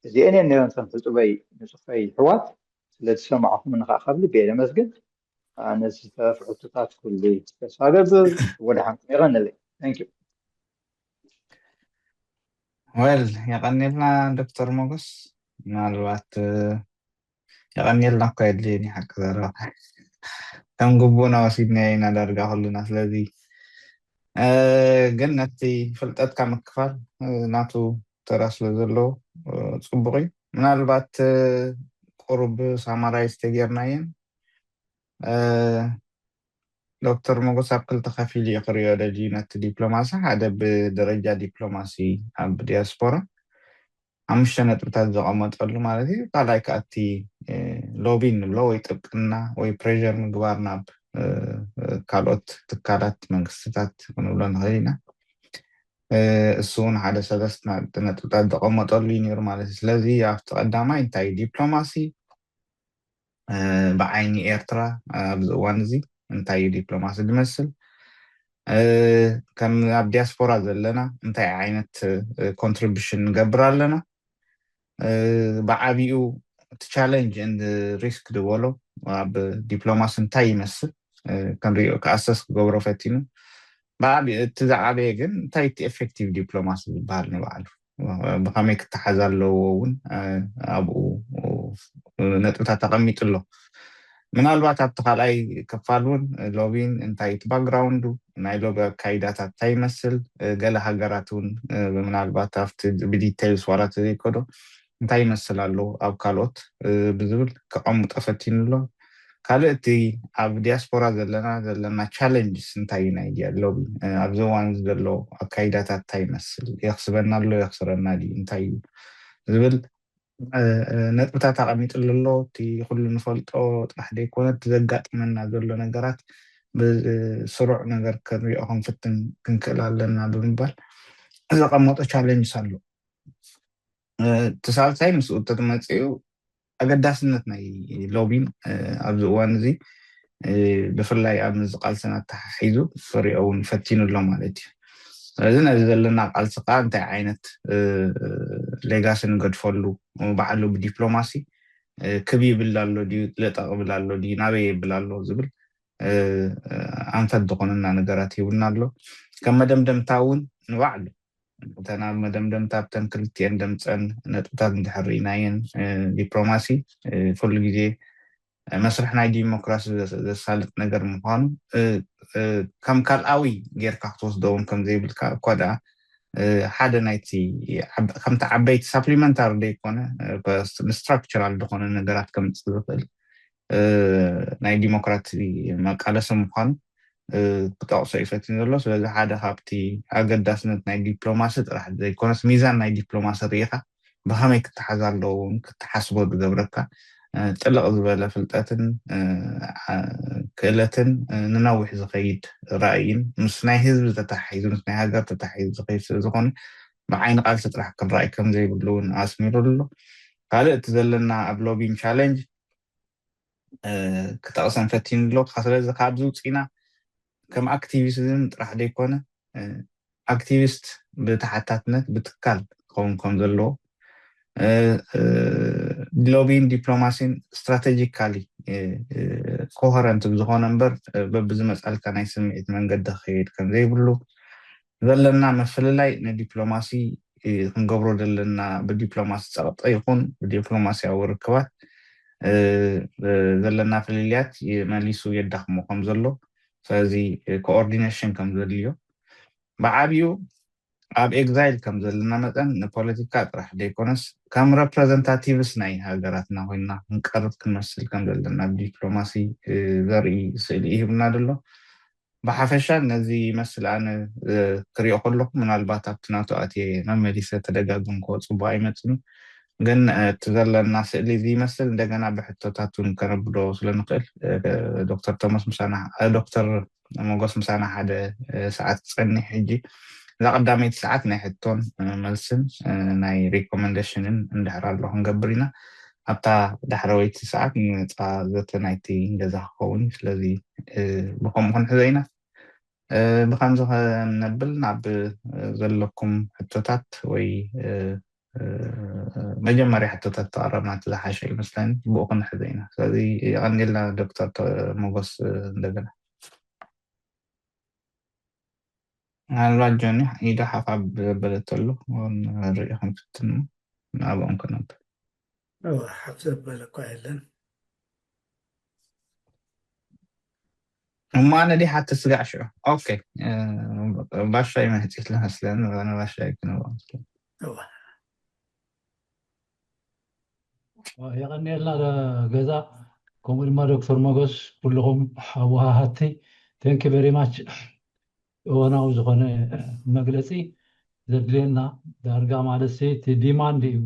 እዚአን እየን ነይረን እተን ሕጡበይ ንፁፈይ ኣሕዋት። ስለ ዝሰማዕኹምኒ ከዓ ካብ ልቢ እየ ዘመስግን። ነዚ ዝተረፉ ሕቶታት ኩሉ ተስፋ ገብር። ወደሓንኩም የቐንለይ። Thank you። Well፣ የቐንየልና ዶክተር ሞገስ። ምናልባት የቐንየልና እኳ የድልየኒ ሓቂ ዘረባ ከም ግቡእና ወሲድናዮ ኢና ዳርጋ ኩልና። ስለዚ ግን ነቲ ፍልጠትካ ምክፋል ናቱ ተራ ስለ ዘለዎ ፅቡቕ እዩ። ምናልባት ቁሩብ ሳማራይዝ ተጌርናየን ዶክተር ሞጎስ ኣብ ክልተ ከፊሉ እዩ ክሪኦ ደልዩ ነቲ ዲፕሎማሲ። ሓደ ብደረጃ ዲፕሎማሲ ኣብ ዲያስፖራ ሓሙሽተ ነጥብታት ዘቐመጠሉ ማለት እዩ። ካልኣይ ከኣቲ ሎቢ ንብሎ ወይ ጥብቅና ወይ ፕሬር ምግባር ናብ ካልኦት ትካላት መንግስትታት ክንብሎ ንኽእል ኢና። እሱ እውን ሓደ ሰለስተ ነጥብታት ዘቐመጠሉ እዩ ነይሩ ማለት እዩ። ስለዚ ኣብቲ ቀዳማይ እንታይ እዩ ዲፕሎማሲ ብዓይኒ ኤርትራ ኣብዚ እዋን እዚ እንታይ እዩ ዲፕሎማሲ ዝመስል? ከም ኣብ ዲያስፖራ ዘለና እንታይ ዓይነት ኮንትሪቢሽን ንገብር ኣለና? ብዓቢኡ እቲ ቻለንጅ ን ሪስክ ዝበሎ ኣብ ዲፕሎማሲ እንታይ ይመስል ክንሪኦ ክኣሰስ ክገብሮ ፈቲኑ። ብዓቢኡ እቲ ዝዓበየ ግን እንታይ እቲ ኤፌክቲቭ ዲፕሎማሲ ዝበሃል ንባዕሉ ብኸመይ ክተሓዝ ኣለዎ እውን ኣብኡ ነጥብታት ተቐሚጡ ኣሎ። ምናልባት ኣብቲ ካልኣይ ክፋል እውን ሎቢን እንታይ እቲ ባክግራውንዱ ናይ ሎቢ ኣካይዳታት እንታይ ይመስል፣ ገለ ሃገራት እውን ምናልባት ኣብቲ ብዲቴይልስ ዋላ ተዘይከዶ እንታይ ይመስል ኣሎ ኣብ ካልኦት ብዝብል ከቐምጦ ፈቲኑ ኣሎ። ካልእ እቲ ኣብ ዲያስፖራ ዘለና ዘለና ቻለንጅስ እንታይ እዩ ናይ ሎቢ ኣብዚ እዋን ዘሎ ኣካይዳታት እንታይ ይመስል የኽስበና ኣሎ የኽስረና ድዩ እንታይ እዩ ዝብል ነጥብታት ኣቐሚጥሉ ኣሎ። እቲ ኩሉ ንፈልጦ ጥራሕ ዘይኮነ እቲ ዘጋጥመና ዘሎ ነገራት ብስሩዕ ነገር ክንሪኦ ክንፍትን ክንክእል ኣለና ብምባል ዘቐመጦ ቻለንጅስ ኣሎ። እቲ ሳልሳይ ምስኡ ተመፅኡ ኣገዳስነት ናይ ሎቢን ኣብዚ እዋን እዚ ብፍላይ ኣብ ምዚ ቃልስና ተሓሒዙ ክሪኦ እውን ፈቲኑ ኣሎ ማለት እዩ። ስለዚ ነዚ ዘለና ቃልሲ ከዓ እንታይ ዓይነት ሌጋሲ ንገድፈሉ ባዕሉ ብዲፕሎማሲ ክብ ይብል ኣሎ ድዩ ለጠቕ ይብል ኣሎ ድዩ ናበይ ይብል ኣሎ ዝብል ኣንፈት ዝኾነና ነገራት ሂቡና ኣሎ። ከም መደምደምታ እውን ንባዕሉ እተን ኣብ መደምደምታ ኣብተን ክልቲኤን ደምፀን ነጥብታት እንድሕር ርኢናየን ዲፕሎማሲ ኩሉ ግዜ መስርሕ ናይ ዲሞክራሲ ዘሳልጥ ነገር ምዃኑ ከም ካልኣዊ ጌርካ ክትወስዶ እውን ከም ዘይብልካ እኳ ደኣ ሓደ ናይቲ ከምቲ ዓበይቲ ሳፕሊመንታሪ ዘይኮነ ንስትራክቸራል ዝኾነ ነገራት ከምፅእ ዝኽእል ናይ ዲሞክራሲ መቃለሲ ምዃኑ ክጠቕሶ ይፈትን ዘሎ። ስለዚ ሓደ ካብቲ ኣገዳስነት ናይ ዲፕሎማሲ ጥራሕ ዘይኮነስ ሚዛን ናይ ዲፕሎማሲ ርኢኻ ብኸመይ ክተሓዝ ኣለዎ እውን ክትሓስቦ ዝገብረካ ጥልቕ ዝበለ ፍልጠትን ክእለትን ንነዊሕ ዝኸይድ ራእይን ምስ ናይ ህዝቢ ተታሒዙ ምስ ናይ ሃገር ተታሒዙ ዝኸይድ ስለ ዝኾነ ብዓይኒ ቃልሲ ጥራሕ ክንረኣይ ከም ዘይብሉ እውን ኣስሚሩ ኣሎ። ካልእ እቲ ዘለና ኣብ ሎቢን ቻለንጅ ክጠቕሰን ፈቲኑ ኣሎ። ስለዚ ካብዚ ውፅኢና ከም ኣክቲቪዝም ጥራሕ ዘይኮነ ኣክቲቪስት ብተሓታትነት ብትካል ክኸውን ከም ዘለዎ ሎቢን ዲፕሎማሲን ስትራቴጂካሊ ኮሄረንት ብዝኾነ እምበር በብዝመፃልካ ናይ ስምዒት መንገዲ ክኸይድ ከም ዘይብሉ ዘለና ምፍልላይ ንዲፕሎማሲ ክንገብሮ ዘለና ብዲፕሎማሲ ፀቕጢ ይኹን ብዲፕሎማሲያዊ ርክባት ዘለና ፍልልያት መሊሱ የዳኽሞ ከም ዘሎ ስለዚ ኮኦርዲኔሽን ከም ዘድልዮ ብዓብዩ ኣብ ኤግዛይል ከም ዘለና መጠን ንፖለቲካ ጥራሕ ዘይኮነስ ከም ረፕረዘንታቲቭስ ናይ ሃገራትና ኮይና ክንቀርብ ክንመስል ከም ዘለና ብዲፕሎማሲ ዘርኢ ስእሊ ይህብና ዘሎ። ብሓፈሻ ነዚ ይመስል ኣነ ክሪኦ ከለኹ ምናልባት ኣብቲ ናቱ ኣትየ መመሊሰ ተደጋግም ክወ ፅቡቅ ኣይመፅኒ ግን እቲ ዘለና ስእሊ እዚ ይመስል እንደገና ብሕቶታት እውን ከነብዶ ስለንኽእል ዶክተር ቶማስ ምሳና ዶክተር ሞጎስ ምሳና ሓደ ሰዓት ክፀኒሕ ሕጂ እዛ ቀዳመይቲ ሰዓት ናይ ሕቶን መልስን ናይ ሪኮመንደሽንን እንድሕር ኣሎ ክንገብር ኢና ኣብታ ዳሕረወይቲ ሰዓት ንመፃ ዘተ ናይቲ ገዛ ክኸውን እዩ ስለዚ ብከምኡ ክንሕዞ ኢና ብከምዚ ከነብል ናብ ዘለኩም ሕቶታት ወይ መጀመርያ ሕቶታት ተቐረብና እቲ ዝሓሸ ይመስለኒ፣ ብኡ ክንሕዘ ኢና። ስለዚ የቐንየልና ዶክተር ተ- ሞጎስ። እንደገና ምናልባት ጆኒ ኢዳ ሓፍ ኣብ ዘበለተሉ ንርኢ ክንፍትን፣ ናብኦም ክነብር። እዋ ሓፍ ዘበለ እኳ የለን። እሞ ኣነ ዲሓ ትስጋዕ ሽዑ። ኦኬ፣ ባሻይ መህፂት ለመስለን ባሻይ ክንብሎ መስለን። የቐንየልና ገዛ፣ ከምኡ ድማ ዶክተር ሞገስ፣ ኩልኹም ኣወሃሃድቲ፣ thank you very much። እዋናዊ ዝኾነ መግለፂ ዘድልየና ዳርጋ ማለት እቲ ዲማንድ እዩ።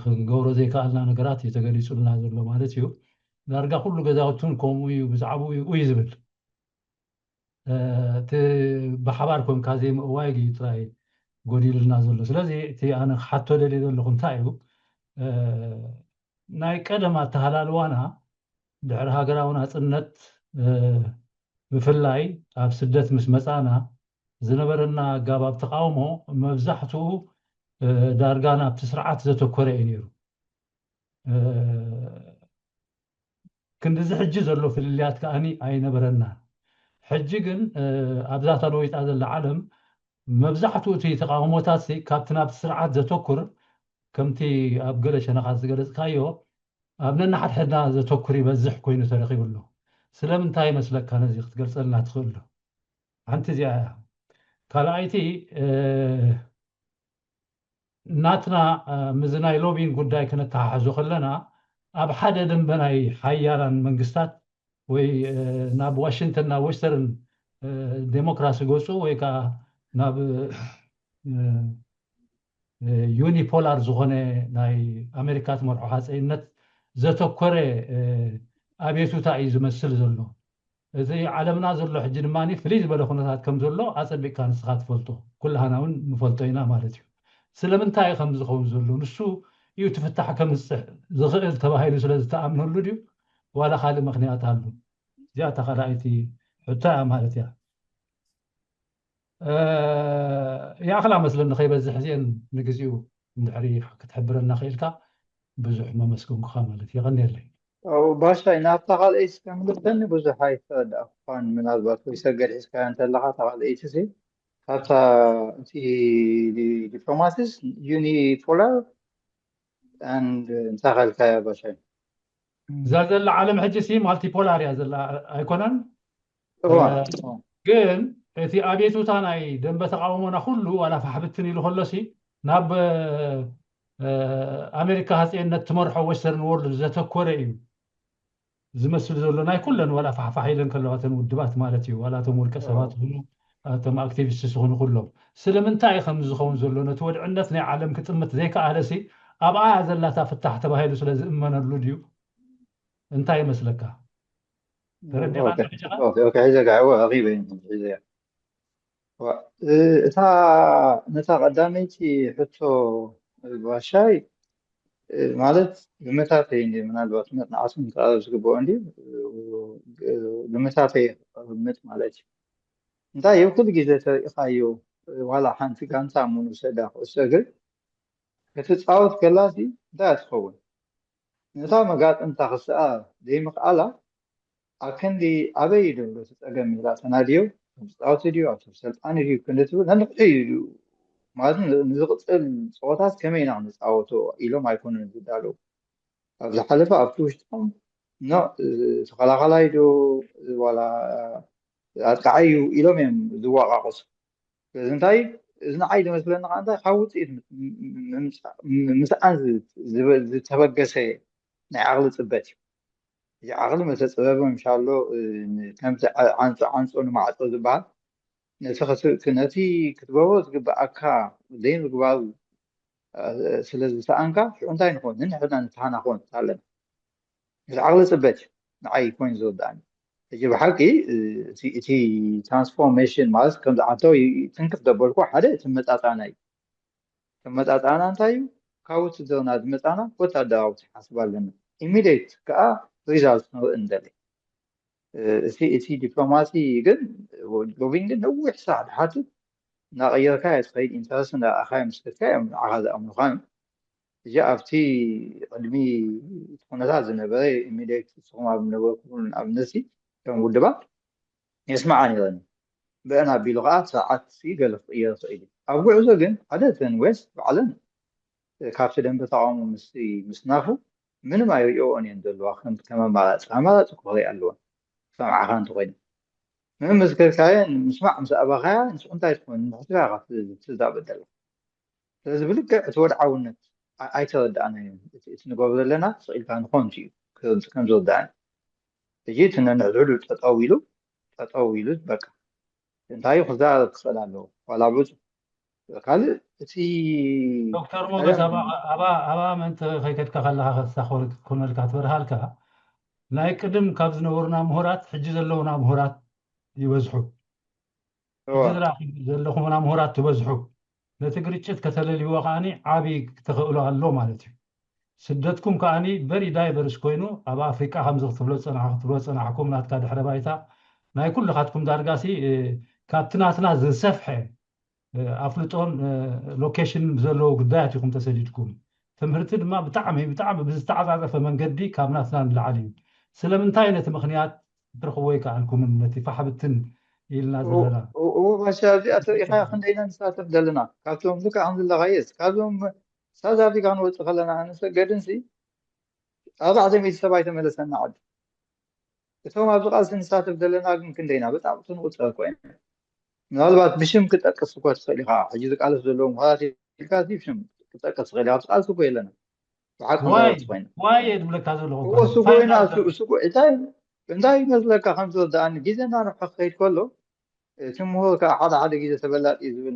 ክንገብሮ ዘይከኣልና ነገራት እዩ ተገሊፁልና ዘሎ ማለት እዩ። ዳርጋ ኩሉ ገዛውትን ከምኡ እዩ፣ ብዛዕባኡ እዩ ዝብል። እቲ ብሓባር ኮንካ ዘይምእዋይ እዩ ጥራይ ጎዲሉና ዘሎ። ስለዚ እቲ ኣነ ክሓቶ ደልየ ዘለኹ እንታይ እዩ፣ ናይ ቀደም ኣተሃላልዋና ድሕሪ ሃገራዊ ናፅነት፣ ብፍላይ ኣብ ስደት ምስ መፃና ዝነበረና ኣጋባብ ተቃውሞ መብዛሕትኡ ዳርጋ ናብቲ ስርዓት ዘተኮረ እዩ ነይሩ። ክንድዚ ሕጂ ዘሎ ፍልልያት ከኣኒ ኣይነበረናን። ሕጂ ግን ኣብዛ ተለዊጣ ዘላ ዓለም መብዛሕትኡ እቲ ተቃውሞታት ካብቲ ናብቲ ስርዓት ዘተኩር፣ ከምቲ ኣብ ገለ ሸነኻት ዝገለጽካዮ፣ ኣብ ነንሓድሕድና ዘተኩር ይበዝሕ ኮይኑ ተረኺቡ ኣሎ። ስለምንታይ ይመስለካ? ነዚ ክትገልጸልና ትኽእል ዶ? ሓንቲ እዚኣ እያ። ካልኣይቲ፣ ናትና፣ ምስ ናይ ሎቢን ጉዳይ ክነተሓሕዞ ከለና፣ ኣብ ሓደ ደንበ ናይ ሓያላን መንግስታት ወይ ናብ ዋሽንግተን፣ ናብ ዌስተርን ዴሞክራሲ ገፁ ወይ ከዓ ናብ ዩኒፖላር ዝኾነ ናይ ኣሜሪካ ትመርሖ ሃፀይነት ዘተኮረ ኣቤቱታ እዩ ዝመስል ዘሎ። እቲ ዓለምና ዘሎ ሕጂ ድማ ፍልይ ዝበለ ኩነታት ከም ዘሎ ኣፀቢቕካ ንስኻ ትፈልጦ፣ ኩላህና እውን ንፈልጦ ኢና ማለት እዩ። ስለምንታይ ከም ዝኸውን ዘሎ ንሱ እዩ ትፍታሕ ከምፅሕ ዝኽእል ተባሂሉ ስለ ዝተኣምነሉ ድዩ፣ ዋላ ካልእ ምክንያት ኣሎ? እዚኣ እታ ካልኣይቲ ሕቶ እያ ማለት እያ። ያኽላ መስለኒ ከይበዝሕ እዚአን ንግዚኡ እንድሕሪ ክትሕብረና ክኢልካ ብዙሕ መመስገንኩኻ ማለት የቐንየለይ። ባሻይ፣ ናብታ ካልኣይቲ ከምልሰኒ ብዙሕ ኣይተረዳእኳን። ምናልባት ወይ ሰገድ ሒዝካዮ እንተለኻ እታ ካልኣይቲ ሲ ካብታ እቲ ዲፕሎማሲስ ዩኒፖላር እንታይ ካልካያ ባሻይ? እዛ ዘላ ዓለም ሕጂ ሲ ማልቲፖላር እያ ዘላ ኣይኮነን? ግን እቲ ኣቤቱታ ናይ ደንበ ተቃውሞና ኩሉ ዋላ ፋሕብትን ኢሉ ከሎሲ ናብ ኣሜሪካ ሃፀይነት ትመርሖ ዌስተርን ወርልድ ዘተኮረ እዩ ዝመስል ዘሎ፣ ናይ ኩለን ዋላ ፋሕፋሕ ኢለን ከለዋ እተን ውድባት ማለት እዩ፣ ዋላ እቶም ውልቀ ሰባት ይኹኑ እቶም ኣክቲቪስት ይኹኑ ኩሎም። ስለምንታይ እዩ ከምዚ ዝኸውን ዘሎ? ነቲ ወድዕነት ናይ ዓለም ክጥምት ዘይከኣለሲ ኣብኣ እያ ዘላታ ፍታሕ ተባሂሉ ስለ ዝእመነሉ ድዩ? እንታይ ይመስለካ? ተረዲኻ? ሒዘጋ ኣኺበ ሒዘያ እታ ነታ ቀዳመይቲ ሕቶ ባሻይ ማለት ግምታተይ እንዲ ምናልባት መፅናዕቲ ምክኣል ዝግብኦ እንዲ ግምታተይ ምጥ ማለት እዩ። እንታይ እዩ ኩሉ ግዜ ተሪኢኻዮ ዋላ ሓንቲ ጋንታ ምኑ ሰዳ ኩዕሶ እግሪ ክትፃወት ከላሲ እንታይ ትኸውን ነታ መጋጥምታ ክስኣ ዘይምኽኣላ ኣብ ክንዲ ኣበይ እዩ ዘሎ እቲ ፀገም ኢላ ተናድዮ። ኣብ ፃወቲ ድዩ ኣብ ሰብ ሰልጣኒ ድዩ ክንዲ ትብል ነንሕድሕድ እዩ ማለት ንዝቕፅል ፀወታት ከመይ ኢና ክንፃወቶ ኢሎም ኣይኮኑን ዝዳለዉ። ኣብ ዝሓለፈ ኣብቲ ውሽጦም ኖ ተኸላኸላይ ዶ ዋላ ኣጥቃዓይ እዩ ኢሎም እዮም ዝዋቃቀሱ። ስለዚ እንታይ እዚ ንዓይ ዝመስለኒ ከዓ እንታይ ካብ ውፅኢት ምስኣን ዝተበገሰ ናይ ዓቕሊ ፅበት እዩ። እዚ ዓቕሊ መተፅበቢ ምሻሎ ከምቲ ዓንፆ ዓንፆ ንማዕፆ ዝበሃል ነቲ ክትገብሮ ዝግብኣካ ዘይምግባር ስለ ዝሰኣንካ ሽዑ እንታይ ንኾን ንንሕና ንተሃናኾን ኣለና። እዚ ዓቕሊ ፅበት እዩ ንዓይ ኮይኑ ዝርዳእኒ። ሕጂ ብሓቂ እቲ ትራንስፎርሜሽን ማለት ከምዚ ዓንታዊ ትንክፍ ዘበልኩ ሓደ እቲ መጣጣና እዩ። መጣጣና እንታይ እዩ? ካብ ውትድርና ዝመፃና ወታደራዊ ትሓስብ ኣለና። ኢሚዲየት ከዓ ሪዛልት ንርኢ እንደለ። እቲ ዲፕሎማሲ ግን ሎቢን ግን ነዊሕ ስራሕ ድሓትት እናቐየርካ እየ ትኸይድ። ኢንተረስት እንዳረኣኻ እዮም ስልካ እዮም ንዓኻ ዝኣምኑኻ እዮም። እዚ ኣብቲ ቅድሚ እቲ ኩነታት ዝነበረ ኢሚዲየት ንስኹም ኣብ ነበርኩምን ኣብነሲ ከም ውድባት የስምዓ ነይረኒ። ብአን ኣቢሉ ከዓ ስርዓት ገለ ክቕየር ይኽእል እዩ። ኣብ ጉዕዞ ግን ሓደ ተን ዌስት ባዕለን ካብቲ ደንበ ተቃውሞ ምስ ምስናፉ ምንም ኣይሪኦን እየን ዘለዋ ከም ከም ኣማራፂ ኣማራፂ ክኽሪኣ ኣለወን። ሰምዓኻ እንተኮይነ ምምስከርካየን ምስማዕ ምስ ኣባኻያ ንስኹም እንታይ ትኾኑ ንሕስኻ ኢኻ ትዛበጥ ዘለኻ። ስለዚ ብልክዕ እቲ ወድዓውነት ኣይተረዳእናዮን። እቲ ንገብሮ ዘለና ስቕ ኢልካ ንኾንቱ እዩ ከም ዝርዳእኒ። ሕጂ እቲ ነንሕድሕዱ ጠጠው ኢሉ ጠጠው ኢሉ በቃ እንታይ ክዛረብ ክኽእል ኣለዎ ዋላ ብፁ ካልእ እቲ ዶክተር ሞገስ ኣባ ምእንቲ ከይከድካ ከለካ ከሳኮርኩነልካ ትበርሃልካ ናይ ቅድም ካብ ዝነበሩና ምሁራት ሕጂ ዘለውና ምሁራት ይበዝሑ ሕጂ ዝረኣኹም ዘለኹምና ምሁራት ትበዝሑ ነቲ ግርጭት ከተለልይዎ ከዓኒ ዓብዪ ተኽእሎ ኣሎ ማለት እዩ። ስደትኩም ከዓኒ ቨሪ ዳይቨርስ ኮይኑ ኣብ ኣፍሪቃ ከምዚ ክትብሎ ዝፀናሕኩም ክትብሎ ዝፀናሕኩም ናትካ ድሕረ ባይታ ናይ ኩልኻትኩም ዳርጋሲ ካብቲ ናትና ዝሰፍሐ ኣፍልጦን ሎኬሽንን ብዘለዎ ጉዳያት ኢኹም ተሰዲድኩም። ትምህርቲ ድማ ብጣዕሚ ብጣዕሚ ብዝተዓፃፀፈ መንገዲ ካብ ናትና ንላዕሊ እዩ። ስለምንታይ ነቲ ምኽንያት ክትረኽብዎ ኣይከኣልኩምን ነቲ ፋሕ ብትን ኢልና ዘለና? እዎ ባሻ እዚኣ ተሪኢኻ ክንደይና ንሳተፍ ዘለና ካብቶም ልክዕ ከም ዘለኻየስ ካብዞም ሳውዝ ኣፍሪካ ክንወፅእ ከለና ኣነሰገድንሲ ኣርባዕተ ሚእቲ ሰብ ኣይተመለሰና ዓዲ። እቶም ኣብዚ ቃልሲ ንሳተፍ ዘለና ግን ክንደይና በጣም ትንቁፀር ኮይና ምናልባት ብሽም ክጠቅስ እኮ ትኽእል ኢኻ። ሕጂ ዝቃለስ ዘለዉ ምሁራት ኢልካ እዚ ብሽም ክጠቅስ ትኽእል ኢኻ። ኣብዚ ቃልሲ እኮ የለና ብሓቂ ዋይ ዝኮይና ዋይ እየ ዝብለካ ዘለኹ እሱ ኮይና እሱ እሱ እኮ እንታይ እንታይ ይመስለካ ከም ዝወዳእኒ ግዜ እናነብሐ ክኸይድ ከሎ እቲ ምሁር ከዓ ሓደ ሓደ ግዜ ተበላጢ ዝብል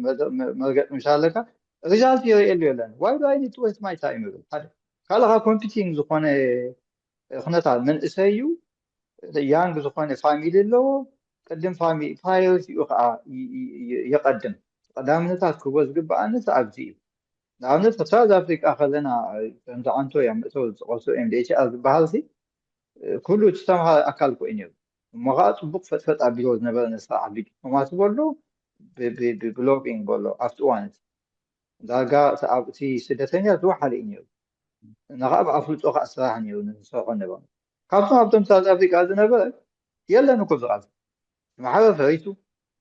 መርገጥ ምሻ ኣለካ ሪዛልት ይርእየሉ የለን። ዋይ ዶ ኣይኒድ ወስት ማይ ታይም ይብል ሓደ ካልኻ ኮምፒቲንግ ዝኾነ ኩነታት መንእሰይ እዩ ያንግ ዝኾነ ፋሚሊ ኣለዎ። ቅድም ፋሚሊ ፕራዮሪቲኡ ከዓ የቀድም። ቀዳምነታት ክህቦ ዝግበኣንስ ኣብዚ እዩ። ንኣብነት ኣብ ሳውዝ ኣፍሪቃ ከለና ከምዚ ዓንቶ እዮም እቶ ዝጠቀሱ ኤምዲኤችኣር ዝበሃል ሲ ኩሉ እቲ ተምሃራይ ኣካል ኮይኑ እዩ። እሞ ከዓ ፅቡቅ ፈጥፈጥ ኣቢሎ ዝነበረ ነስራሕ ዲፕሎማሲ በሎ ብሎቢንግ በሎ ኣብቲ እዋን እቲ ዳርጋ እቲ ስደተኛ ዝወሓደ እዩ ነይሩ። እና ከዓ ብኣፍልጦ ከዓ ስራሕ ነይሩ ንሰርሖ ነበሩ። ካብቶም ኣብቶም ሳውዝ ኣፍሪቃ ዝነበረ የለን እኮ ዝቃልስ ማሕበር ፈሪሱ።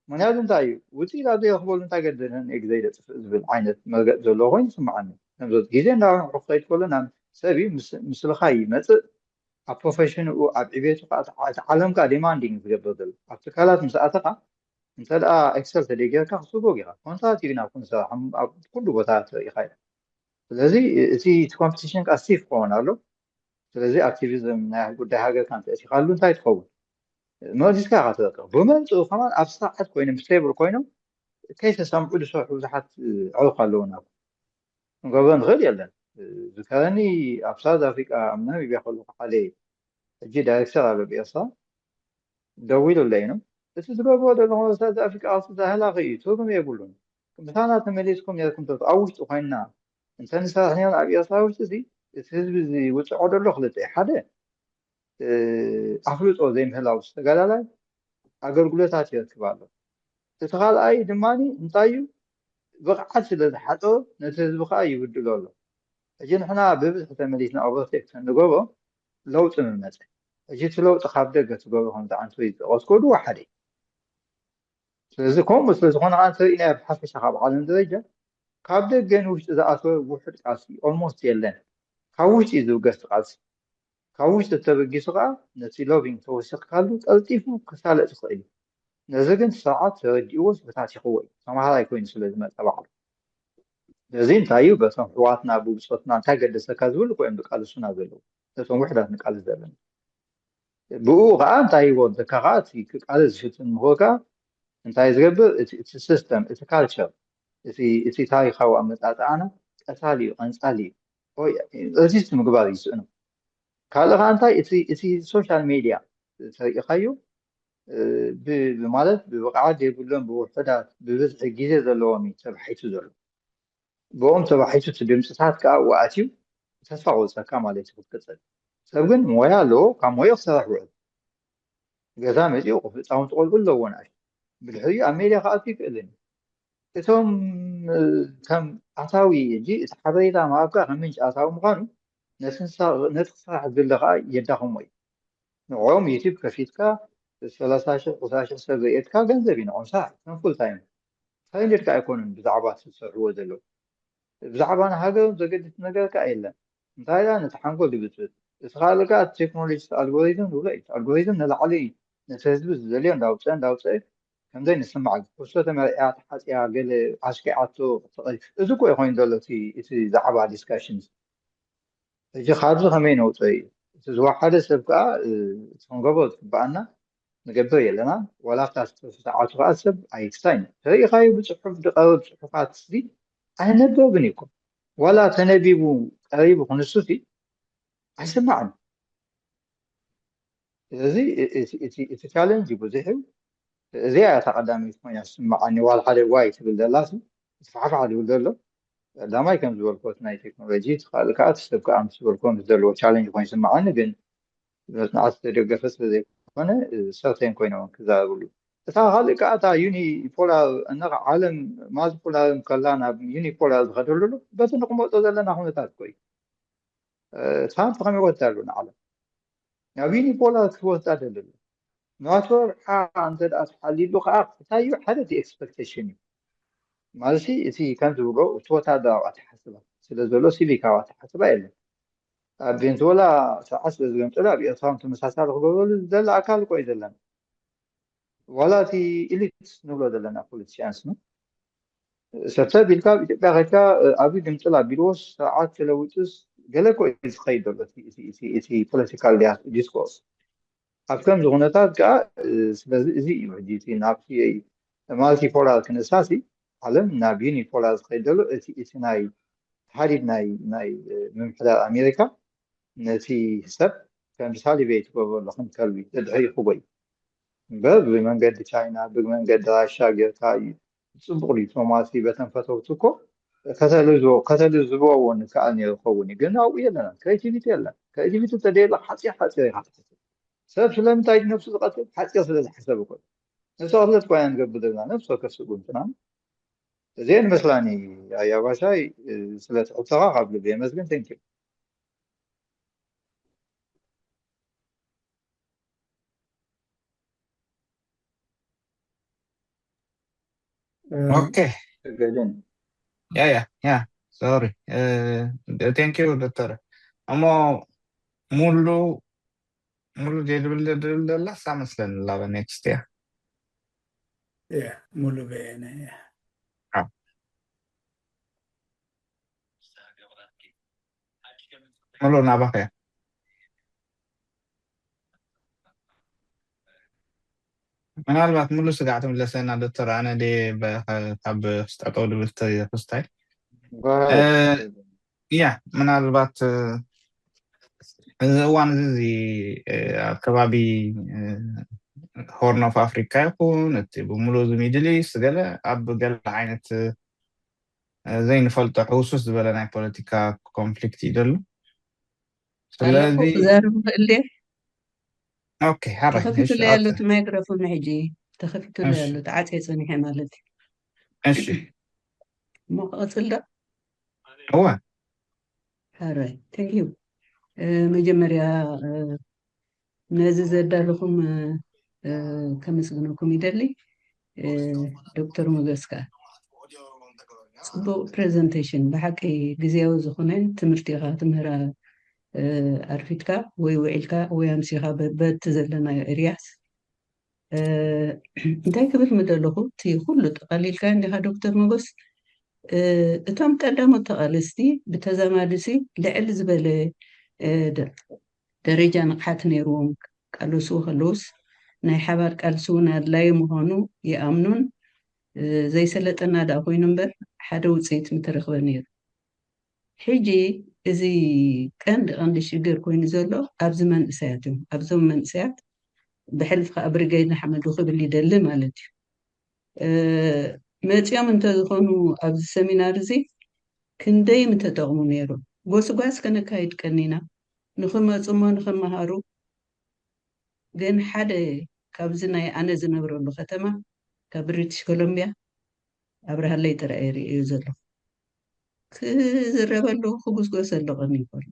ምክንያቱ እንታይ እዩ ውፅኢት ኣብ ዘይረክበሉ እንታይ ገደለን ኤግ ዘይደጥፍእ ዝብል ዓይነት መርገፅ ዘለዎ ኮይኑ ይስምዓኒ። ከምዚ ግዜ እንዳረንሑ ክኸይድ ከሎ ናብ ሰብ እዩ ምስልኻ ይመፅእ ኣብ ፕሮፌሽንኡ ኣብ ዕቤቱ ከዓ እቲ ዓለም ከዓ ዴማንዲንግ ዝገብር ዘሎ ኣብ ትካላት ምስ ኣተኻ እንተ ደኣ ኤክሰል ተደይ ጌርካ ክትስጎግ ኢኻ ኮንትራት እዩ ናብ ክንሰርሕ ኣብ ኩሉ ቦታ ትርኢኻ ኢኻ ስለዚ እቲ ኮምፒቲሽን ከዓ ስቲፍ ክኸውን ኣሎ ስለዚ ኣክቲቪዝም ናይ ጉዳይ ሃገርካ እንተእቲኻሉ እንታይ ትኸውን መሊስካ ኢኻ ትበቅቕ ብመንፅኡ ከማን ኣብ ስርዓት ኮይኖም ስቴብል ኮይኖም ከይተሰምዑ ዝሰርሑ ብዙሓት ዕሩኽ ኣለዉ ናብ ክንገብሮ ንኽእል የለን ዝከረኒ ኣብ ሳውዝ ኣፍሪቃ ኣብ ናሚብያ ከለኩ ሓደ ሕጂ ዳይሬክተር ኣሎ ብኤርትራ ደዊሉለይ ነው እቲ ዝገብሮ ዘሎ ኩነታት ኣፍሪቃ ቅርሲ ዛህላኺ እዩ ትርጉም የብሉን ምሳና ተመሊስኩም ነርኩም ተ ኣብ ውሽጢ ኮይንና እንተ ንሰርሕ ነርና ኣብ ኤርትራ ውሽጢ እዚ እቲ ህዝቢ ዝውፅዖ ዘሎ ክልተ እዩ ሓደ ኣፍልጦ ዘይምህላው ተጋዳላይ ኣገልግሎታት ይረክብ ኣሎ እቲ ካልኣይ ድማ እንታይ እዩ ብቕዓት ስለ ዝሓፀሮ ነቲ ህዝቢ ከዓ ይብድሎ ኣሎ ሕጂ ንሕና ብብዝሒ ተመሊስና ኦቨርቴክ ንገብሮ ለውጢ ምመፀ ሕጂ እቲ ለውጢ ካብ ደገ ትገብሮ ከም ዝዓንቶ ይጠቀስኮ ድዋ ሓደ እዩ ስለዚ ከምኡ ስለ ዝኾነ ከዓ እንተሪእናዮ ብሓፈሻ ካብ ዓለም ደረጃ ካብ ደገ ንውሽጢ ዝኣተወ ውሑድ ቃልሲ ኦልሞስት የለን ካብ ውሽጢ እዩ ዝብገስ ቃልሲ ካብ ውሽጢ ተበጊሱ ከዓ ነቲ ሎቢንግ ተወሲኽካሉ ቀልጢፉ ክሳለጥ ይኽእል እዩ ነዚ ግን ስርዓት ተረዲእዎ ተበታቲኽዎ እዩ ተምሃራይ ኮይኑ ስለ ዝመፀ ባዕሉ ስለዚ እንታይ እዩ በቶም ኣሕዋትና ብብፆትና እንታይ ገደሰካ ዝብል እኮ እዮም ዝቃልሱና ዘለዉ ነቶም ውሕዳት ንቃልስ ዘለና ብኡ ከዓ እንታይ ይዎ ዘካ ከዓ እቲ ክቃልስ ዝፍትን ምሁር ከዓ እንታይ ዝገብር እቲ ሲስተም እቲ ካልቸር እቲ ታሪካዊ ኣመፃፅኣና ቀታሊ እዩ ቀንፃሊ እዩ ሬዚስት ምግባር ይስእኑ ካልእ ከዓ እንታይ እቲ ሶሻል ሜድያ ተሪኢኻዮ ማለት ብብቕዓት ዘይብሎም ብውሑዳት ብብዝሒ ግዜ ዘለዎም እዩ ተባሒቱ ዘሎ ብኦም ተባሒቱ እቲ ድምፅታት ከዓ ዋኣትዩ ተስፋ ቆርፀካ ማለት እዩ ክትቅፅል ሰብ ግን ሞያ ኣለዎ ካብ ሞዮ ክሰርሕ ውዕል ገዛ መፂኡ ህፃውንቲ ቆልዑ ኣለዎ ንኣሽ ብድሕሪኡ ኣብ ሜድያ ክኣቱ ይክእልን እቶም ከም ኣታዊ ሕጂ እቲ ሓበሬታ ምሃብካ ከም ምንጭ ኣታዊ ምዃኑ ነቲ ክስራሕ ዝደለ ከዓ የዳኽሞ እዩ። ንዕኦም ዩቲብ ከፊትካ ሰላሳ ሽሕ ዕስራ ሽሕ ሰብ ዘየትካ ገንዘብ እዩ ንዕኦም ስራሕ ከም ፉል ታይም። እንታይ ኢልካ ኣይኮኑን ብዛዕባ እቲ ዝሰርሕዎ ዘለዉ። ብዛዕባ ንሃገሮም ዘገድስ ነገር ከዓ የለን። እንታይ ዳ ነቲ ሓንጎል ይብፅብፅ። እቲ ካልእ ከዓ እቲ ቴክኖሎጂ ኣልጎሪዝም ንብሎ እዩ። ኣልጎሪዝም ንላዕሊ ነቲ ህዝቢ ዝደልዮ እንዳውፅአ እንዳውፅአ ከምዘይ ንስማዕ ክሶ ተመርዕያ ተሓፅያ ገለ ኣሽኪዓቶ እዚ እኮ ኮይኑ ዘሎ እቲ ዛዕባ ዲስካሽን። ሕጂ ካብዚ ከመይ ነውፅኦ እዩ? እቲ ዝወሓደ ሰብ ከዓ እቲ ክንገብሮ ዝግበኣና ንገብር የለና። ዋላ ኣብታ ሰዓቱ ከዓ ሰብ ኣይክሳይን ተሪኢኻዩ ብፅሑፍ ዝቀርብ ፅሑፋት ዚ ኣይነበብን እዩ እኮ። ዋላ ተነቢቡ ቀሪቡ ክንሱ ሲ ኣይስማዕን። ስለዚ እቲ ቻለንጅ ብዙሕ እዩ። እዚኣ እታ ቀዳመይቲ ኮይና ዝስምዓኒ ዋላ ሓደ ዋይ ትብል ዘላ ሲ እቲ ፋሕፋሕ ዝብል ዘሎ ቀዳማይ ከም ዝበልኮ እቲ ናይ ቴክኖሎጂ እቲ ካልእ ከዓ እቲ ሰብ ከዓ ምስ ዝበልኮ ምስ ዘለዎ ቻለንጅ ኮይኑ ይስምዓኒ። ግን ብመፅናዕቲ ዝተደገፈ ስለ ዘይኮነ ሰርቴን ኮይኖም ክዛረብሉ እታ ካልእ ከዓ እታ ዩኒፖላር እነኻ ዓለም ማልቲፖላር ከላ ናብ ዩኒፖላር ዝኸደሉ ኣሎ በቲ ንቕመጦ ዘለና ኩነታት እኮ እዩ። ትራምፕ ከመይ ወዳ ኣሎ ንዓለም ናብ ዩኒፖላር ክትወስዳ ደለሎ ናቶ ርሓ እንተ ደኣ ተሓሊሉ ከዓ እንታይ እዩ ሓደ እቲ ኤክስፐክቴሽን እዩ ማለት እቲ ከም ዝብሎ እቲ ወታደራዊ ኣተሓስባ ስለ ዘሎ ሲቪካዊ ኣተሓስባ የለን። ኣብ ቬንዙዌላ ስርዓት ስለ ዝገምጠሉ ኣብ ኤርትራ እውን ተመሳሳሊ ክገብረሉ ዝደሊ ኣካል እኮ እዩ ዘለና። ዋላ እቲ ኢሊት ንብሎ ዘለና ፖለቲሽያንስ ነው ሰብሰብ ኢልካ ኣብ ኢትዮጵያ ከድካ ኣብዚ ግምጥል ኣቢልዎስ ስርዓት ተለዊጡስ ገለ እኮ እዩ ዝኸይድ ዘሎ እቲ ፖለቲካል ዲስኮርስ። ኣብ ከምዚ ኩነታት ከዓ ስለዚ እዚ እዩ ሕጂ እቲ ናብቲ ማልቲፖላር ክነሳሲ ዓለም ናብ ዩኒፖላር ዝኸይድ ዘሎ እቲ እቲ ናይ ተሓዲድ ናይ ናይ ምምሕዳር ኣሜሪካ ነቲ ሰብ ከም ሳሊቬት ትገብሮ ኣለኹም ከልቢ ደድሕሪ ይኽቦ እዩ እምበር ብመንገዲ ቻይና ብመንገዲ ራሻ ጌርካ እዩ ጽቡቕ ዲፕሎማሲ በተን ፈተውቲ እኮ ከተልዝቦ ከተልዝቦዎ ንከኣል ነይሩ ክኸውን እዩ ግን ኣብኡ የለና ክሬቲቪቲ የለን ክሬቲቪቲ ተደየለ ሓፂር ሓፂር ኢኻ ትሕስብ ሰብ ስለምንታይ ነብሱ ዝቐትል ሓፂር ስለ ዝሓሰብ እኮ ነብሰ ቅትለት እኳ ኢና ንገብር ዘለና ነብሰ ወከፍ ስጉምትና እዚአን መስላኒ ኣያባሻይ ስለ ትሕተኻ ካብ ልብ የመስግን ቴንኪ ኦኬ ገደን ያ ያ ያ ሶሪ ቴንክ ዩ ዶክተር እሞ ሙሉ ሙሉ ዘይድብል ድብል ደላ ሳ መስለኒ ላበ ኔክስት እያ ሙሉ በየነ ሙሉ ናባኸ እያ ምናልባት ሙሉ ስጋዕ ትምለሰና ዶክተር ኣነ ደ ካብ ክስጠጠው ድብል ተክስታይ ያ ምናልባት እዚ እዋን እዚ ኣብ ከባቢ ሆርን ኦፍ ኣፍሪካ ይኹን እቲ ብምሉእ እዚ ሚድል ኢስት ገለ ኣብ ገለ ዓይነት ዘይንፈልጦ ሕውሱስ ዝበለ ናይ ፖለቲካ ኮንፍሊክት እዩ ዘሎ ኣለኹ ክዛረብ ክእል ድየ ኦኬ ሓራይ ተኸፊቱለይ ኣሎ እቲ ማይክሮፎን ሕጂ ተኸፊቱለይ ኣሎ ተዓፅየ ፀኒሐ ማለት እዩ እሺ እሞ ክቐፅል ዶ እወ ሓራይ thank you መጀመርያ ነዚ ዘዳለኹም ከመስግነኩም ይደሊ ዶክተር ሞገስ ከኣ ፅቡቅ ፕሬዘንቴሽን ብሓቂ ግዜያዊ ዝኾነ ትምህርቲ ኢኻ ትምህራ ኣርፊድካ ወይ ውዒልካ ወይ ኣምሲኻ በቲ ዘለናዮ ኤርያስ እንታይ ክብል ምደለኹ እቲ ኩሉ ጠቐሊልካ እንዲኻ ዶክተር ሞገስ እቶም ቀዳሞት ተቓለስቲ ብተዛማድሲ ልዕል ዝበለ ደረጃ ንቕሓት ነይርዎም ቃለስኡ ከለውስ ናይ ሓባር ቃልሲ እውን ኣድላዪ ምዃኑ ይኣምኑን ዘይሰለጠና ደኣ ኮይኑ እምበር ሓደ ውፅኢት ምተረኽበ ነይሩ። ሕጂ እዚ ቀንዲ ቀንዲ ሽግር ኮይኑ ዘሎ ኣብዚ መንእሰያት እዮም። ኣብዞም መንእሰያት ብሕልፊ ከዓ ብርጌድ ንሓመዱ ክብል ይደሊ ማለት እዩ። መፂኦም እንተዝኾኑ ኣብዚ ሰሚናር እዚ ክንደይ ምተጠቕሙ ነይሩ። ጎስጓስ ከነካይድ ቀኒና ንኽመፁ እሞ ንኽመሃሩ ግን ሓደ ካብዚ ናይ ኣነ ዝነብረሉ ከተማ ካብ ብሪቲሽ ኮሎምቢያ ኣብርሃለይ ጥራይ ይርእዮ ዘለኹ። ክዝረበሉ ክጉስጎሰሉ ቀኒ ይኮኑ።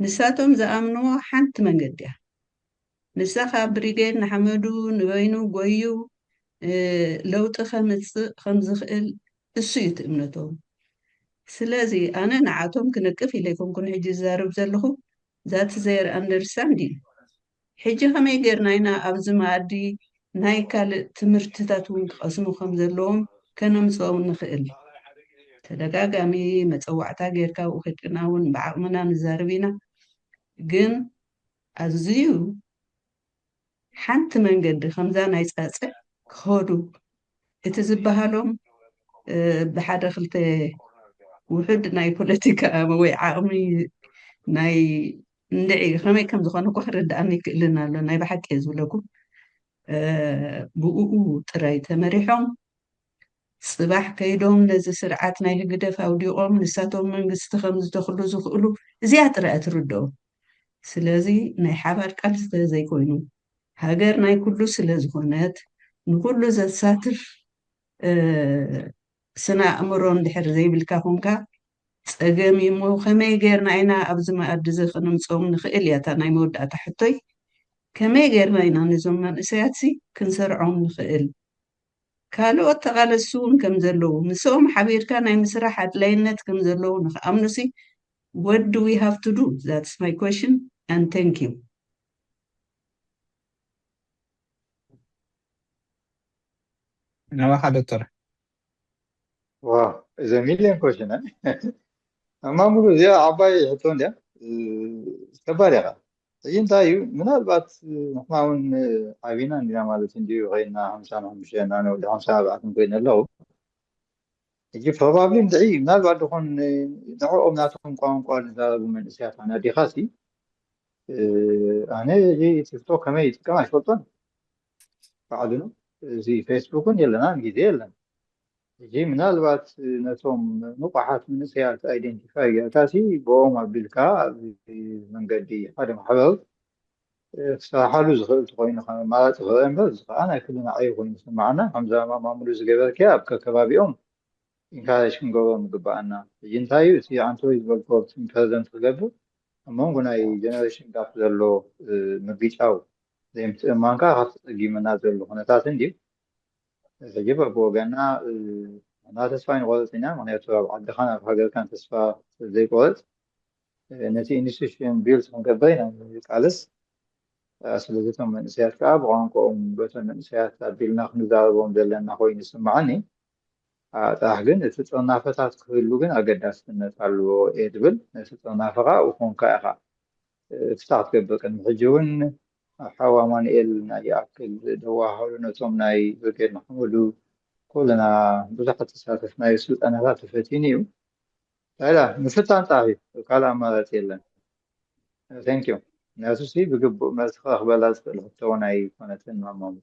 ንሳቶም ዝኣምንዎ ሓንቲ መንገዲ እያ። ንሳ ካብ ብሪጌድ ንሓመዱ ንበይኑ ጎዩ ለውጢ ከምፅእ ከም ዝኽእል እሱ እዩ እቲ እምነቶም። ስለዚ ኣነ ንዓቶም ክነቅፍ ኢለ ኣይኮንኩን ሕጂ ዝዛረብ ዘለኹ። That's their understanding። ሕጂ ከመይ ጌርና ኢና ኣብዚ መኣዲ ናይ ካልእ ትምህርትታት እውን ክቐስሙ ከም ዘለዎም ከነምፅኦም ንኽእል? ተደጋጋሚ መፀዋዕታ ጌርካ ኣብኡ ከድቅና እውን ብዓቕምና ንዛረብ ኢና። ግን ኣዝዩ ሓንቲ መንገዲ ከምዛ ናይ ፃፀ ክኸዱ እቲ ዝበሃሎም ብሓደ ክልተ ውሑድ ናይ ፖለቲካ ወይ ዓቕሚ ናይ እንድዒ ከመይ ከም ዝኾነ እኮ ክርድኣኒ ይክእልን ኣሎ። ናይ ብሓቂ እየ ዝብለኩም። ብኡኡ ጥራይ ተመሪሖም ፅባሕ ከይዶም ነዚ ስርዓት ናይ ህግደፍ ኣውዲቖም ንሳቶም መንግስቲ ከም ዝተኽሉ ዝኽእሉ እዚኣ ጥራይ እያ ትርድኦም። ስለዚ ናይ ሓባር ቃልሲ ተዘይኮይኑ ሃገር ናይ ኩሉ ስለ ዝኾነት ንኩሉ ዘሳትፍ ስነ ኣእምሮ እንድሕር ዘይብልካ ኮንካ ፀገም እዩ እሞ ከመይ ጌርና ኢና ኣብዚ መኣዲ እዚ ከነምፅኦም ንኽእል እያ እታ ናይ መወዳእታ ሕቶይ። ከመይ ጌርና ኢና ነዞም መንእሰያት ሲ ክንሰርዖም ንኽእል? ካልኦት ተቓለስቲ እውን ከም ዘለዉ ምስኦም ሓቢርካ ናይ ምስራሕ ኣድላይነት ከም ዘለዉ ንክኣምኑ ሲ what do we have to do? That's my question and thank you. ናባኻ ዶክተር። Wow, it's a million question. ኣማሙሉ እዚኣ ዓባይ ሕቶ እንድያ። ከባድ ኢኻ። እዚ እንታይ እዩ? ምናልባት ንሕና እውን ዓቢና እንዲና ማለት እንድዩ። ኮይና ሓምሳ ሓሙሽተ እና ንወዲ ሓምሳ ኣርባዕተ ኮይነ ኣለኹ። ሕጂ ፕሮባብሊ እንድዒ ምናልባት ድኾን ንዕኦም ናቶም ቋንቋ ዝዛረቡ መንእሰያት ኣናዲኻሲ ኣነ እዚ ቲክቶክ ከመይ ይጥቀም ኣይፈልጦን። ባዕሉ ነው። እዚ ፌስቡክን የለናን፣ ግዜ የለን። ሕጂ ምናልባት ነቶም ንቑሓት መንእሰያት ኣይደንቲፋይ ጌርካሲ ብኦም ኣቢልካ ኣብዚ መንገዲ ሓደ ማሕበር ክሰርሓሉ ዝኽእል ተኮይኑ ከም ኣማራፂ ክረአ እምበር እዚ ከዓ ናይ ኩልና ዕዮ ኮይኑ ዝስማዓና። ከምዛ ማሙሉ ዝገበርክያ ኣብ ከከባቢኦም ኢንካሬጅ ክንገብሮም ይግበኣና። ሕጂ እንታይ እዩ እቲ ኣንቶይ ዝበልክዎ ፕረዘንት ክገብር ኣብ መንጎ ናይ ጀነሬሽን ጋፕ ዘሎ ምግጫው ዘይምትእምማን ከዓ ካብቲ ፀጊምና ዘሎ ኩነታት እንድዩ። ሕጂ በብወገና ንሕና ተስፋ ኣይንቆርፅ ኢና። ምክንያቱ ኣብ ዓድኻን ኣብ ሃገርካን ተስፋ ዘይቆርፅ ነቲ ኢንስቲቱሽን ቢልድ ክንገብር ኢና ንቃለስ። ስለዚ እቶም መንእሰያት ከዓ ብቋንቋኦም በቶም መንእሰያት ኣቢልና ክንዛረቦም ዘለና ኮይኑ ይስምዓኒ። ጥራሕ ግን እቲ ጥርናፈታት ክህሉ ግን ኣገዳስነት ኣለዎ እየ ዝብል። ነቲ ጥርናፈ ከዓ እኹንካ ኢኻ ፍታሕ ክትገብር። ቅድሚ ሕጂ እውን ሓው ኣማኑኤል ናይ ይኣክል ደዋሃሉ ነቶም ናይ ብርጌድ ንሓመዱ ኩልና ብዙሓት ተሳተፍናዮ ስልጠናታት ተፈቲኑ እዩ። ታይላ ምፍታን ጥራሕ እዩ፣ ካልእ ኣማራፂ የለን። Thank you። ነሱ ሲ ብግቡእ መልሲ ክረኽበላ ዝኽእል ሕቶ እውን ኣይኮነትን ማማሙ።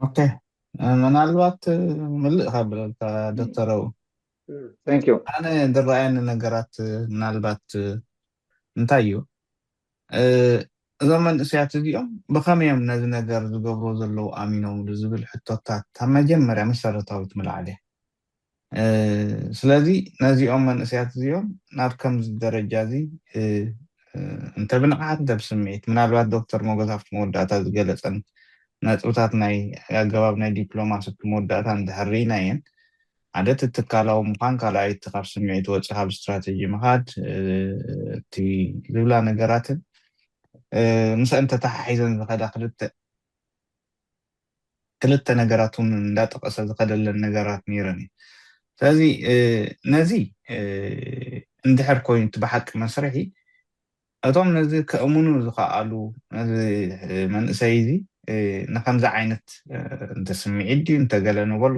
ኦኬ፣ ምናልባት ምልእ ካብለልካ ዶክተረው Thank you። ኣነ ዝረኣየኒ ነገራት ምናልባት እንታይ እዩ እዞም መንእሰያት እዚኦም ብኸመይ እዮም ነዚ ነገር ዝገብርዎ ዘለዉ ኣሚኖምሉ ዝብል ሕቶታት ኣብ መጀመርያ መሰረታዊት ምልዓል እያ። ስለዚ ነዚኦም መንእሰያት እዚኦም ናብ ከምዚ ደረጃ እዚ እንተ ብንቕሓት እንተ ብስምዒት ምናልባት ዶክተር ሞገስ ኣብቲ መወዳእታ ዝገለፀን ነጥብታት ናይ ኣገባብ ናይ ዲፕሎማሲ ኣብቲ መወዳእታ እንድሕር ርኢናየን ሓደ እቲ ትካላዊ ምዃን ካልኣይ እቲ ካብ ስምዒት ወፂ ካብ ስትራተጂ ምኻድ እቲ ዝብላ ነገራትን ምስአን ተተሓሒዘን ዝኸዳ ክልተ ክልተ ነገራት እውን እንዳጠቀሰ ዝኸደለን ነገራት ነይረን እዩ። ስለዚ ነዚ እንድሕር ኮይኑ እቲ ብሓቂ መስርሒ እቶም ነዚ ከእምኑ ዝኸኣሉ ነዚ መንእሰይ እዚ ንከምዚ ዓይነት እንተ ስምዒት ድዩ እንተገለ ንበሎ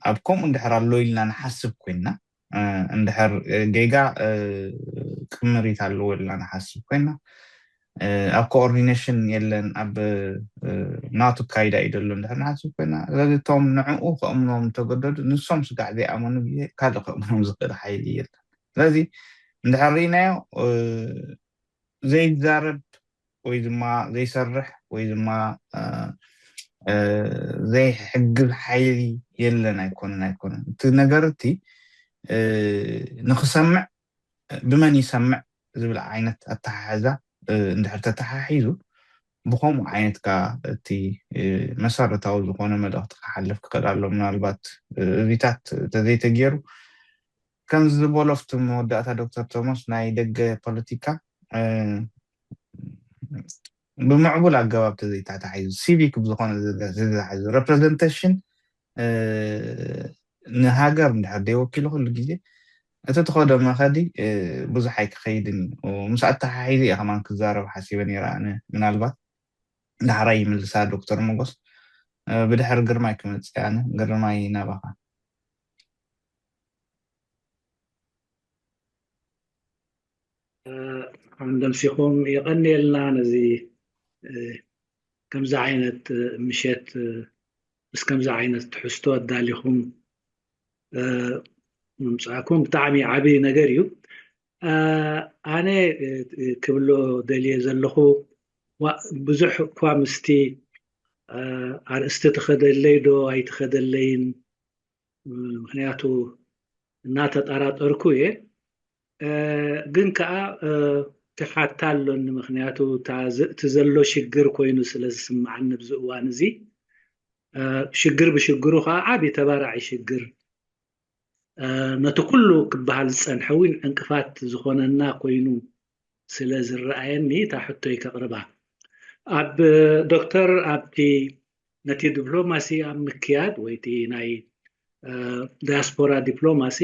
ኣብ ከምኡ እንድሕር ኣሎ ኢልና ንሓስብ ኮይንና እንድሕር ጌጋ ቅምሪት ኣለዎ ኢልና ንሓስብ ኮይና ኣብ ኮኦርዲኔሽን የለን ኣብ ናቱ ካይዳ እዩ ዘሎ እንድሕር ንሓስብ ኮይና ስለዚ እቶም ንዕኡ ከእምኖም እንተገደዱ ንሶም ስጋዕ ዘይኣመኑ ግዜ ካልእ ከእምኖም ዝኽእል ሓይሊ የለን ስለዚ እንድሕር ርኢናዮ ዘይዛረብ ወይ ድማ ዘይሰርሕ ወይ ድማ ዘይሕግዝ ሓይሊ የለን ኣይኮነን ኣይኮነን። እቲ ነገር እቲ ንክሰምዕ ብመን ይሰምዕ ዝብል ዓይነት ኣተሓሕዛ እንድሕር ተተሓሒዙ ብከምኡ ዓይነት ከ እቲ መሰረታዊ ዝኾነ መልእኽቲ ክሓልፍ ክኽእል ኣሎ። ምናልባት እዚታት ተዘይተገይሩ ከምዚ ዝበሎ ኣብቲ መወዳእታ ዶክተር ቶማስ ናይ ደገ ፖለቲካ ብምዕቡል ኣገባብ ተዘይተታሒዙ ሲቪክ ብዝኾነ ተታሒዙ ሬፕሬዘንቴሽን ንሃገር እንድሕር ደይወኪሉ ኩሉ ግዜ እቲ ተኸዶ መኸዲ ብዙሕ ኣይክኸይድን እዩ። ምስ ኣተሓሒዙ እየ ከማን ክዛረብ ሓሲበ ነይረ ኣነ ምናልባት ዳሕራይ ይምልሳ ዶክተር ሞጎስ ብድሕሪ ግርማይ ክመፅእ ኣነ ግርማይ ናባኻ። ደምሲኹም የቐንየልና ነዚ ከምዚ ዓይነት ምሸት ምስ ከምዚ ዓይነት ትሕዝቶ ኣዳሊኹም ምምፃእኩም ብጣዕሚ ዓብዪ ነገር እዩ። ኣነ ክብሎ ደልየ ዘለኹ ብዙሕ እኳ ምስቲ ኣርእስቲ ትኸደለይ ዶ ኣይትኸደለይን ምክንያቱ እናተጠራጠርኩ እየ። ግን ከዓ ክሓታ ኣሎኒ ምክንያቱ እቲ ዘሎ ሽግር ኮይኑ ስለ ዝስምዓኒ ኣብዚ እዋን እዚ ሽግር ብሽግሩ ከዓ ዓብዪ ተባራዒ ሽግር ነቲ ኩሉ ክበሃል ዝፀንሐ እውን ዕንቅፋት ዝኾነና ኮይኑ ስለ ዝረኣየኒ እታ ሕቶይ ከቕርባ ኣብ ዶክተር ኣብቲ ነቲ ዲፕሎማሲ ኣብ ምክያድ ወይ እቲ ናይ ዳያስፖራ ዲፕሎማሲ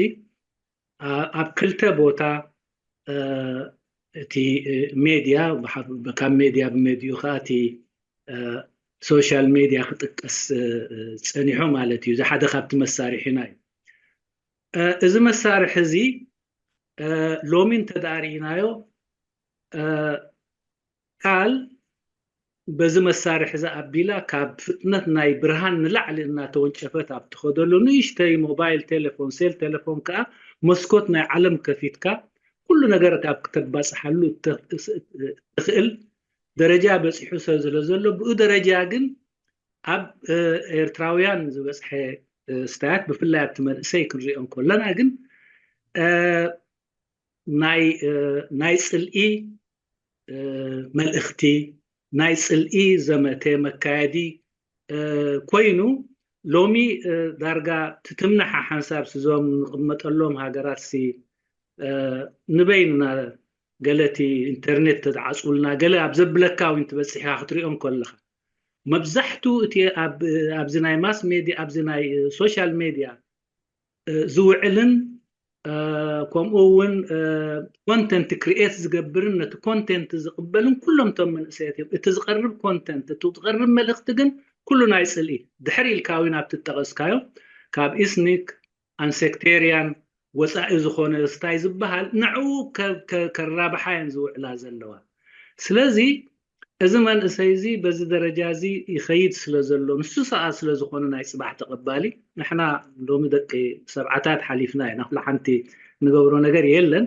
ኣብ ክልተ ቦታ እቲ ሜድያ ካብ ሜድያ ብመዲኡ ከዓ እቲ ሶሻል ሜድያ ክጥቀስ ፀኒሑ ማለት እዩ። እዚ ሓደ ካብቲ መሳርሒና እዩ። እዚ መሳርሒ እዚ ሎሚ እንተደኣ ርኢናዮ ቃል በዚ መሳርሒ እዚ ኣቢላ ካብ ፍጥነት ናይ ብርሃን ንላዕሊ እናተወንጨፈት ኣብ ትኸደሉ ንእሽተይ ሞባይል ቴሌፎን ሴል ቴሌፎን ከዓ መስኮት ናይ ዓለም ከፊትካ ኩሉ ነገር ካብ ክተባፅሓሉ ትኽእል ደረጃ በፂሑ ሰብ ስለ ዘሎ ብኡ ደረጃ ግን ኣብ ኤርትራውያን ዝበፅሐ ስታያት ብፍላይ ኣብቲ መንእሰይ ክንሪኦ እንከለና ግን ናይ ጽልኢ መልእኽቲ ናይ ጽልኢ ዘመተ መካየዲ ኮይኑ ሎሚ ዳርጋ ትትምናሓ ሓንሳብ ስዞም ንቕመጠሎም ሃገራት ሲ ንበይንና ገለ እቲ ኢንተርኔት ተዝዓፅውልና ገለ ኣብ ዘብለካ እውን ትበፅሕ ኢኻ ክትሪኦ እንከለኻ መብዛሕቱ እቲ ኣብዚ ናይ ማስ ሜድያ ኣብዚ ናይ ሶሻል ሜድያ ዝውዕልን ከምኡ እውን ኮንተንት ክሪኤት ዝገብርን ነቲ ኮንተንት ዝቕበልን ኩሎም ቶም መንእሰያት እዮም። እቲ ዝቐርብ ኮንተንት እቲ ዝቐርብ መልእኽቲ ግን ኩሉ ናይ ፅልኢ ድሕር ኢልካ እውን ኣብ ትጠቐስካዮ ካብ ኢስኒክ ኣንሴክቴርያን ወፃኢ ዝኾነ ስታይ ዝበሃል ንዕኡ ከራብሓ እየን ዝውዕላ ዘለዋ። ስለዚ እዚ መንእሰይ እዚ በዚ ደረጃ እዚ ይኸይድ ስለ ዘሎ ንሱ ሰኣ ስለ ዝኾነ ናይ ፅባሕ ተቐባሊ ንሕና ሎሚ ደቂ ሰብዓታት ሓሊፍና ኢና። ኩሉ ሓንቲ ንገብሮ ነገር የለን።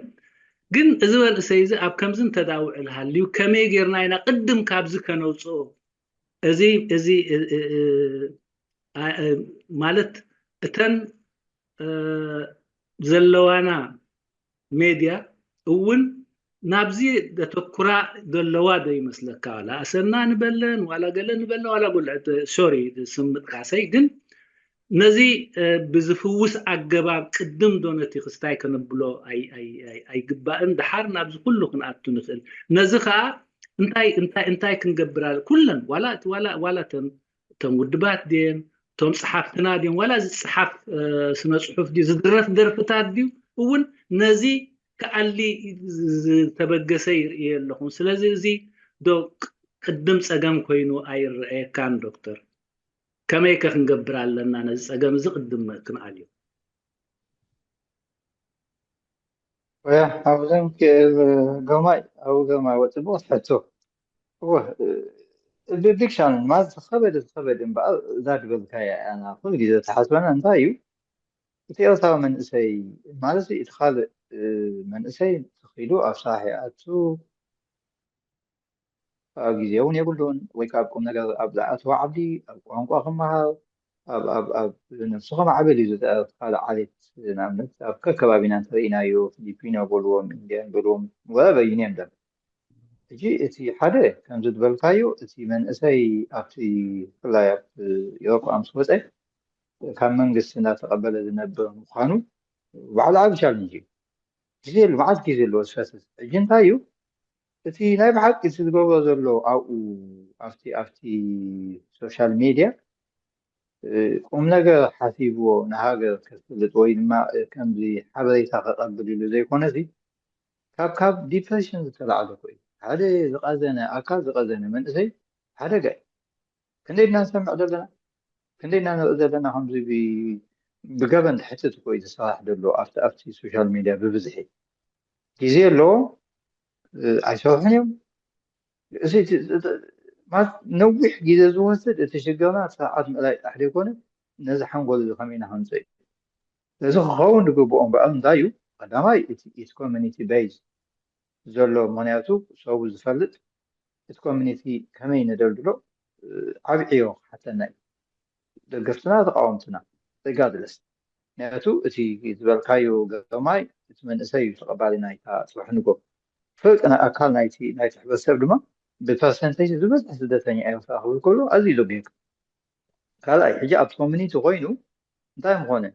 ግን እዚ መንእሰይ እዚ ኣብ ከምዚ እንተዳውዕል ሃልዩ ከመይ ጌርና ኢና ቅድም ካብዚ ከነውፅኦ እዚ እዚ ማለት እተን ዘለዋና ሜድያ እውን ናብዚ ዘተኩራ ዘለዋ ዶ ይመስለካ? ዋላ ኣሰና ንበለን ዋላ ገለ ንበለን ዋላ ጉልዕ ሶሪ ስምጥቃሰይ ግን ነዚ ብዝፍውስ ኣገባብ ቅድም ዶ ነቲ ክስታይ ከነብሎ ኣይግባእን። ድሓር ናብዚ ኩሉ ክንኣቱ ንኽእል። ነዚ ከዓ እንታይ እንታይ እንታይ ክንገብር ኣለ ኩለን ዋላ ዋላ ዋላ ተን እቶም ውድባት ድየን እቶም ጸሓፍትና ድዮም ዋላ ዝጸሓፍ ስነ ጽሑፍ ድዩ ዝድረፍ ደርፍታት ድዩ እውን ነዚ ክኣሊ ዝተበገሰ ይርእየ ኣለኹም። ስለዚ እዚ ዶ ቅድም ጸገም ኮይኑ ኣይረኣየካን ዶክተር? ከመይ ከ ክንገብር ኣለና ነዚ ጸገም እዚ ቅድም ክንኣልዮ? ወያ ኣብዘም ክእል ገማይ ኣብ ገማይ ወፅቡቅ ትሕቶ እወ ዲክሻን ማለት ዝኸበደ ዝኸበደ እምበኣር እዛ ዝበልካያ እያ ኩሉ ግዜ ተሓስበና እንታይ እዩ እቲ ኤርትራዊ መንእሰይ ማለት እቲ ካልእ መንእሰይ ተኺሉ ኣብ ስራሕ ይኣቱ ኣብ ግዜ እውን የብሉን። ወይ ከዓ ኣብ ቁም ነገር ኣብ ዝኣተወ ዓዲ ኣብ ቋንቋ ክመሃር ኣብ ኣብ ኣብ ነብሱ ከማዕብል እዩ ዝፅዕር። ካልእ ዓሌት ንኣብነት ኣብ ከከባቢና እንተርኢናዮ ፊሊፒኖ በልዎም ኢንዲያን በልዎም ወረበ ዩኒየን ደም ሕጂ እቲ ሓደ ከምዚ ዝበልካዮ እቲ መንእሰይ ኣብቲ ብፍላይ ኣብ ኤውሮጳ ምስ ወፀ ካብ መንግስቲ እናተቐበለ ዝነብር ምዃኑ ባዕሉ ዓብ ቻለንጅ እዩ። ግዜ የሉ መዓት ግዜ ኣለዎ ዝፈስስ። ሕጂ እንታይ እዩ እቲ ናይ ብሓቂ እቲ ዝገብሮ ዘሎ ኣብኡ ኣብቲ ኣብቲ ሶሻል ሜድያ ቁም ነገር ሓሲብዎ ንሃገር ከስልጥ ወይ ድማ ከምዚ ሓበሬታ ከቐብል ኢሉ ዘይኮነሲ ካብ ካብ ዲፕሬሽን ዝተላዕለ እኮ እዩ። ሓደ ዝቐዘነ ኣካል ዝቐዘነ መንእሰይ ሓደጋ እዩ። ክንደይ ኢና ንሰምዕ ዘለና፣ ክንደይ ኢና ንርኢ ዘለና ከምዚ ብ- ብገበን ትሕትት እኮ እዩ ዝሰራሕ ዘሎ ኣብቲ ኣብቲ ሶሻል ሚድያ ብብዝሒ ግዜ ኣለዎ ኣይሰርሑን እዮም። እዚ ማለት ነዊሕ ግዜ ዝወስድ እቲ ሽግርና ሰዓት ምእላይ ጥራሕ ዘይኮነ ነዚ ሓንጎል እዚ ከመይ ኢና ከምፅእ ስለዚ ክኸውን ዝግብኦ እምበኣር እንታይ እዩ? ቀዳማይ እቲ ኢት ኮሚኒቲ ቤዝ ዘሎ ምክንያቱ ሰቡ ዝፈልጥ እቲ ኮሚኒቲ ከመይ ነደልድሎ ዓብዕዮ ክሓተና እዩ። ደገፍትና ተቃወምትና ሪጋርድለስ ምክንያቱ እቲ ዝበልካዮ ገማይ እቲ መንእሰይ እዩ ተቐባሊ ናይታ ፅባሕ ንጎ ፍርቂ ናይ ኣካል ናይቲ ናይቲ ሕብረተሰብ ድማ ብፐርሰንቴጅ ዝበዝሕ ስደተኛ ኤርትራ ክብል ከሎ ኣዝዩ ዘጉህየካ ካልኣይ ሕጂ ኣብቲ ኮሚኒቲ ኮይኑ እንታይ ምኾነ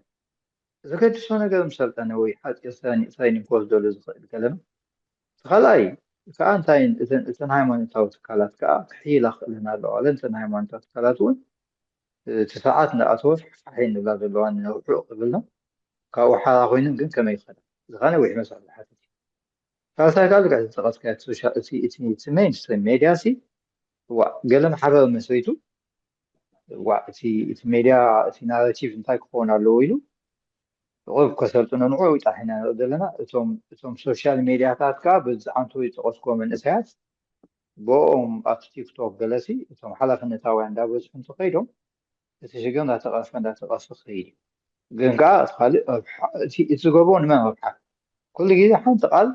ዘገድሶ ነገር ምስ ሰልጠነ ወይ ሓፂር ትሬኒንግ ክወስደሉ ዝኽእል ገለመ እቲ ካልኣይ ከዓ እንታይ እተን ሃይማኖታዊ ትካላት ከዓ ክሕይላ ክኽእለን ኣለዋ እለን እተን ሃይማኖታዊ ትካላት እውን እቲ ሰዓት እንዳኣተወ ፋሕፋሕ እንብላ ዘለዋ ንነውሑ ክብልና ካብኡ ሓራ ኮይነን ግን ከመይ ይኸዳ እዚ ከዓ ነዊሕ መስዋዕቲ ዝሓትት እዩ ሳልሳይ ከዓ ልክዕ ዝጠቐስካዮ እቲ ሜይንስትሪም ሜድያ ሲ ገለ ማሕበር መስሪቱ እቲ ሜድያ እቲ ናራቲቭ እንታይ ክኸውን ኣለዎ ኢሉ ቁሩብ ከሰልጥኖ ንዑ ጥራሕ ኢና ንርኢ ዘለና እቶም ሶሻል ሜድያታት ከዓ በዚ ዓንቶ ዝጠቐስኩዎ መንእሰያት ብኦም ኣብቲ ቲክቶክ ገለሲ እቶም ሓላፍነታውያን እንዳበዝሑ እንተኸይዶም እቲ ሽግር እንዳተቐርፈ እንዳተቐርፈ ክኸይድ እዩ ግን ከዓ እቲ ካልእ እቲ ዝገብሮ ንመን ረብሓ ኩሉ ግዜ ሓንቲ ቃል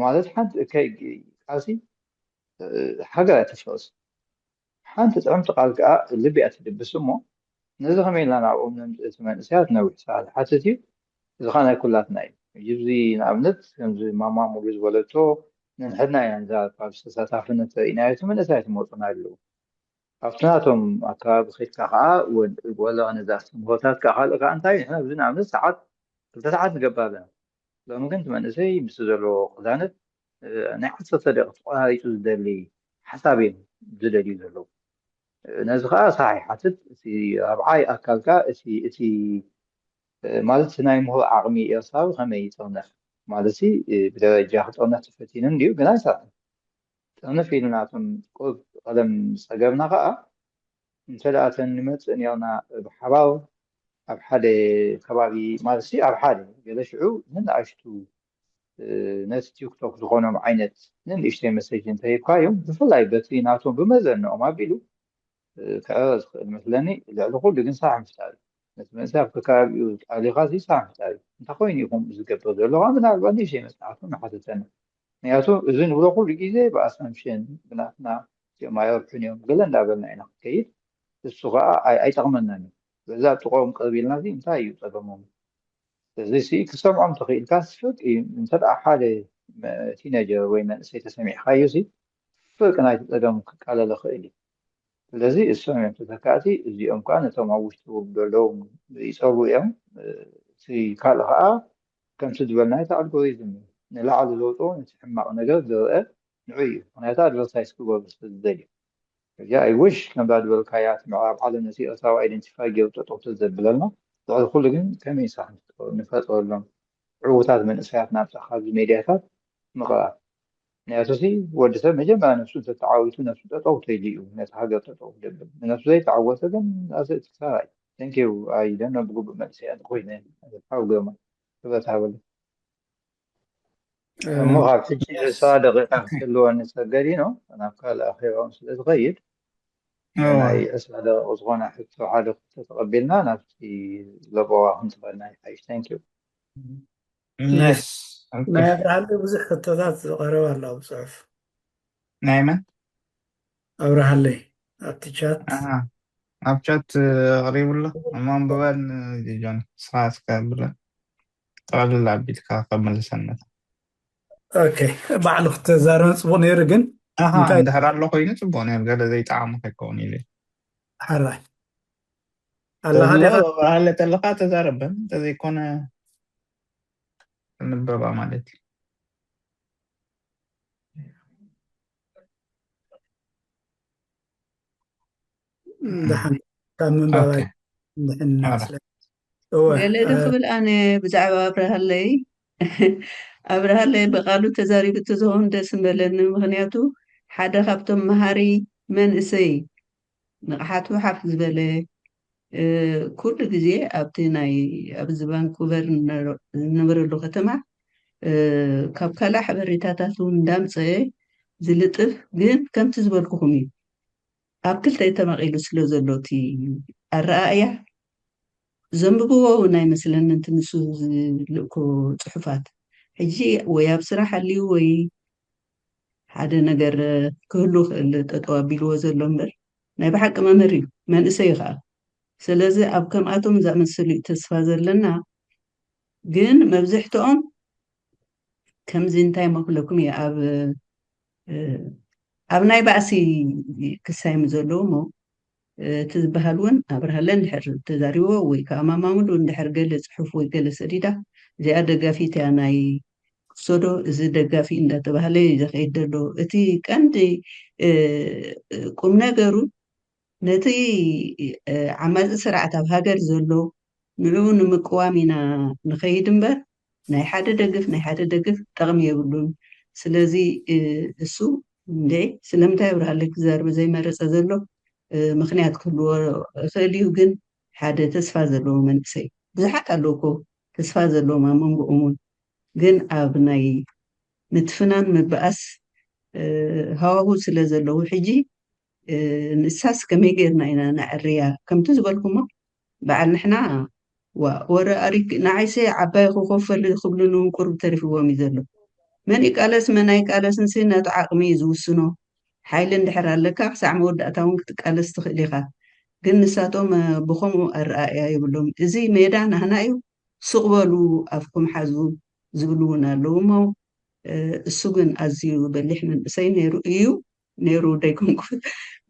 ማለት ሓንቲ ቃልሲ ሃገር ኣይተፍርስ ሓንቲ ጥዕምቲ ቃል ከዓ ልቢ እያ ትድብስ እሞ ነዚ ከመይ ኢልና ናብኦም ነምፅእ እቲ መንእሰያት ነዊሕ ስራሕ ዝሓትት እዩ እዚ ከዓ ናይ ኩላትና እዩ ሕጂ እዚ ንኣብነት ከምዚ ማማ ሙሉ ዝበለቶ ነንሕድና ኢና ንዛረብ ካብ ተሳታፍነት ርኢናዮ እቲ መንእሰያት ይመፁና ኣለዉ ኣብቲ ናቶም ኣከባቢ ከድካ ከዓ ወለቐ ነዚ ኣስተምህሮታት ከዓ ካልእ ከዓ እንታይ ንሕና ብዚ ንኣብነት ሰዓት ክልተ ሰዓት ንገብር ኣለና ሎሚ ግን እቲ መንእሰይ ምስቲ ዘለዎ ቅዛነት ናይ ዓሰርተ ደቂቕ ተቆራሪፁ ዝደሊ ሓሳብ እዮም ዝደልዩ ዘለዉ ነዚ ከዓ ሰሓ ይሓትት እቲ ራብዓይ ኣካልካ እቲ ማለት ናይ ምሁር ዓቕሚ ኤርትራዊ ከመይ ይፅርነፍ ማለት ብደረጃ ክፅርነፍ ተፈቲኑ እንድዩ ግን ኣይሰርሐን ጥርንፍ ኢሉ ናቶም ቁሩብ ቀደም ዝፀገብና ከዓ እንተ ደኣ እተን ንመፅእ ነርና ብሓባር ኣብ ሓደ ከባቢ ማለት ኣብ ሓደ ገለ ሽዑ ንንኣሽቱ ነቲ ቲክቶክ ዝኾኖም ዓይነት ንንእሽተይ መሰጅ እንተሂብካዮም ብፍላይ በቲ ናቶም ብመዘንኦም ኣቢሉ ክዕረ ዝኽእል መስለኒ ልዕሊ ኩሉ ግን ስራሕ ምፍጣር እዩ ነቲ መንእሰይ ኣብቲ ከባቢኡ ኣሊኻ እዚ ስራሕ ምፍጣር እዩ እንታይ ኮይኑ ኢኹም ዝገብር ዘሎ ምናልባት ንእሽተይ መፅናዕቱ ንሓተተና ምክንያቱ እዚ ንብሎ ኩሉ ግዜ ብኣሳምሽን ብናትና እዚኦም ኣይረብሑን እዮም ገለ እንዳበልና ኢና ክንከይድ እሱ ከዓ ኣይጠቕመናን እዩ በዛ ጥቆም ቅርብ ኢልና እዚ እንታይ እዩ ፀገሞም እዚ ክሰምዖም ተኽኢልካ ፍርቂ እንተ ሓደ ቲነጀር ወይ መንእሰይ ተሰሚዕካዮ ሲ ፍርቂ ናይቲ ፀገም ክቃለለ ክእል እዩ ስለዚ እሶም እዮም ተተካእቲ እዚኦም ከዓ ነቶም ኣብ ውሽጢ ዘለዉ ይፀቡ እዮም እቲ ካልእ ከዓ ከምቲ ዝበልናዮ እቲ ኣልጎሪዝም እዩ ንላዕሊ ዘውፅኦ ነቲ ሕማቕ ነገር ዝርአ ንዑ እዩ ምክንያቱ ኣድቨርታይዝ ክገብሩ ስለዝደልዩ ሕጂ ኣይ ዊሽ ከምዛ ዝበልካያ እቲ ምዕራብ ዓለም ነቲ ኤርትራዊ ኣይደንቲፋይ ገይሩ ጠጠው ተዘብለልና ልዕሊ ኩሉ ግን ከመይ ስራሕ ንፈጥረሎም ዕዉታት መንእሰያት ናብታ ካብዚ ሜድያታት ምቕራብ ምክንያቱ ሲ ወዲ ሰብ መጀመርያ ነብሱ እንተተዓዊቱ ነብሱ ጠጠው ተይሉ እዩ ነቲ ሃገር ጠጠው ደብል ንነብሱ ዘይተዓወተ ግን ኣሰ እቲ ክሳራ እዩ thank you ኣይደኖ ብግቡእ መልሲ እያ ዝኾይነ ሓው ግርማ ክብረት ሃበሉ እሞ ካብ ሕጂ ዕስራ ደቂቃ ክትህልወኒ ሰገዲኖ ናብ ካልእ ኣኼባውን ስለ ዝኸይድ ናይ ዕስራ ደቂቕ ዝኾነ ሕቶ ሓደ ክልተ ተቐቢልና ናብቲ ለበዋ ክንትኸድና ይሓይሽ thank you ናይ ኣብርሃለይ ብዙሕ ሕቶታት ዝቐረበ ኣሎ ኣብ ፅሑፍ ናይ መን? ኣብርሃለይ ኣብቲ ቻት ኣሃ፣ ኣብ ቻት ኣቕሪቡ ኣሎ። እሞ ኣንብበን ጆኒ፣ ንስኻ እስከ ብለን ጠቕልል ኣቢልካ ከመልሰን መታ። ኦኬ፣ ባዕሉ ክተዛረበ ጽቡቕ ነይሩ፣ ግን ኣሃ፣ እንታይ እንድሕር ኣሎ ኮይኑ ጽቡቕ ነይሩ፣ ገለ ዘይጠዓሙ ከይከውን ኢለ። ሓራይ ኣላኻ ተሎ ዲኻ? ኣለ ተለኻ ተዛረበን፣ እንተዘይኮነ ክንበባ ማለት እዩ። ደሓን ካብ ምንባብ ኦኬ። ኣይ-፣ እንድሕን ኣረ። ስለ እወ ገለ ዶ ክብል ኣነ ብዛዕባ ኣብርሃለይ ኣብርሃለይ ብቓሉ ተዛሪቡ ተዝኸውን ደስ ምበለኒ። ምኽንያቱ ሓደ ካብቶም መሃሪ መንእሰይ ንቕሓቱ ሓፍ ዝበለ እ፣ ኩሉ ግዜ ኣብቲ ናይ ኣብዚ ቫንኩቨር ንነረ- ዝነበረሉ ከተማ እ፣ ካብ ካልእ ሓበሬታታት እውን እንዳምፀአ ዝልጥፍ፣ ግን ከምቲ ዝበልኩኹም እዩ። ኣብ ክልተ ተመቒሉ ስለ ዘሎ እቲ ኣረኣእያ ዘንብብዎ እውን ኣይመስለኒ፣ እቲ ንሱ ዝልእኮ ፅሑፋት። ሕጂ ወይ ኣብ ስራሕ ኣልዩ ወይ ሓደ ነገር ክህሉ ክእል ጠጠው ኣቢልዎ ዘሎ እምበር፣ ናይ ብሓቂ መምህር እዩ፣ መንእሰይ እዩ ከዓ። ስለዚ ኣብ ከምኣቶም ዝኣመሰሉ እዩ ተስፋ ዘለና። ግን መብዝሕትኦም ከምዚ እንታይ መክለኩም እዩ ኣብ እ፣ ኣብ ናይ ባእሲ ክሳይም ዘለዉ እሞ እ፣ እቲ ዝበሃል እውን ኣብርሃለ እንድሕር ተዛሪቦ ወይ ከዓ ማማሙሉ እንድሕር ገለ ፅሑፍ ወይ ገለ ሰዲዳ እዚኣ ደጋፊት እያ ናይ ክሶዶ፣ እዚ ደጋፊ እንዳተባሃለ እዩ ዘኸይድ ዘሎ። እቲ ቀንዲ እ፣ ቁም ነገሩ ነቲ እ፣ ዓማፂ ስርዓት ኣብ ሃገር ዘሎ ንዕኡ ንምቅዋም ኢና ንኸይድ እምበር ናይ ሓደ ደግፍ ናይ ሓደ ደግፍ ጠቕሚ የብሉን። ስለዚ እ፣ እሱ እንዴ ስለምንታይ ኣብርሃለይ ክዛርብ ዘይመረፀ ዘሎ እ፣ ምኽንያት ክህልዎ ይኽእል እዩ። ግን ሓደ ተስፋ ዘለዎ መንእሰይ ብዙሓት ኣለዉ እኮ ተስፋ ዘለዎም ኣብ መንጎኦም እውን፣ ግን ኣብ ናይ ምትፍናን ምብኣስ እ፣ ሃዋሁ ስለ ዘለዉ ሕጂ እ፣ ንሳስ ከመይ ጌርና ኢና ነዕርያ? ከምቲ ዝበልኩሞ በዓል ንሕና ዋ ወረ ኣሪክ ንዓይሰ ዓባይ ክኸፈሉ ክብሉኒ እውን ቁሩብ ተሪፍዎም እዩ ዘሎ። መን ይቃለስ መን ኣይቃለስንሲ ነቲ ዓቕሚ እዩ ዝውስኖ። ሓይሊ እንድሕር ኣለካ ክሳዕ መወዳእታ እውን ክትቃለስ ትኽእል ኢኻ። ግን ንሳቶም እ፣ ብኸምኡ ኣረኣእያ የብሎም። እዚ ሜዳ ናህና እዩ፣ ስቕ በሉ ኣፍኩም ሓዙ ዝብሉ እውን ኣለዉ እሞ እ፣ እሱ ግን ኣዝዩ በሊሕ መንእሰይ ነይሩ እዩ ነይሩ ደይኮንኩ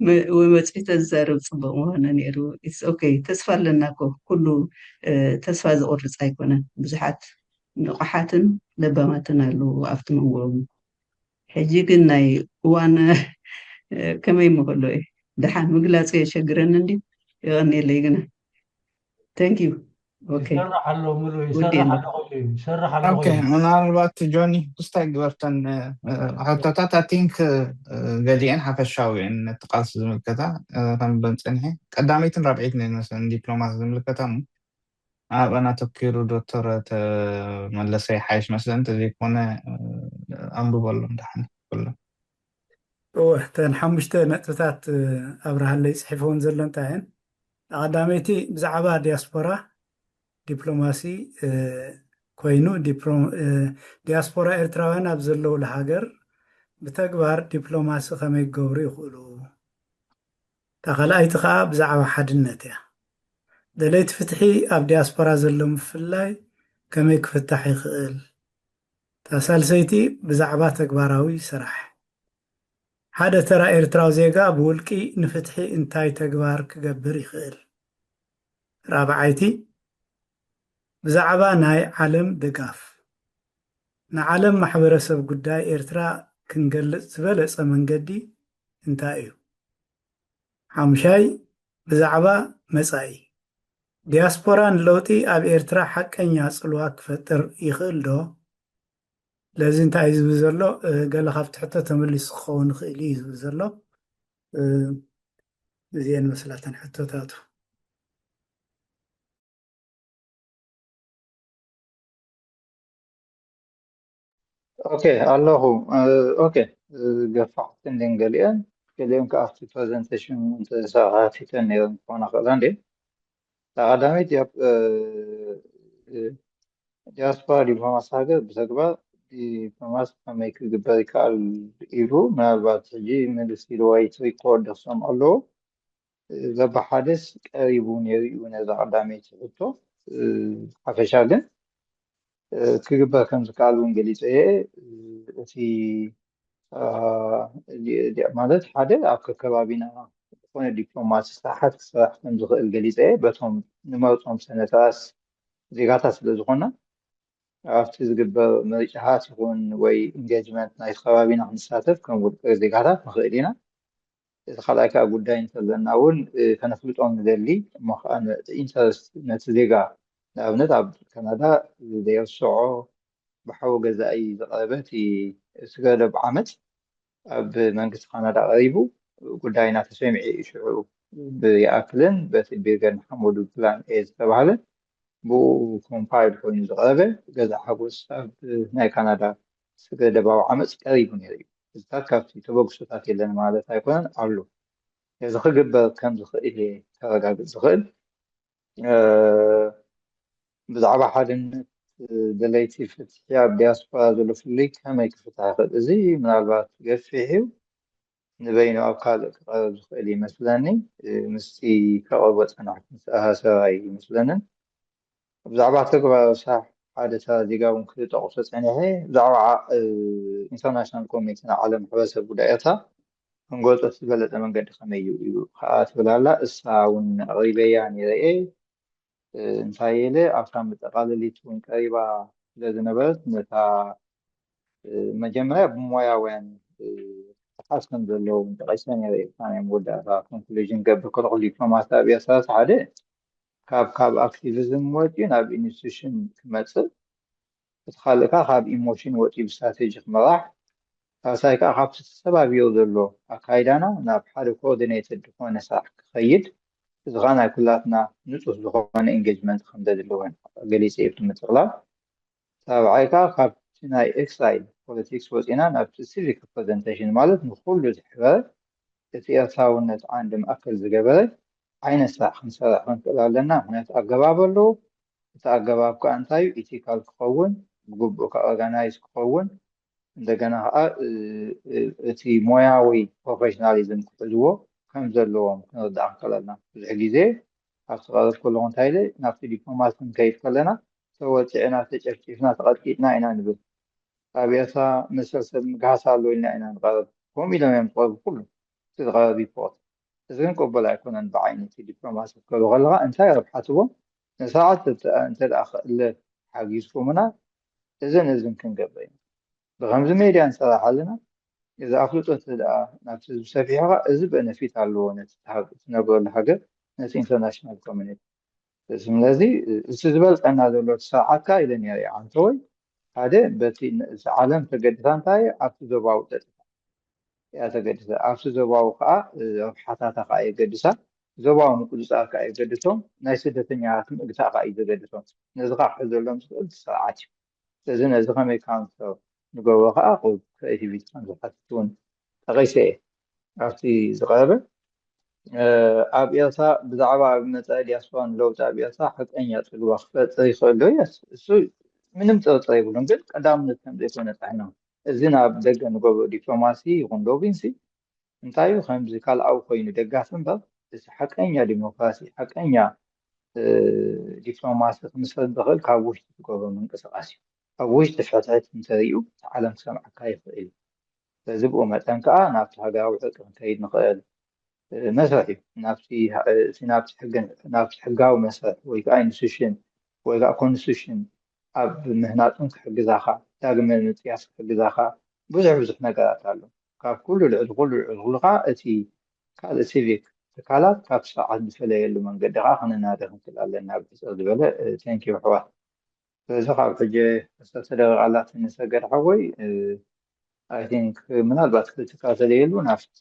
መ- ወመፂኡ ተዝዛረብ ፅቡቅ ምኾነ ነይሩ። It's okay፣ ተስፋ ኣለና እኮ። ኩሉ እ፣ ተስፋ ዝቆርፅ ኣይኮነን። ብዙሓት ንቑሓትን ለባማትን ኣለዉ ኣብቲ መንጎኦም። ሕጂ ግን ናይ እዋን እ፣ ከመይ ምክሎ እዩ ደሓን ምግላፁ የሸግረኒ እንዲ። የቐኒየለይ ግና። Thank you። Okay። ይሰርሕ ኣሎ ሙሉ ወዲ ይሰርሕ የለ ኣሎ ኩሉ እዩ ይሰርሕ ኣሎ ኦኬ፣ ኩሉ እዩ። ምናልባት ጆኒ ክስታይ ግበርተን እ፣ ሕቶታት ኣቲንክ ገሊአን ሓፈሻዊ እየን ነቲ ቃልሲ ዝምልከታ እ፣ ከንብበን ፀኒሐ። ቀዳመይትን ራብዐይትን እየን መስለን ዲፕሎማሲ ዝምልከታ እሞ ኣብአን ኣተኪሩ ዶክተር ተመለሰ ይሓይሽ መስለን እንተዘይኮነ እ፣ ኣንብበሎም ደሓን ኩሎም። እወ እተን ሓሙሽተ ነጥብታት እ፣ ኣብርሃለይ ፅሒፍዎን ዘሎ እንታይ እየን? ቀዳመይቲ ብዛዕባ ዲያስፖራ ዲፕሎማሲ እ፣ ኮይኑ ዲፕሎ- እ፣ ዲያስፖራ ኤርትራውያን ኣብ ዘለውሉ ሃገር ብተግባር ዲፕሎማሲ ከመይ ክገብሩ ይኽእሉ? እታ ካልኣይቲ ከዓ ብዛዕባ ሓድነት እያ። ደለይቲ ፍትሒ ኣብ ዲያስፖራ ዘሎ ምፍልላይ ከመይ ክፍታሕ ይኽእል? እታ ሳልሰይቲ ብዛዕባ ተግባራዊ ስራሕ። ሓደ ተራ ኤርትራዊ ዜጋ ብውልቂ ንፍትሒ እንታይ ተግባር ክገብር ይኽእል? ራብዓይቲ ብዛዕባ ናይ ዓለም ድጋፍ። ንዓለም ማሕበረሰብ ጉዳይ ኤርትራ ክንገልጽ ዝበለጸ መንገዲ እንታይ እዩ? ሓሙሻይ ብዛዕባ መጻኢ። ዲያስፖራ ንለውጢ ኣብ ኤርትራ ሓቀኛ ጽልዋ ክፈጥር ይኽእል ዶ? ለዚ እንታይ እዩ ዝብል ዘሎ? እ፣ ገለ ካብቲ ሕቶ ተመሊሱ ክኸውን ይኽእል እዩ ዝብል ዘሎ። እ፣ እዚአን መስላተን ሕቶታቱ። ኦኬ ኣለኹ። እ፣ ኦኬ፣ እ፣ ገፋሕቲ እንድን ገሊአን ገሊአን ከዓ ኣብቲ ፕሬዘንቴሽን ተሳታፊተን ነይረን ክኾና ክእላ እንዴ። እታ ቀዳመይቲ ዲያፕ- እ፣ እ፣ ዲያስፖራ ዲፕሎማሲ ሃገር ብተግባር ዲፕሎማሲ ከመይ ክግበር ይከኣል ኢሉ ምናልባት ሕጂ ምልስ ኢሉ ወይ እቲ ሪኮርድ ክሰምዖ ኣለዎ። በብሓደስ ቀሪቡ ነይሩ እዩ ነዛ ቀዳመይቲ ሕቶ። ሓፈሻ ግን ክግበር ከም ዝከኣል እውን ገሊፀ እየ። እቲ ማለት ሓደ ኣብ ከከባቢና ዝኾነ ዲፕሎማሲ ስራሓት ክስራሕ ከም ዝኽእል ገሊፀ እየ። በቶም ንመርፆም ሰነተራስ ዜጋታት ስለ ዝኾና ኣብቲ ዝግበር ምርጫታት ይኹን ወይ ኢንጌጅመንት ናይቲ ከባቢና ክንሳተፍ ከም ውልቀ ዜጋታት ንኽእል ኢና። እቲ ካልኣይ ከዓ ጉዳይ እንተለና እውን ከነፍልጦም ንደሊ እሞ ከዓ ኢንተረስት ነቲ ዜጋ ንኣብነት ኣብ ካናዳ ዘይርስዖ ብሓዊ ገዛኢ ዝቐረበ እቲ ስገደብ ዓመፅ ኣብ መንግስቲ ካናዳ ቀሪቡ ጉዳይና ተሰሚዑ እዩ። ሽዑ ብይኣክልን በቲ ቢርገን ሓሙዱ ፕላን ኤ ዝተባህለ ብኡ ኮምፓይል ኮይኑ ዝቐረበ ገዛ ሓጎስ ኣብ ናይ ካናዳ ስገደባዊ ዓመፅ ቀሪቡ ነይሩ እዩ። እዚታት ካብቲ ተበግሶታት የለን ማለት ኣይኮነን ኣሎ። እዚ ክግበር ከም ዝኽእል እየ ከረጋግፅ ዝኽእል። ብዛዕባ ሓድነት ደለይቲ ፍትሒ ኣብ ዲያስፖራ ዘሎ ፍልልይ ከመይ ክፍታሕ ይኽእል? እዚ ምናልባት ገፊሕ እዩ። ንበይኑ ኣብ ካልእ ክቐርብ ዝኽእል ይመስለኒ። ምስቲ ከቕርቦ ጸናሕኩ ዝተኣሳሰር ኣይመስለንን። ብዛዕባ ተግባር ረሳሕ ሓደ ተራ ዜጋ እውን ክጠቕሶ ጸኒሐ። ብዛዕባ ኢንተርናሽናል ኮሚኒቲ ናይ ዓለም ሕብረተሰብ ጉዳይ ኤርትራ ክንገልጾ እቲ ዝበለጸ መንገዲ ከመይ እዩ እዩ ከዓ ትብል ኣላ። እሳ እውን ኣቕሪበያ ነይረ እየ። እንታይ ኢለ ኣብታ መጠቓለሊት እውን ቀሪባ ስለ ዝነበረት ነታ መጀመርያ ብሞያውያን ክጠሓስ ከም ዘለዎ እውን ጠቒሰ ነይረ። ኢልካ ናይ መወዳእታ ኮንክሉዥን ገብር ከለኹ ዲፕሎማሲ ኣብ ኤርትራ ሓደ ካብ ካብ ኣክቲቪዝም ወፂኡ ናብ ኢንስቲቱሽን ክመፅእ እቲ ካልእ ከዓ ካብ ኢሞሽን ወፂኡ ብስትራቴጂ ክመራሕ ሳልሳይ ከዓ ካብቲ ተሰባቢሩ ዘሎ ኣካይዳና ናብ ሓደ ኮኦርዲኔትድ ዝኾነ ስራሕ ክኸይድ እዚ ከዓ ናይ ኩላትና ንፁህ ዝኾነ ኢንጌጅመንት ከም ዘድሊ እውን ገሊፀ እዩ ብምጥቕላል ሳብዓይ ከዓ ካብቲ ናይ ኤክሳይል ፖለቲክስ ወፂና ናብቲ ሲቪክ ሪፕሬዘንቴሽን ማለት ንኩሉ ዝሕበረ እቲ ኤርትራውነት ዓንዲ ማእከል ዝገበረ ዓይነት ስራሕ ክንሰርሕ ክንክእል ኣለና። ምክንያቱ ኣገባብ ኣለዎ። እቲ ኣገባብ ከዓ እንታይ እዩ? ኢቲካል ክኸውን፣ ብግቡእ ከዓ ኦርጋናይዝ ክኸውን፣ እንደገና ከዓ እቲ ሞያዊ ፕሮፌሽናሊዝም ክሕዝዎ ከም ዘለዎም ክንርዳእ ክንክእል ኣለና። ብዙሕ ግዜ ኣብቲ ቀረብ ከለኹ እንታይ ኢለ ናብቲ ዲፕሎማሲ ክንከይድ ከለና ተወፂዕና፣ ተጨፍጪፍና፣ ተቐጥቂጥና ኢና ንብል። ኣብ ኤርትራ መሰል ሰብ ምግሃስ ኣሎ ኢልና ኢና ንቐርብ። ከምኡ ኢሎም እዮም ዝቐርቡ ኩሉ እቲ ዝቐረብ ሪፖርት። እዚ ግን ቅቡል ኣይኮነን ብዓይኒ እቲ ዲፕሎማሲ ክትከዱ ከለኻ እንታይ ረብሓ ትቦም ንስርዓት እንተ ደኣ ክእለ ሓጊዝኩምና እዝን እዝን ክንገብር ኢና። ብከምዚ ሜድያ ንሰርሕ ኣለና። እዚ ኣፍልጦ እንተ ደኣ ናብቲ ህዝቢ ሰፊሕኻ እዚ በነፊት ኣለዎ ነቲ ትነብረሉ ሃገር ነቲ ኢንተርናሽናል ኮሚኒቲ። ስለዚ እቲ ዝበልፀና ዘሎ እቲ ስርዓትካ ኢለ ነይረ እየ ዓንተወይ ሓደ በቲ ዓለም ተገድሳ እንታይ ኣብቲ ዞባዊ ፀጥታ እያ ተገድሳ ኣብቲ ዞባዊ ከዓ ረብሓታታ ከዓ የገድሳ ዞባዊ ምቁፅፃር ከዓ የገድሶም ናይ ስደተኛታት ምግታእ ከዓ እዩ ዘገድሶም ነዚ ከዓ ክሕዘሎም ዝኽእል ስርዓት እዩ ስለዚ ነዚ ከመይ ካውንተር ንገብሮ ከዓ ክሬቲቪቲ ከም ዝሓትት እውን ጠቂሰ እየ ኣብቲ ዝቀረበ ኣብ ኤርትራ ብዛዕባ ኣብ መፃኢ ዲያስፖራ ንለውጢ ኣብ ኤርትራ ሓቀኛ ፅልዋ ክፈጥር ይኽእል ዶ እሱ ምንም ጥርጥር የብሉን ግን ቀዳምነት ከም ዘይኮነ ፅሕና እዚ ናብ ደገ ንገብሮ ዲፕሎማሲ ይኹን ሎቢንሲ እንታይ እዩ ከምዚ ካልኣዊ ኮይኑ ደጋፊ እምበር እቲ ሓቀኛ ዲሞክራሲ ሓቀኛ ዲፕሎማሲ ክምስረት ዝኽእል ካብ ውሽጢ ትገብሮ ምንቅስቃስ እዩ ኣብ ውሽጢ ፍትሕት እንተሪኡ እቲ ዓለም ክሰምዓካ ይኽእል እዩ ስለዚ ብኡ መጠን ከዓ ናብቲ ሃገራዊ ዕርቂ ክንከይድ ንኽእል መስርሕ እዩ ናብቲ ናብቲ ሕግን ናብቲ ሕጋዊ መስርሕ ወይ ከዓ ኢንስቲቱሽን ወይ ከዓ ኮንስቲቱሽን ኣብ ምህናፁን ክሕግዛኻ ዳግመ ምፅያስ ክሕግዛኻ ብዙሕ ብዙሕ ነገራት ኣሎ ካብ ኩሉ ልዕሊ ኩሉ ልዕሊ ኩሉ ከዓ እቲ ካልእ ሲቪክ ትካላት ካብ ስርዓት ዝፈለየሉ መንገዲ ከዓ ክንናደ ክንክእል ኣለና ብሕፅር ዝበለ ቴንኪዩ ኣሕዋት ስለዚ ካብ ሕጂ ሰለስተ ደቂቃ ኣላትኒ ሰገድ ሓወይ I think ምናልባት ክልተ ተደልየሉ ናብቲ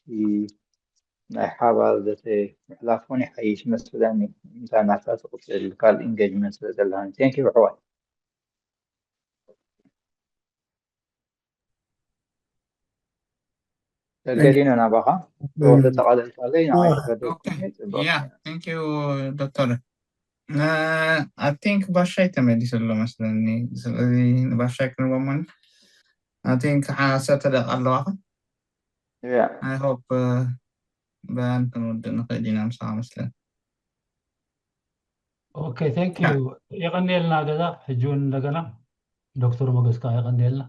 ናይ ሓባር ዘተ ምሕላፍ እውን ይሓይሽ ይመስለኒ እንታይ ናታ ትቕፅል ካልእ ኢንጌጅመንት ስለ ዘለኒ thank you ኣሕዋት ተገዲነ ናባኻ ተጠቓለልካለይ ንዓይ ተፈደልኩኒ ፅቡቅ ያ thank you ዶክተር I think ባሻይ ተመሊሱ ኣሎ መስለኒ ስለዚ ንባሻይ ክንቦ I think ሓሰተ ደቂቃ ኣለዋኻ። Yeah. I hope ብኣን ክንውድእ ንኽእል ኢና ምሳኻ መስለን። Okay, thank you። የቐንየልና ገዛ። ሕጂ እውን እንደገና ዶክተር ሞገስካ የቐንየልና።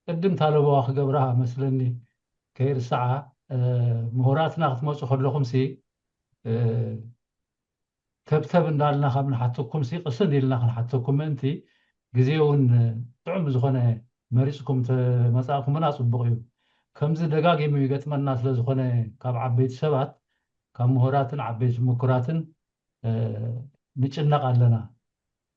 ቅድም ታለበዋ ክገብራ መስለኒ ከይርሳዓ፣ ምሁራትና ክትመፁ ከለኹም ሲ ተብተብ እንዳልና ካብ ንሓተኩም ሲ ቅስን ኢልና ክንሓተኩም ምእንቲ ግዜ እውን ጥዑም ዝኾነ መሪፅኩም ተመፃእኩምና ፅቡቕ እዩ። ከምዚ ደጋጊሙ ይገጥመና ስለዝኾነ ካብ ዓበይቲ ሰባት ካብ ምሁራትን ዓበይቲ ምኩራትን ንጭነቕ ኣለና።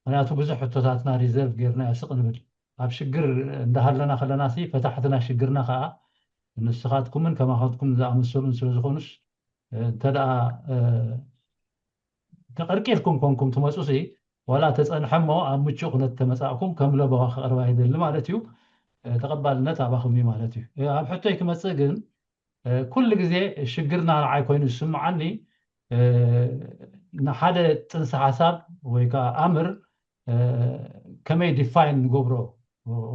ምክንያቱ ብዙሕ ሕቶታትና ሪዘርቭ ጌርና ስቕ ንብል። ኣብ ሽግር እንዳሃለና ከለና ሲ ፈታሕትና ሽግርና ከዓ ንስኻትኩምን ከማኻትኩም ዝኣመሰሉን ስለዝኾኑስ እንተ ደኣ ተቐርቂርኩም ኮንኩም ትመፁ ሲ ዋላ ተፀንሐ እሞ ኣብ ምቹእ ኩነት ተመፃእኩም ከም ለበዋ ክቐርባ ይደሊ ማለት እዩ። ተቐባልነት ኣባኹም እዩ ማለት እዩ። ኣብ ሕቶይ ክመፅእ ግን ኩሉ ግዜ ሽግርና ንዓይ ኮይኑ ዝስምዓኒ ንሓደ ጥንሲ ሓሳብ ወይ ከዓ ኣምር ከመይ ዲፋይን ንገብሮ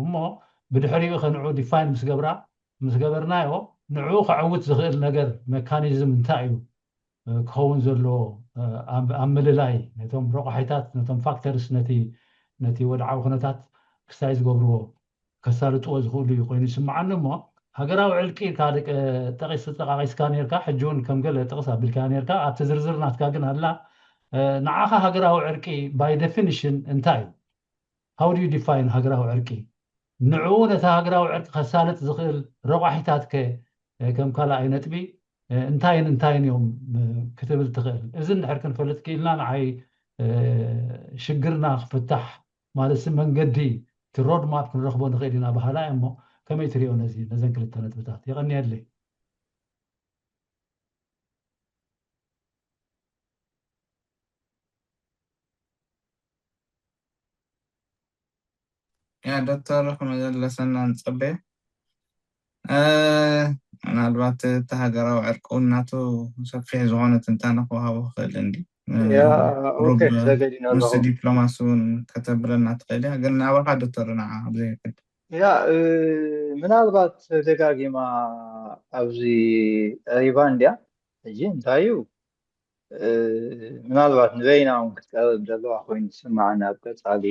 እሞ ብድሕሪኡ ከንዑ ዲፋይን ምስ ገብራ ምስ ገበርናዮ ንዕኡ ከዕውት ዝኽእል ነገር መካኒዝም እንታይ እዩ ክኸውን ዘለዎ ኣብ ምልላይ ነቶም ረቋሒታት ነቶም ፋክተርስ ነቲ ነቲ ወድዓዊ ኩነታት ክሳይ ዝገብርዎ ከሳልጥዎ ዝኽእሉ እዩ ኮይኑ ይስምዓኒ እሞ ሃገራዊ ዕርቂ ኢልካ ጠቂስ ጠቃቂስካ ነርካ ሕጂ እውን ከም ገለ ጥቅስ ኣቢልካ ነርካ ኣብቲ ዝርዝር ናትካ ግን ኣላ ንዓኻ ሃገራዊ ዕርቂ by definition እንታይ እዩ how do you define ሃገራዊ ዕርቂ ንዕኡ ነቲ ሃገራዊ ዕርቂ ከሳልጥ ዝኽእል ረቋሒታት ከ ከም ካልኣይ ነጥቢ እንታይን እንታይን እዮም ክትብል ትኽእል እዚ እንድሕር ክንፈልጥ ክኢልና ንዓይ ሽግርና ክፍታሕ ማለት መንገዲ እቲ ሮድ ማፕ ክንረኽቦ ንኽእል ኢና በሃላ እሞ ከመይ ትሪኦ ነዚ ነዘን ክልተ ነጥብታት የቐንየለይ ያ ዶክተር ክመለሰና ንፀበዮ ምናልባት እቲ ሃገራዊ ዕርቂ እውን ናቱ ሰፊሕ ዝኾነ ትንታነ ክወሃቦ ክኽእል እንዲ ያ ኦኬ ዘገዲና ምስ ኣለኹ ዲፕሎማሲ እውን ከተብለና ትኽእል እያ ግን ናባኻ ዶክተር ንዓ ኣብዘይክድ ያ እ፣ ምናልባት ደጋጊማ ኣብዚ ሪባ እንድያ ሕጂ እንታይ እዩ እ፣ ምናልባት ንበይና እውን ክትቀርብ ዘለዋ ኮይኑ ትስምዓኒ ኣብ ቀፃሊ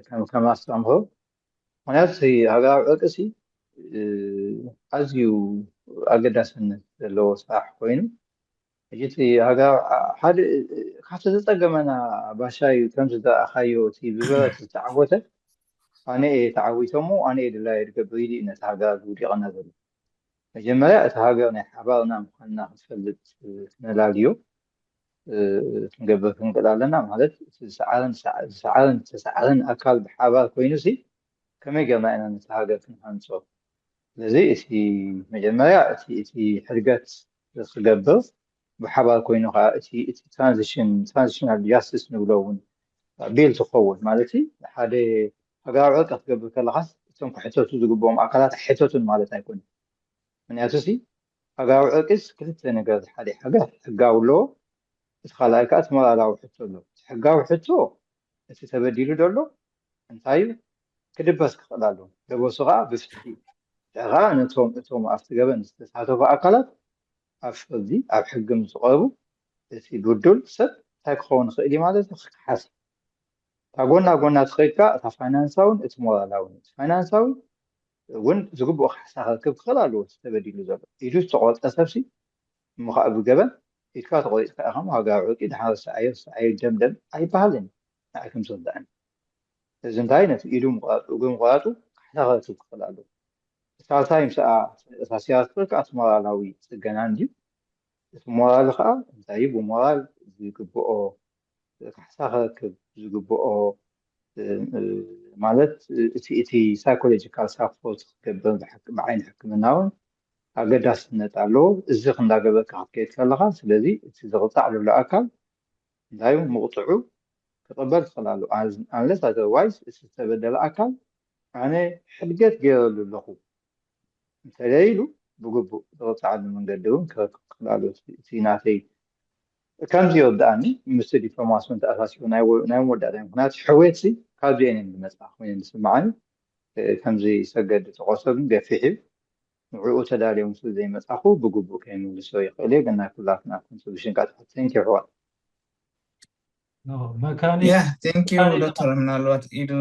ከም ከም ኣስተምሮ ምክንያቱ እቲ ሃገራዊ ዕርቂ ሲ እ፣ ኣዝዩ ኣገዳስነት ዘለዎ ስራሕ ኮይኑ ሕጂ እቲ ሃገራዊ ሓደ ካብቲ ዝፀገመና ባሻ እዩ ከምዚ ዝረኣኻዮ እቲ ብብረት ዝተዓወተ ኣነ እየ ተዓዊተ እሞ ኣነ እየ ድላየ ዝገብር ኢሉ እዩ ነቲ ሃገር ዝውዲቐና ዘሎ መጀመርያ እቲ ሃገር ናይ ሓባርና ምዃንና ክትፈልጥ ክነላልዮ ክንገብር ክንክእል ኣለና ማለት ዝሰዓረን ዝተሰዓረን ኣካል ብሓባር ኮይኑ ሲ ከመይ ጌርና ኢና ነቲ ሃገር ክንሃንፆ ስለዚ እቲ መጀመርያ እቲ እቲ ሕድገት ክገብር ብሓባር ኮይኑ ከዓ እቲ እቲ ትራንዚሽን ትራንዚሽናል ጃስቲስ ንብሎ እውን ቢል ትኸውን ማለት ሓደ ሃገራዊ ዕርቂ ክትገብር ከለኻስ እቶም ክሕተቱ ዝግብኦም ኣካላት ኣይሕተቱን ማለት ኣይኮነን ምክንያቱ ሲ ሃገራዊ ዕርቂስ ክልተ ነገር ሓደ ሃገር ሕጋዊ ኣለዎ እቲ ካልኣይ ከዓ እቲ ሞራላዊ ሕቶ ኣሎ እቲ ሕጋዊ ሕቶ እቲ ተበዲሉ ዘሎ እንታይ እዩ ክድበስ ክኽእል ኣለዎ ደበሱ ከዓ ብፍትሒ ከዓ ነቶም እቶም ኣብቲ ገበን ዝተሳተፉ ኣካላት ኣብ ፍርዲ ኣብ ሕጊ ምስ ዝቐርቡ እቲ ብዱል ሰብ እንታይ ክኸውን ይኽእል እዩ ማለት እዩ ክከሓስ እዩ እታ ጎና ጎና ትኸይድ ከዓ እታ ፋይናንሳውን እቲ ሞራላውን እቲ ፋይናንሳዊ እውን ዝግብኦ ካሕሳ ክረክብ ክኽእል ኣለዎ እቲ ተበዲሉ ዘሎ ኢዱ ዝተቆርፀ ሰብሲ እሞ ከዓ ብገበን ኢድካ ተቆሪፅካ ኢኻ ሃገራዊ ዕርቂ ድሓር ሰዓዮ ሰዓዮ ደምደም ኣይበሃልን ንዓይ ከም ዝርዳእኒ እዚ እንታይ ነቲ ኢዱ ምቑራፁ እግሪ ምቑራፁ ካሕሳ ክረክብ ክኽእል ኣለዎ ሳልሳይ ምስ ኣሳሲራ ትኽእል ከዓ እቲ ሞራላዊ ፅገና እንድዩ እቲ ሞራል ከዓ እንታይ እዩ ብሞራል ዝግብኦ ካሕሳ ክረክብ ዝግብኦ ማለት እቲ እቲ ሳይኮሎጂካል ሳፖርት ክገብር ብዓይኒ ሕክምና እውን ኣገዳስነት ኣለዎ እዚ ክንዳገበርካ ክትከይድ ከለካ ስለዚ እቲ ዝቕፃዕ ዘሎ ኣካል እንታይ ምቕፅዑ ክቕበል ትኽእል ኣሎ ኣንለስ ኣዘርዋይስ እቲ ዝተበደለ ኣካል ኣነ ሕድገት ገይረሉ ኣለኹ እንተደይሉ ብግቡእ ዝቕፃዓሉ መንገዲ እውን ክረክብ ክኽእል ኣሎ እቲ ናተይ ከምዚ ይርድኣኒ ምስቲ ዲፕሎማሲ እውን ተኣሳሲሩ ናይ መወዳእታ ምክንያቱ ሕውየት ሲ ካብዚአን እየን ዝመፅኣ ኮይነን ዝስምዓኒ ከምዚ ሰገድ ዝጠቐሶ ግን ገፊሕ እዩ። ንዕኡ ተዳልዮም ስለ ዘይመጻኹ ብግቡእ ከይምልሶ ይኽእል እየ፣ ግን ናይ ኩላትና ኮንትሪቢሽን ከኣ ትሕት። Thank you ኣሕዋት። መካኒ ያ thank you ዶክተር። ምናልባት ኢዱ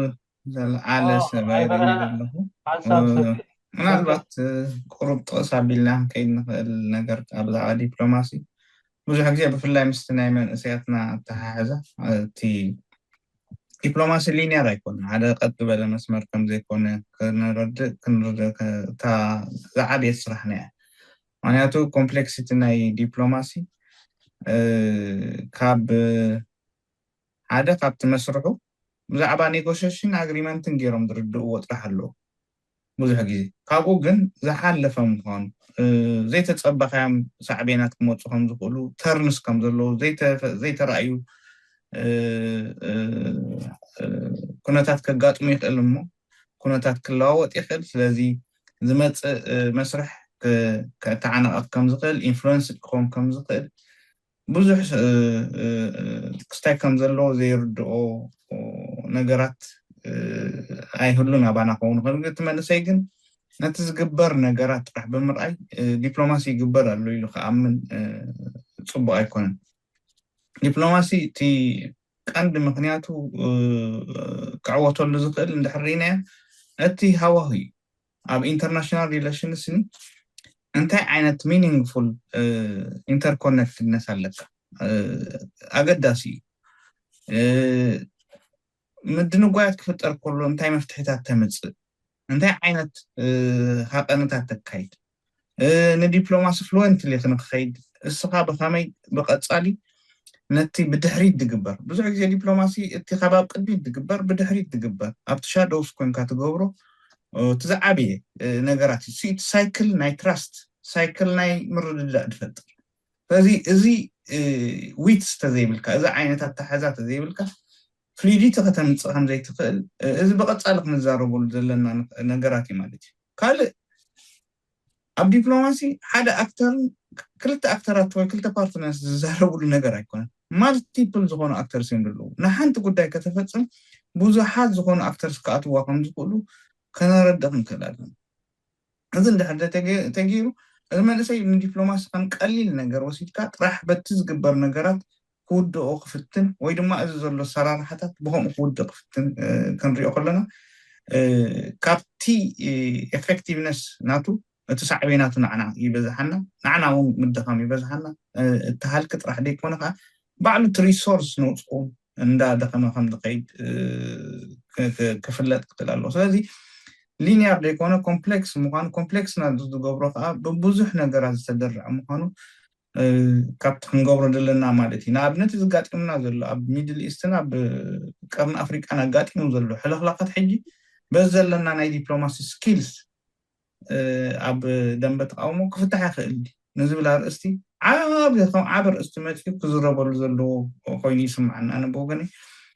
ዘልዓለ ሰብ ኣይረኣይን ዘለኹ። ምናልባት ቁሩብ ጥቕስ ኣቢልና ክንከይድ ንኽእል ነገር ብዛዕባ ዲፕሎማሲ ብዙሕ ግዜ ብፍላይ ምስቲ ናይ መንእሰያትና ኣተሓሕዛ እቲ ዲፕሎማሲ ሊኒየር ኣይኮነ ሓደ ቀጥ ዝበለ መስመር ከምዘይኮነ ክንረድእ ክንርዳእ እታ ዝዓበየት ስራሕና እያ። ምክንያቱ ኮምፕሌክሲቲ ናይ ዲፕሎማሲ ካብ ሓደ ካብቲ መስርሑ ብዛዕባ ኔጎሽሽን ኣግሪመንትን ገይሮም ዝርድእዎ ጥራሕ ኣለዉ። ብዙሕ ግዜ ካብኡ ግን ዝሓለፈ ምዃኑ ዘይተፀበኻዮም ሳዕቤናት ክመፁ ከም ዝኽእሉ፣ ተርንስ ከም ዘለዉ ዘይተረኣዩ ኩነታት ከጋጥሙ ይኽእል እሞ ኩነታት ክለዋወጥ ይኽእል። ስለዚ ዝመፅእ መስርሕ ከተዓናቐፍ ከም ዝኽእል፣ ኢንፍሉንስ ክኸውን ከም ዝኽእል ብዙሕ ክስታይ ከም ዘለዎ ዘይርድኦ ነገራት ኣይህሉን ኣባና ክኸውን ይኽእል። እቲ መንእሰይ ግን ነቲ ዝግበር ነገራት ጥራሕ ብምርኣይ ዲፕሎማሲ ይግበር ኣሎ ኢሉ ክኣምን ፅቡቕ ኣይኮነን። ዲፕሎማሲ እቲ ቀንዲ ምክንያቱ ክዕወተሉ ዝኽእል እንድሕር ርኢናዮ እቲ ሃዋሁ እዩ። ኣብ ኢንተርናሽናል ሪሌሽንስ ኒ እንታይ ዓይነት ሚኒንግፉል ኢንተርኮነክትድነስ ኣለካ ኣገዳሲ እዩ። ምድንጓያት ክፍጠር ከሎ እንታይ መፍትሒታት ተምፅእ፣ እንታይ ዓይነት ሃቐንታት ተካይድ፣ ንዲፕሎማሲ ፍሉወንትሊ ክንክኸይድ እስኻ ብኸመይ ብቐፃሊ ነቲ ብድሕሪት ዝግበር ብዙሕ ግዜ ዲፕሎማሲ እቲ ከባብ ቅድሚት ዝግበር ብድሕሪት ዝግበር ኣብቲ ሻዶውስ ኮንካ ትገብሮ እቲ ዝዓበየ ነገራት እዩ። እቲ ሳይክል ናይ ትራስት ሳይክል ናይ ምርድዳእ ዝፈጥር። ስለዚ እዚ ዊትስ ተዘይብልካ እዚ ዓይነት ኣተሓዛ ተዘይብልካ ፍሉዲቲ ከተምፅእ ከምዘይትኽእል እዚ ብቐፃሊ ክንዛረበሉ ዘለና ነገራት እዩ ማለት እዩ። ካልእ ኣብ ዲፕሎማሲ ሓደ ኣክተርን ክልተ ኣክተራት ወይ ክልተ ፓርትነርስ ዝዛረብሉ ነገር ኣይኮነን። ማልቲፕል ዝኾኑ ኣክተርስ እዮም ዘለዉ። ንሓንቲ ጉዳይ ከተፈፅም ብዙሓት ዝኾኑ ኣክተርስ ክኣትዋ ከም ዝኽእሉ ከነረድእ ክንክእል ኣለና። እዚ እንድሕር ተገይሩ እዚ መንእሰይ ንዲፕሎማሲ ከም ቀሊል ነገር ወሲድካ ጥራሕ በቲ ዝግበር ነገራት ክውድኦ ክፍትን ወይ ድማ እዚ ዘሎ ኣሰራርሓታት ብከምኡ ክውድእ ክፍትን ክንሪኦ ከለና ካብቲ ኤፌክቲቭነስ ናቱ እቲ ሳዕቤናቱ ንዓና ይበዝሓና፣ ንዓና እውን ምድኻም ይበዝሓና። እቲ ሃልኪ ጥራሕ ዘይኮነ ከዓ ባዕሉ እቲ ሪሶርስ ነውፅኡ እንዳደኸመ ከም ዝኸይድ ክፍለጥ ክኽእል ኣለዎ። ስለዚ ሊኒያር ዘይኮነ ኮምፕሌክስ ምዃኑ ኮምፕሌክስ ና ዝገብሮ ከዓ ብብዙሕ ነገራት ዝተደረዐ ምዃኑ ካብቲ ክንገብሮ ዘለና ማለት እዩ። ንኣብነት እዚ ጋጢሙና ዘሎ ኣብ ሚድል ኢስትን ኣብ ቀርኒ ኣፍሪቃን ኣጋጢሙ ዘሎ ሕልኽላኻት ሕጂ በዚ ዘለና ናይ ዲፕሎማሲ ስኪልስ ኣብ ደንበ ተቃውሞ ክፍታሕ ይኽእል ንዝብል ኣርእስቲ ዓብ ከም ዓብ ኣርእስቲ መፅኡ ክዝረበሉ ዘለዎ ኮይኑ ይስምዓኒ። ኣነ ብወገነይ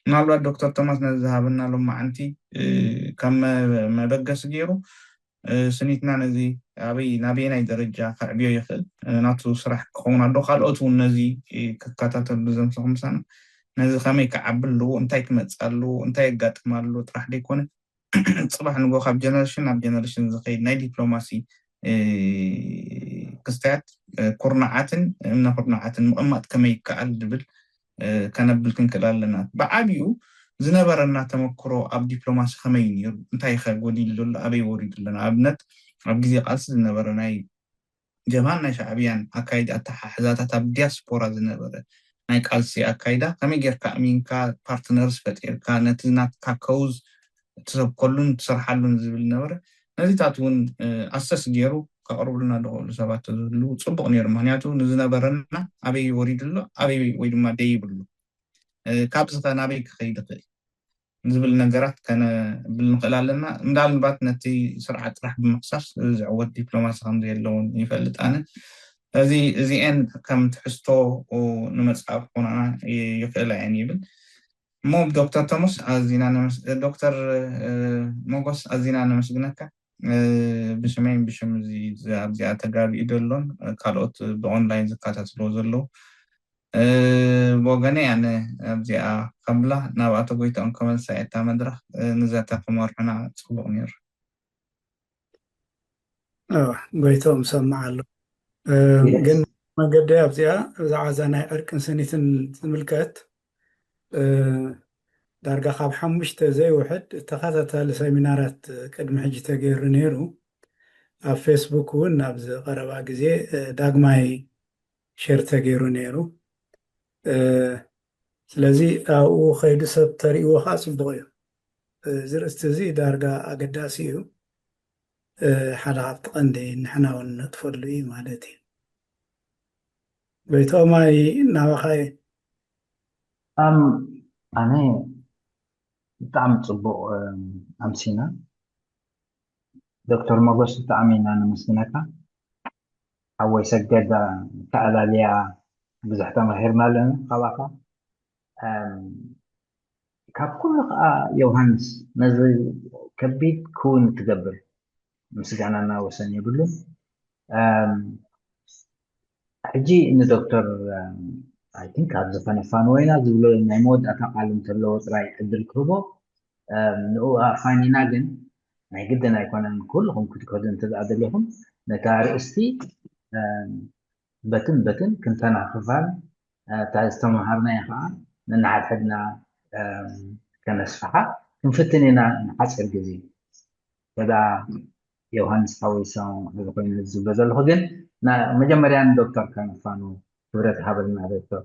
ምናልባት ዶክተር ቶማስ ነዚ ዝሃበና ሎማዓንቲ ከም መበገሲ ገይሩ ስኒትና ነዚ ኣበይ ናበየናይ ደረጃ ከዕብዮ ይኽእል ናቱ ስራሕ ክኸውን ኣሎ። ካልኦት እውን ነዚ ክከታተሉ ዘምሰኹ ምሳና ነዚ ከመይ ክዓቢ ኣለዎ፣ እንታይ ክመፅእ ኣለዎ፣ እንታይ የጋጥም ኣሎ ጥራሕ ዘይኮነ ፅባሕ ንጎ ካብ ጀነሬሽን ናብ ጀነሬሽን ዝኸይድ ናይ ዲፕሎማሲ ክስታያት ኩርናዓትን እምነ ኩርናዓትን ምቕማጥ ከመይ ይከኣል ዝብል ከነብል ክንክእል ኣለና። ብዓብኡ ዝነበረና ተመክሮ ኣብ ዲፕሎማሲ ከመይ ነይሩ፣ እንታይ ከ ጎዲሉ ዘሎ፣ ኣበይ ወሪዱ ኣሎ። ንኣብነት ኣብ ግዜ ቃልሲ ዝነበረ ናይ ጀብሃን ናይ ሻዕብያን ኣካይዲ ኣተሓሕዛታት ኣብ ዲያስፖራ ዝነበረ ናይ ቃልሲ ኣካይዳ ከመይ ጌርካ ኣሚንካ ፓርትነርስ ፈጢርካ ነቲ ናትካ ከውዝ ትሰብከሉን ትሰርሓሉን ዝብል ነበረ። ነዚታት እውን ኣሰስ ገይሩ ከቕርብሉና ዝኽእሉ ሰባት ተዝህልዉ ፅቡቕ ነይሩ። ምክንያቱ ንዝነበረና ኣበይ ወሪዱ ኣሎ ኣበይ ወይ ድማ ደይብ ኣሎ ካብዚ ከ ናበይ ክኸይድ ይኽእል ዝብል ነገራት ከነብል ንኽእል ኣለና። እንዳልባት ነቲ ስርዓት ጥራሕ ብምኽሳስ ዝዕወት ዲፕሎማሲ ከም ዘየለውን ይፈልጥ ኣነ። ስለዚ እዚኤን ከም ትሕዝቶ ንመፅኣ ክኾናና ይኽእላ እየን ይብል። እሞ ዶክተር ቶሞስ ኣዚና ዶክተር ሞጎስ ኣዚና ነመስግነካ። ብሽመይን ብሽም ኣብዚኣ ተጋቢኡ ዘሎን ካልኦት ብኦንላይን ዝከታተልዎ ዘለዉ ብወገነይ ኣነ ኣብዚኣ ከብላ ናብኣ ተጎይተኦም ከመልሳ እየ እታ መድረኽ ንዘተ ክመርሑና ፅቡቕ ነይሩ። ጎይቶም ሰማዕ ኣሎ። ግን መገዲ ኣብዚኣ ብዛዕባ እዛ ናይ ዕርቅን ስኒትን ዝምልከት ዳርጋ ካብ ሓሙሽተ ዘይውሕድ ተኸታታሊ ሰሚናራት ቅድሚ ሕጂ ተገይሩ ነይሩ። ኣብ ፌስቡክ እውን ኣብዚ ቀረባ ግዜ ዳግማይ ሼር ተገይሩ ነይሩ። ስለዚ ኣብኡ ከይዱ ሰብ ተርእይዎ ከዓ ፅቡቅ እዩ። እዚ ርእስቲ እዚ ዳርጋ ኣገዳሲ እዩ። ሓደ ካብቲ ቀንዲ ንሕና እውን ነጥፈሉ እዩ ማለት እዩ። ጎይቶማይ ናባኻይ። ኣም ኣነ ብጣዕሚ ፅቡቅ ኣምሲና። ዶክተር ሞጎስ ብጣዕሚ ኢና ነመስግነካ። ሓወይ ሰገድ ኣተኣላልያ ብዙሕ ተማሂርና ኣለና ካባኻ። ካብ ኩሉ ከዓ ዮሃንስ ነዚ ከቢድ ክውን እትገብር ምስጋናና ወሰን የብሉን። ሕጂ ንዶክተር ኣይ ቲንክ ኣብ ዝኾነ ፋንወይና ዝብሎ ናይ መወዳእታ ቃል እንተለዎ ጥራይ ዕድል ክህቦ። ንኡ ኣፋኒና ግን ናይ ግድን ኣይኮነን። ኩልኹም ክትከዱ እንተ ደኣ ደሊኹም ነታ ኣርእስቲ በትን በትን ክንተናኽፋን እታ ዝተምሃርናዮ ከዓ ነንሓድሕድና ከነስፍሓ ክንፍትን ኢና ንሓፂር ግዜ። ከዳ ዮሃንስ ሓወይ ሰማማዕ ኮይኑ ዝብሎ ዘለኹ ግን መጀመርያ ንዶክተር ከነፋኑ ክብረት ሃበልና ዶክተር።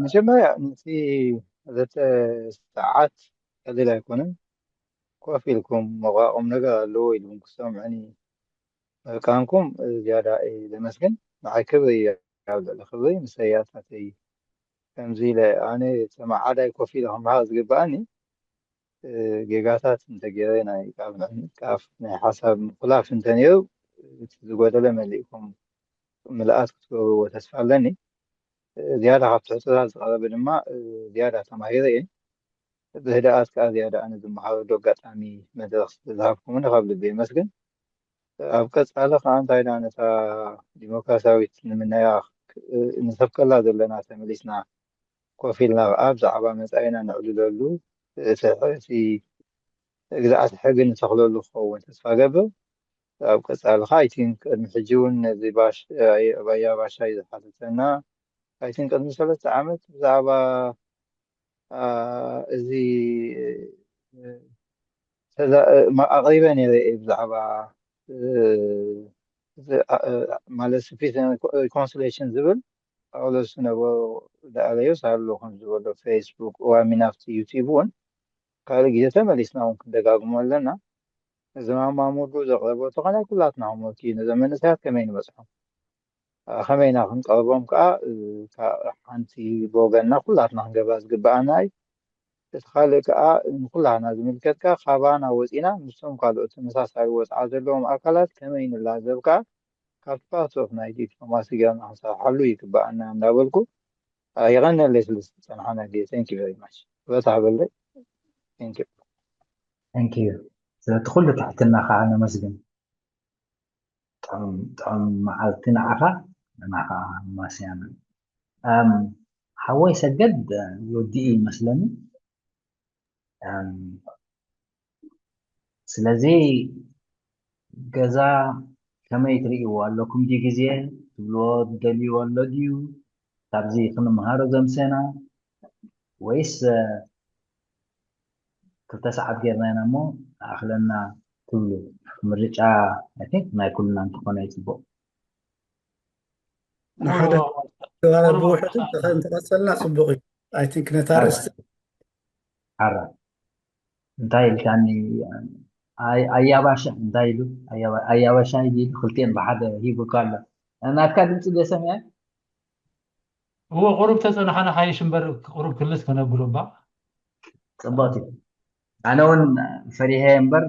መጀመርያ ነቲ ዘተ ሰዓት ቀሊል ኣይኮነን። ኮፍ ኢልኩም መቋቆም ነገር ኣለዎ ኢልኩም ክሰምዑኒ ምርቃንኩም ዝያዳ እየ ዘመስግን። ንዓይ ክብሪ እዩ ኣብ ልዕሊ ክብሪ። ምሰያታተይ ከምዚ ኢለ ኣነ ተመዓዳይ ኮፍ ኢለ ክመሃር ዝግብኣኒ ጌጋታት እንተገይረ ናይ ቃል ምዕንቃፍ ናይ ሓሳብ ምኹላፍ እንተነይሩ እቲ ዝጎደለ መሊእኩም ምልኣት ክትገብርዎ ተስፋ ኣለኒ። ዝያዳ ካብ ትሕቶታት ዝቐረበ ድማ ዝያዳ ተማሂረ እየ። ብህድኣት ከዓ ዝያዳ ኣነ ዝመሃረሉ ኣጋጣሚ መድረኽ ስለዝሃብኩምኒ ካብ ልቢ የመስግን። ኣብ ቀፃሊ ከዓ እንታይ ዳ ነታ ዲሞክራሲያዊት ንምናያ ንሰብከላ ዘለና ተመሊስና ኮፍ ኢልና ከዓ ብዛዕባ መፃኢና ነዕልለሉ እቲ ግዝኣት ሕጊ ንተኽለሉ ክኸውን ተስፋ ገብር። ኣብ ቀፃሊ ከዓ ኣይቲን ቅድሚ ሕጂ እውን ነዚ ኣያ ባሻይ ዝሓተተና ኣይቲን ቅድሚ ሰለስተ ዓመት ብዛዕባ እዚ ኣቅሪበ ነይረ እየ ብዛዕባ ማለት ሪኮንሲሌሽን ዝብል ኣውለሱ ነበሩ ደኣለዮ ሳሉ ከም ዝበሎ ፌስቡክ ዋሚን ኣብቲ ዩቲብ እውን ካልእ ግዜ ተመሊስና እውን ክንደጋግሞ ኣለና። እዚ ማማ ሙሉ ዘቕረበቶ ከናይ ኩላትና ሆምወርክ እዩ። ነዞም መንእሰያት ከመይ ንበፅሖም ከመይ ኢና ክንቀርቦም ከዓ ሓንቲ ብወገንና ኩላትና ክንገብራ ዝግብኣና እዩ። እቲ ካልእ ከዓ ንኩላትና ዝምልከት ከዓ ካባና ወፂና ምስቶም ካልኦት ተመሳሳሊ ወፅዓ ዘለዎም ኣካላት ከመይ ንላዘብ ከዓ ካብቲ ፓርት ኦፍ ናይ ዲፕሎማሲ ጌርና ክንሰርሓሉ ይግብኣና እንዳበልኩ የቐነለይ ስለ ዝተፀናሓና ግዜ thank you very much በታ ሃበለይ thank you thank you ስለቲ ኩሉ ትሕትና ከዓ ነመስግን ጥዑም መዓልቲ ንዓኻ ንዓኻ ማስያና ሓወይ ሰገድ ወዲኡ ይመስለኒ ስለዚ ገዛ ከመይ ትርእይዎ ኣለኩም ድዩ ግዜ ትብልዎ ትደልይዎ ኣሎ ድዩ ካብዚ ክንምሃሮ ዘምሰና ወይስ ክልተ ሰዓት ጌርና ኢና እሞ ኣኽለና ትብሉ ምርጫ I think ናይ ኩልና እንተኾነ ይፅቡቅ ንሓደ ተዛረብ ብውሕዱ እንተቐፀልና ፅቡቅ እዩ I think ነታ ርእስቲ ሓራ እንታይ ኢልካኒ ኣያባሻ እንታይ ኢሉ ኣያባሻ ኢሉ ክልቲኤን ብሓደ ሂቡካ ኣሎ ናትካ ድምፂ ዶ ሰሚዐ እዎ ቁሩብ ተፀናሓና ሓይሽ እምበር ቁሩብ ክልስ ከነብሎ እባ ፅቡቅ እዩ ኣነ እውን ፈሪሀ እምበር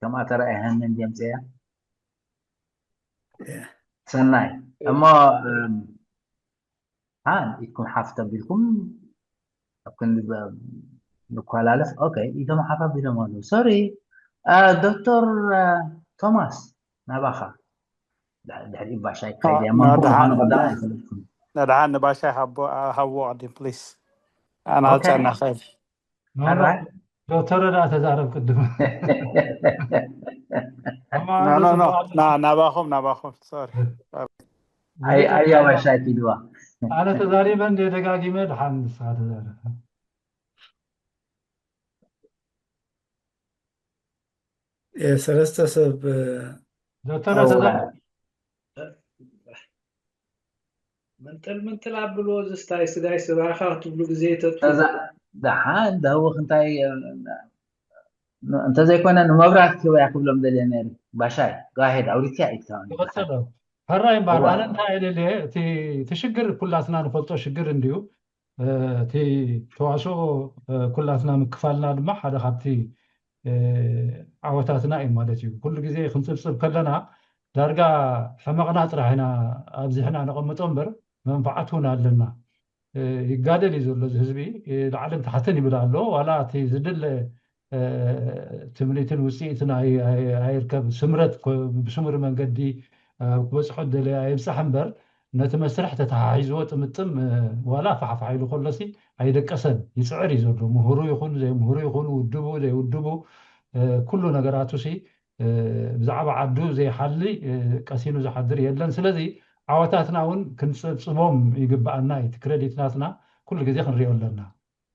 ከምኣ ተረኣየሃኒ እንዲምፅያ ሰናይ እሞ ኢድኩም ሓፍ ተቢልኩም ኣብ ክንዲ ንኳላለፍ ኦኬ ኢቶም ሓፍ ኣቢሎም ኣለዉ ሶሪ ዶክተር ቶማስ ናባኻ ድሕሪ ባሻይ ከይድያ መምህር ምዃኑ ክዳኣ ኣይፈለጥኩም ነድሓን ንባሻይ ሃቦ ሃቦ ቅድም ፕሊስ ኣና ጨና ኸይድ ዶክተር ዳ ተዛረብ ቅድም ኖ ኖ ኖ፣ ናባኹም ናባኹም፣ ሶሪ። ኣያባሻይ ኪድዋ። ኣነ ተዛሪበ እንደ ደጋጊመ ድሓን ንስኻ ተዛረብ። የሰለስተ ሰብ ዶክተር ተዛሪበ። መንጠል መንጠል ኣብልዎ፣ እዚ ስታይ ስጋይ ስባኻ ክትብሉ ግዜ ተጡ ደሓን ዳውኽ እንታይ እንተዘይኮነ ንመብራት ክበያ ክብሎም ደልየ ነይሩ። ባሻይ ጋሄድ ኣውሪትያ ኢትካውን ይቐጸሎ። ሕራይ እምበኣር ኣነ እንታይ ኢለ እቲ ሽግር ኩላትና ንፈልጦ ሽግር እንድዩ። እቲ ተዋስኦ ኩላትና ምክፋልና ድማ ሓደ ካብቲ ዓወታትና እዩ ማለት እዩ። ኩሉ ግዜ ክንፅብፅብ ከለና ዳርጋ ሕመቕና ጥራሕ ኢና ኣብዚሕና ነቐምጦ እምበር መንፋዓት እውን ኣለና። ይጋደል እዩ ዘሎ እዚ ህዝቢ፣ ላዕልን ታሕትን ይብል ኣሎ። ዋላ እቲ ዝድለ ትምኒትን ውፅኢትን ኣይርከብ። ስምረት ብስሙር መንገዲ ክበፅሖ ደለ ኣይብፃሕ እምበር ነቲ መስርሕ ተተሓሒዝዎ ጥምጥም ዋላ ፋሕፋሕ ኢሉ ከሎሲ ኣይደቀሰን። ይፅዕር እዩ ዘሎ። ምሁሩ ይኹን ዘይምሁሩ ይኹን ውድቡ ዘይውድቡ ኩሉ ነገራቱ ሲ ብዛዕባ ዓዱ ዘይሓሊ ቀሲኑ ዝሓድር የለን። ስለዚ ዓወታትና እውን ክንፅብፅቦም ይግብኣና እዩ። እቲ ክረዲት ናትና ኩሉ ግዜ ክንሪኦ ኣለና።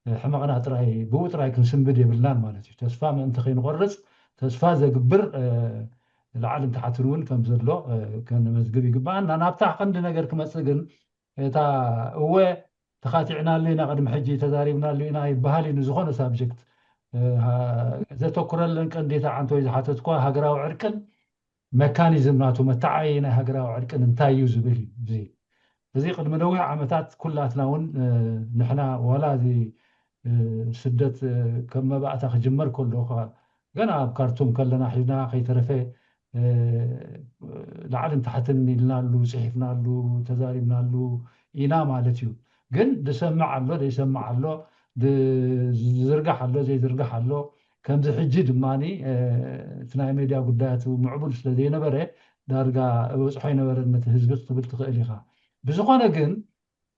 ሕመቕና ጥራይ ብኡ ጥራይ ክንስንብድ የብልናን ማለት እዩ። ተስፋ ምእንቲ ከይንቆርፅ ተስፋ ዘግብር ላዕልን ታሕትን እውን ከም ዘሎ ከነመዝግብ ይግብኣና። ናብታ ቀንዲ ነገር ክመፅእ ግን እታ እወ ተኻቲዕናሉ ኢና ቅድሚ ሕጂ ተዛሪብናሉ ኢና ይበሃል እዩ። ንዝኾነ ሳብጀክት ዘተኩረለን ቀንዲ ተዓንቶ ዝሓተትኳ ሃገራዊ ዕርቅን መካኒዝም ናቱ መተዓየ ናይ ሃገራዊ ዕርቅን እንታይ እዩ ዝብል እዩ። እዚ ቅድሚ ነዊሕ ዓመታት ኩላትና እውን ንሕና ዋላ እዚ ስደት ከም መባእታ ክጅመር ከሎ ገና ኣብ ካርቱም ከለና ሒዝና ከይተረፈ ላዕልን ታሕትን ኢልናሉ፣ ፅሒፍናሉ፣ ተዛሪብናሉ ኢና ማለት እዩ። ግን ዝሰምዕ ኣሎ፣ ዘይሰምዕ ኣሎ፣ ዝዝርጋሕ ኣሎ፣ ዘይዝርጋሕ ኣሎ። ከምዚ ሕጂ ድማ እቲ ናይ ሜድያ ጉዳያት ምዕቡል ስለ ዘይነበረ ዳርጋ እበፅሖ ኣይነበረን ነቲ ህዝቢ ክትብል ትኽእል ኢኻ። ብዝኾነ ግን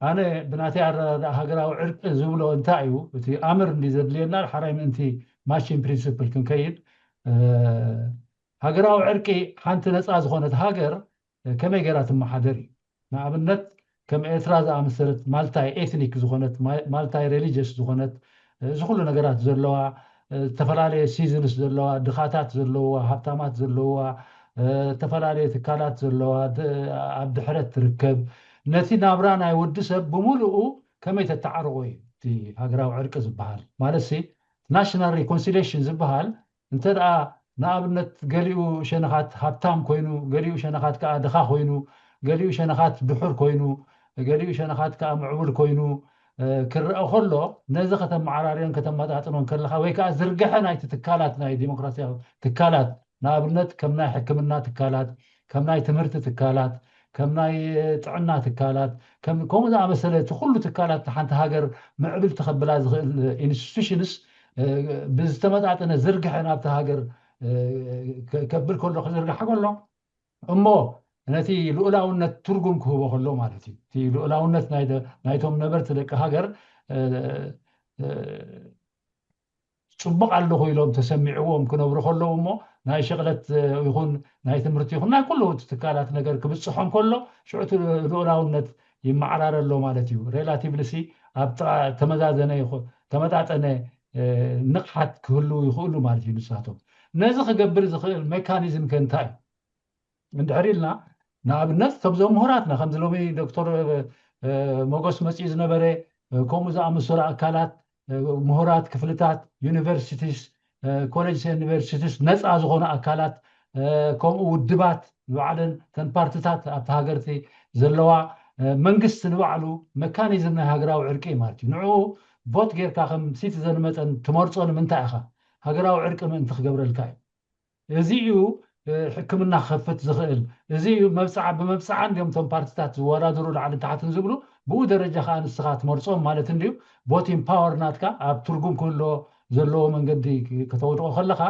ኣነ ብናተይ ኣረዳድኣ ሃገራዊ ዕርቂ ዝብሎ እንታይ እዩ? እቲ ኣምር እንዲ ዘድልየና ሓራይ ምእንቲ ማቺን ፕሪንስፕል ክንከይድ ሃገራዊ ዕርቂ ሓንቲ ነፃ ዝኾነት ሃገር ከመይ ገይራ ትመሓደር እዩ። ንኣብነት ከም ኤርትራ ዝኣመሰለት ማልታይ ኤትኒክ ዝኾነት ማልታይ ሬሊጀስ ዝኾነት እዚ ኩሉ ነገራት ዘለዋ ዝተፈላለየ ሲዝንስ ዘለዋ ድኻታት ዘለዋ ሃብታማት ዘለዋ ዝተፈላለየ ትካላት ዘለዋ ኣብ ድሕረት ትርከብ ነቲ ናብራ ናይ ወዲ ሰብ ብምሉኡ ከመይ ተተዓርቆ እዩ እቲ ሃገራዊ ዕርቂ ዝበሃል ማለት ሲ ናሽናል ሪኮንሲሌሽን ዝበሃል እንተ ደኣ ንኣብነት ገሊኡ ሸነኻት ሃብታም ኮይኑ ገሊኡ ሸነኻት ከዓ ድኻ ኮይኑ ገሊኡ ሸነኻት ድሑር ኮይኑ ገሊኡ ሸነኻት ከዓ ምዕቡል ኮይኑ ክረአ ከሎ ነዚ ከተመዓራርዮን ከተመጣጥኖን ከለኻ ወይ ከዓ ዝርግሐ ናይቲ ትካላት ናይ ዲሞክራሲያዊ ትካላት ንኣብነት ከም ናይ ሕክምና ትካላት ከም ናይ ትምህርቲ ትካላት ከም ናይ ጥዕና ትካላት ከምኡ ዝኣመሰለ እቲ ኩሉ ትካላት ሓንቲ ሃገር ምዕብል ተኸብላ ዝኽእል ኢንስቲቱሽንስ ብዝተመጣጠነ ዝርግሐ ናብቲ ሃገር ከብል ከሎ ክዝርግሐ ከሎ እሞ ነቲ ልኡላውነት ትርጉም ክህቦ ከሎ ማለት እዩ። እቲ ልኡላውነት ናይቶም ነበርቲ ደቂ ሃገር ፅቡቕ ኣለኹ ኢሎም ተሰሚዕዎም ክነብሩ ከለዉ እሞ ናይ ሸቕለት ይኹን ናይ ትምህርቲ ይኹን ናይ ኩሉ ትካላት ነገር ክብፅሖም ከሎ ሽዑ እቲ ልኡላውነት ይመዓራረ ኣሎ ማለት እዩ። ሬላቲቭሊ ሲ ኣብ ተመዛዘነ ተመጣጠነ ንቕሓት ክህልዉ ይኽእሉ ማለት እዩ። ንሳቶም ነዚ ክገብር ዝኽእል ሜካኒዝም ከ እንታይ እዩ? እንድሕር ኢልና ንኣብነት ከምዞም ምሁራትና ከምዚ ሎሚ ዶክተር ሞጎስ መፅኡ ዝነበረ ከምኡ ዝኣመሰሉ ኣካላት ምሁራት ክፍልታት ዩኒቨርሲቲስ ኮሌጅ ዩኒቨርሲቲስ ነፃ ዝኾኑ ኣካላት ከምኡ ውድባት ንባዕለን ተን ፓርትታት ኣብቲ ሃገርቲ ዘለዋ መንግስቲ ንባዕሉ መካኒዝም ናይ ሃገራዊ ዕርቂ ማለት እዩ። ንዕኡ ቮት ጌርካ ከም ሲቲዘን መጠን ትመርፆ ንምንታይ ኢኻ? ሃገራዊ ዕርቂ ምእንቲ ክገብረልካ እዩ። እዚ እዩ ሕክምና ክኸፍት ዝኽእል። እዚ እዩ መብፅዓ ብመብፅዓ እንዲዮም እቶም ፓርትታት ዝወዳደሩ ላዕልን ታሕትን ዝብሉ ብኡ ደረጃ ከዓ ንስኻ ትመርፆም ማለት እንድዩ። ቮቲንግ ፓወር ናትካ ኣብ ትርጉም ክህልዎ ዘለዎ መንገዲ ከተውድቆ ከለኻ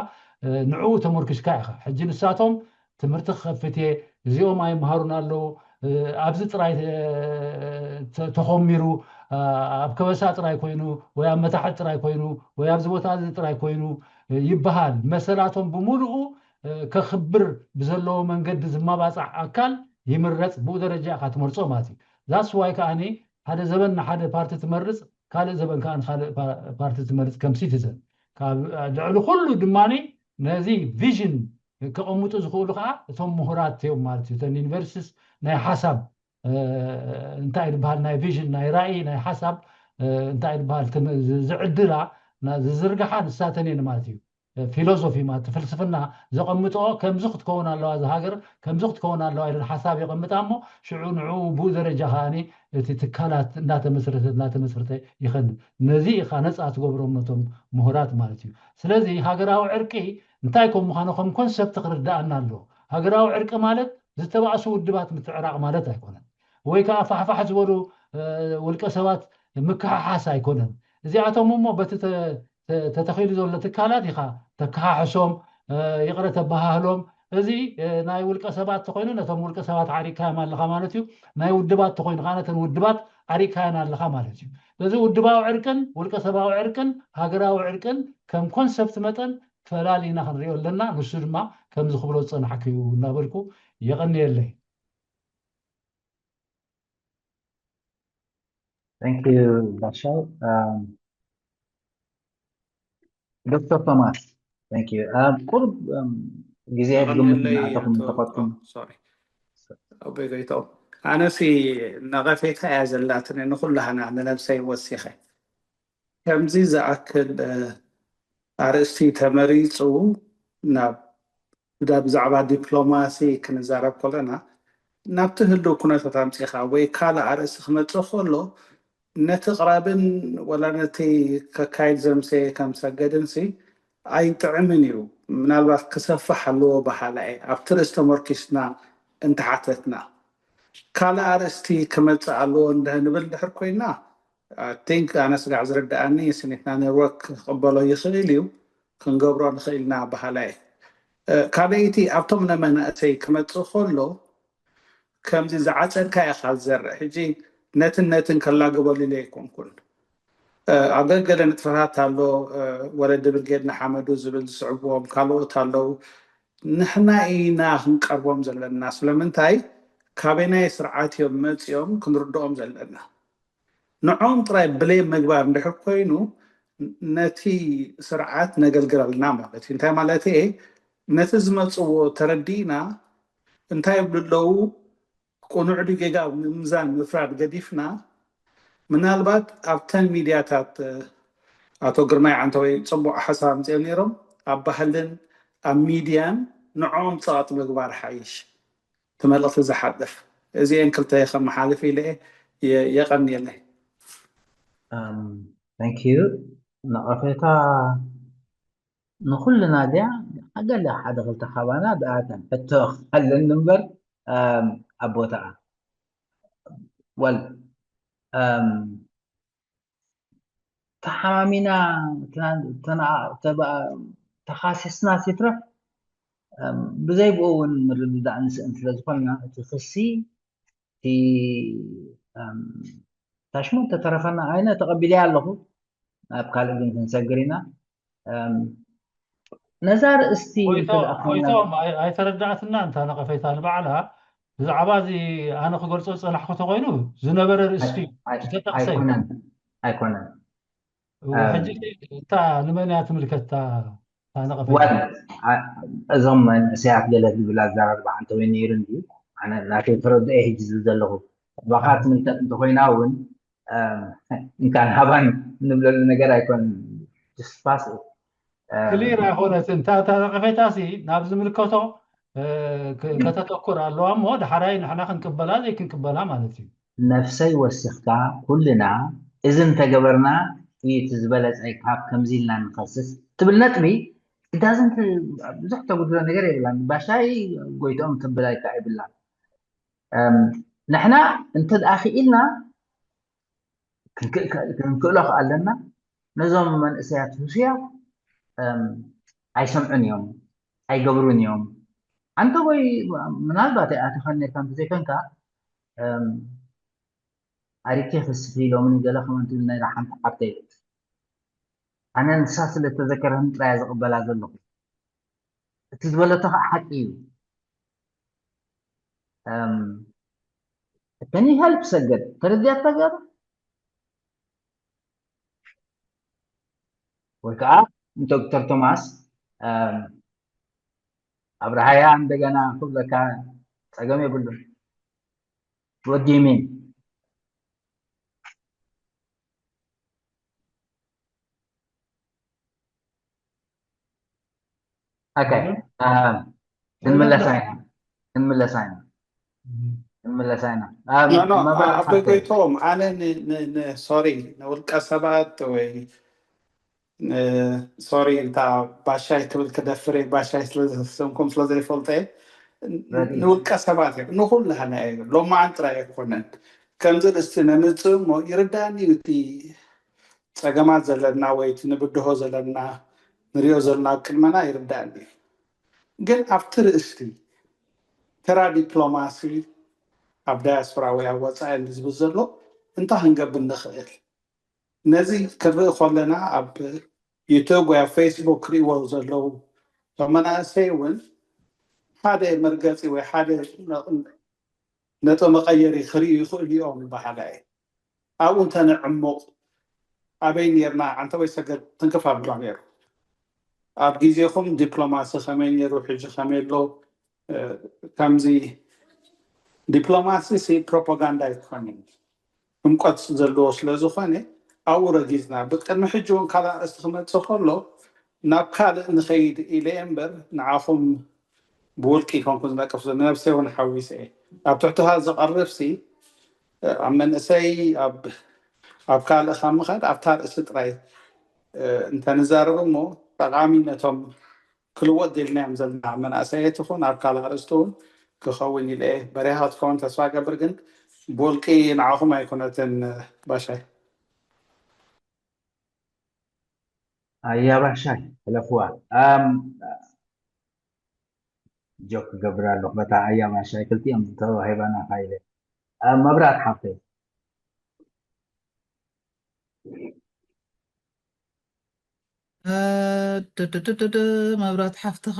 ንዕኡ ተመርኪስካ ኢኻ። ሕጂ ንሳቶም ትምህርቲ ክኸፍት እየ እዚኦም ኣይምሃሩን ኣለዉ ኣብዚ ጥራይ ተኾሚሩ ኣብ ከበሳ ጥራይ ኮይኑ ወይ ኣብ መታሕት ጥራይ ኮይኑ ወይ ኣብዚ ቦታ እዚ ጥራይ ኮይኑ ይበሃል። መሰላቶም ብምሉኡ ከኽብር ብዘለዎ መንገዲ ዝመባፃዕ ኣካል ይምረፅ። ብኡ ደረጃ ኢኻ ትመርፆ ማለት እዩ። ዛስ ዋይ ከዓኒ ሓደ ዘበን ንሓደ ፓርቲ ትመርፅ፣ ካልእ ዘበን ከዓ ንካልእ ፓርቲ ትመርፅ። ከም ሲቲዘን ካብ ልዕሊ ኩሉ ድማ ነዚ ቪዥን ከቐምጡ ዝኽእሉ ከዓ እቶም ምሁራት እዮም ማለት እዩ። እተን ዩኒቨርሲቲስ ናይ ሓሳብ እንታይ ዝበሃል ናይ ቪዥን ናይ ራእይ ናይ ሓሳብ እንታይ ዝበሃል ዝዕድላ ዝዝርግሓ ንሳተን እየን ማለት እዩ። ፊሎዞፊ ማለት ፍልስፍና ዘቐምጥኦ ከምዚ ክትከውን ኣለዋ እዚ ሃገር፣ ከምዚ ክትከውን ኣለዋ ኢለን ሓሳብ የቐምጣ እሞ ሽዑ ንዕኡ ብኡ ደረጃ ከዓኒ እቲ ትካላት እናተመስረተ እናተመስረተ ይኸን። ነዚ ኢኻ ነፃ ትገብሮም ነቶም ምሁራት ማለት እዩ። ስለዚ ሃገራዊ ዕርቂ እንታይ ከም ምዃኑ ከም ኮንሰፕት ክርዳኣና ኣለዎ። ሃገራዊ ዕርቂ ማለት ዝተባእሱ ውድባት ምትዕራቕ ማለት ኣይኮነን። ወይ ከዓ ፋሕፋሕ ዝበሉ ውልቀ ሰባት ምክሓሓስ ኣይኮነን። እዚኣቶም እሞ በቲ ተተኺሉ ዘሎ ትካላት ኢኻ ተከሓሕሶም፣ ይቕረ ተበሃህሎም። እዚ ናይ ውልቀ ሰባት ተኮይኑ ነቶም ውልቀ ሰባት ዓሪካዮም ኣለኻ ማለት እዩ። ናይ ውድባት ተኮይኑ ከዓ ነተን ውድባት ዓሪካያን ኣለኻ ማለት እዩ። ስለዚ ውድባዊ ዕርቅን ውልቀ ሰባዊ ዕርቅን ሃገራዊ ዕርቅን ከም ኮንሰፕት መጠን ፈላሊና ክንሪኦ ኣለና። ንሱ ድማ ከምዚ ክብሎ ዝፀናሕኩ እዩ እናበልኩ የቐንየለይ። Thank you ጋሻው። ዶክተር ቶማስ፣ thank you። ቁሩብ ግዜ ግምት እናእተኹም እንተኸድኩም። ኣቦይ ጎይቶም፣ ኣነሲ ነቐፌታ እያ ዘላትኒ ንኹላህና ንነብሰይ ወሲኸ። ከምዚ ዝኣክል ኣርእስቲ ተመሪፁ ናብ ብዛዕባ ዲፕሎማሲ ክንዛረብ ከለና ናብቲ ህልው ኩነታት ኣምፂኻ ወይ ካልእ ኣርእስቲ ክመፅእ ከሎ ነቲ ቅራብን ወላ ነቲ ከካይድ ዘምሰየ ከም ሰገድንሲ ኣይጥዕምን እዩ። ምናልባት ክሰፍሕ ኣለዎ በሃላ እየ ኣብቲ ርእሲ ተመርኪስና እንተሓተትና። ካልእ ኣርእስቲ ክመፅእ ኣለዎ እንድህ ንብል ድሕር ኮይና ቲንክ ኣነ ስጋዕ ዝርድኣኒ ስኒትና ኔትወርክ ክቕበሎ ይኽእል እዩ ክንገብሮ ንኽእል ኢና በሃላ እየ። ካልኣይቲ ኣብቶም ነመናእሰይ ክመፅእ ከሎ ከምዚ ዝዓፀድካ ኢኻ ዝዘርእ። ሕጂ ነትን ነትን ከላግበሉ ኢለ ኣይኮንኩን። ኣብ ገገለ ንጥፈታት ኣሎ፣ ወለዲ ብርጌድ ንሓመዱ ዝብል ዝስዕብዎም ካልኦት ኣለዉ። ንሕና ኢና ክንቀርቦም ዘለና። ስለምንታይ ካበናይ ስርዓት እዮም መፂኦም ክንርድኦም ዘለና። ንዕኦም ጥራይ ብሌም ምግባር እንድሕር ኮይኑ ነቲ ስርዓት ነገልግል ኣለና ማለት እዩ። እንታይ ማለት እየ? ነቲ ዝመፅዎ ተረዲእና እንታይ ይብሉ ኣለዉ ቅኑዕ ድዩ ጌጋ ምምዛን ምፍራድ ገዲፍና ምናልባት ኣብተን ሚድያታት ኣቶ ግርማይ ዓንተወይ ፅቡቕ ሓሳብ ኣምፅኦም ነይሮም ኣብ ባህልን ኣብ ሚድያን ንዕኦም ፀቕጢ ምግባር ሓይሽ እቲ መልእኽቲ ዝሓልፍ እዚአን ክልተ ከመሓልፍ ኢለ የቐንየለይ። Thank you። ነቐፌታ ንኹልና ድያ? ገለ ሓደ ክልተ ካባና ብኣተን ሕቶ ኣለኒ እምበር ኣብ ቦታኣ ወል ተሓማሚና ተኻሲስና ሲትረፍ ብዘይ ብኡ እውን ምርድዳእ ንስእን ስለ ዝኾንና እቲ ክሲ እቲ ታሽሙ ተተረፈና ኣይነ ተቐቢለያ ኣለኹ። ኣብ ካልእ ግን ክንሰግር ኢና። ነዛ ርእስቲ ጎይቶም ኣይተረዳእትና እንታ ነቐፌታ ንባዕላ ብዛዕባ እዚ ኣነ ክገልጾ ዝጸናሕኩ ተኮይኑ ዝነበረ ርእስቲ ዝተጠቕሰ ኣይኮነን። ሕጂ እታ ንመን እያ ትምልከት እታ ነቐፌታ? እዞም መንእሰያት ገለ ዝብል ኣዘራርባ ኣንተ ወይ ነይሩ እንድዩ። ኣነ ናተይ ተረድኦ ሕጂ ዝብል ዘለኹ ባኻ ትምልከት እንተኮይና እውን እንካን ሃባን ንብለሉ ነገር ኣይኮን ትስፋስ ክሊር ኣይኮነትን እታ ነቐፌታ ሲ ናብ ዝምልከቶ ከተተኩር ኣለዋ እሞ ዳሕራይ ንሕና ክንቅበላ ዘይክንቅበላ ማለት እዩ። ነፍሰይ ወሲኽካ ኩልና እዚ እንተገበርና እዩ እቲ ዝበለፀ ካብ ከምዚ ኢልና ንኸስስ ትብል ነጥቢ ዳዝንት ብዙሕ ተጉድሎ ነገር የብላን። ባሻይ ጎይትኦም ትብል ኣይካ የብላን። ንሕና እንተ ደኣ ክኢልና ክንክእሎ ከ ኣለና ነዞም መንእሰያት ህሱያት ኣይሰምዑን እዮም ኣይገብሩን እዮም። ኣንተ ወይ ምናልባት ኣይኣተኸን ነርካ እንተዘይኮንካ ኣሪኪ ክስፊ ኢሎምኒ ገለ ከመንቱ ናይ ሓንቲ ሓብተይ ኣነ ንሳ ስለ ዝተዘከረኒ ጥራይ ዝቕበላ ዘለኹ እቲ ዝበለቶ ከዓ ሓቂ እዩ ከኒ ሄልፕ ሰገድ ተረዲያታ ገሩ ወይ ከዓ ዶክተር ቶማስ ኣብርሃያ እንደገና ክብለካ ፀገም የብሉን ወዲሚን ኦኬ ክንምለሳ ኢና ክንምለሳ ኢና ክንምለሳ ኢና ኣቦይ ጎይቶም ኣነ ሶሪ ንውልቀ ሰባት ወይ ሶሪ እንታ ባሻይ ክብል ክደፍር ባሻይ ስለዘሰምኩም ስለዘይፈልጠ ንውልቀ ሰባት እዩ ንኩሉ ሃና እዩ ሎማዓን ጥራይ ኣይኮነን ከምዚ ርእስቲ ነምፅእ እሞ ይርዳእኒ እዩ እቲ ፀገማት ዘለና ወይ እቲ ንብድሆ ዘለና ንሪኦ ዘለና ኣብ ቅድመና ይርዳእኒ እዩ ግን ኣብቲ ርእስቲ ተራ ዲፕሎማሲ ኣብ ዳያስፖራ ወይ ኣብ ወፃኢ ዝብል ዘሎ እንታይ ክንገብር ንኽእል ነዚ ክንርኢ ከለና ኣብ ዩቱብ ወይ ኣብ ፌስቡክ ክርእዎ ዘለዉ መናእሰይ እውን ሓደ መርገፂ ወይ ሓደ ነጥቢ መቐየሪ ክርእዩ ይኽእሉ እዮም በሓደ ኣብኡ እንተንዕሙቕ ኣበይ ነርና ኣንተ ወይ ሰገድ ትንክፍ ኣብላ ነይሩ ኣብ ግዜኹም ዲፕሎማሲ ከመይ ነይሩ ሕጂ ከመይ ኣሎ ከምዚ ዲፕሎማሲ ሲ ፕሮፓጋንዳ ኣይኮነን ዕምቆት ዘለዎ ስለ ዝኾነ ኣብኡ ረጊዝና ብቅድሚ ሕጂ እውን ካልእ ኣርእስቲ ክመፅእ ከሎ ናብ ካልእ ንኸይድ ኢለ እምበር ንዓኹም ብውልቂ ይኮንኩ ዝነቅፍ ንነብሰይ እውን ሓዊሰ እየ ኣብ ትሕትኻ ዝቐርብ ሲ ኣብ መንእሰይ ኣብ ካልእ ካብ ምኻድ ኣብታ ርእሲ ጥራይ እንተንዛረብ እሞ ጠቓሚ ነቶም ክልወጥ ደልናዮም ዘለና መናእሰያት ይኹን ኣብ ካልእ ኣርእስቲ እውን ክኸውን ኢለ እየ በሪሃ ክትከውን ተስፋ ገብር ግን ብውልቂ ንዓኹም ኣይኮነትን ባሻይ ኣያ ባሻይ ሕለፍዋ ጆክ ክገብር ኣለኹ በታ ኣያ ባሻይ ክልቲኦም ዝተዋሂባና ፋይለ መብራት ሓፍተይ መብራት ሓፍትኻ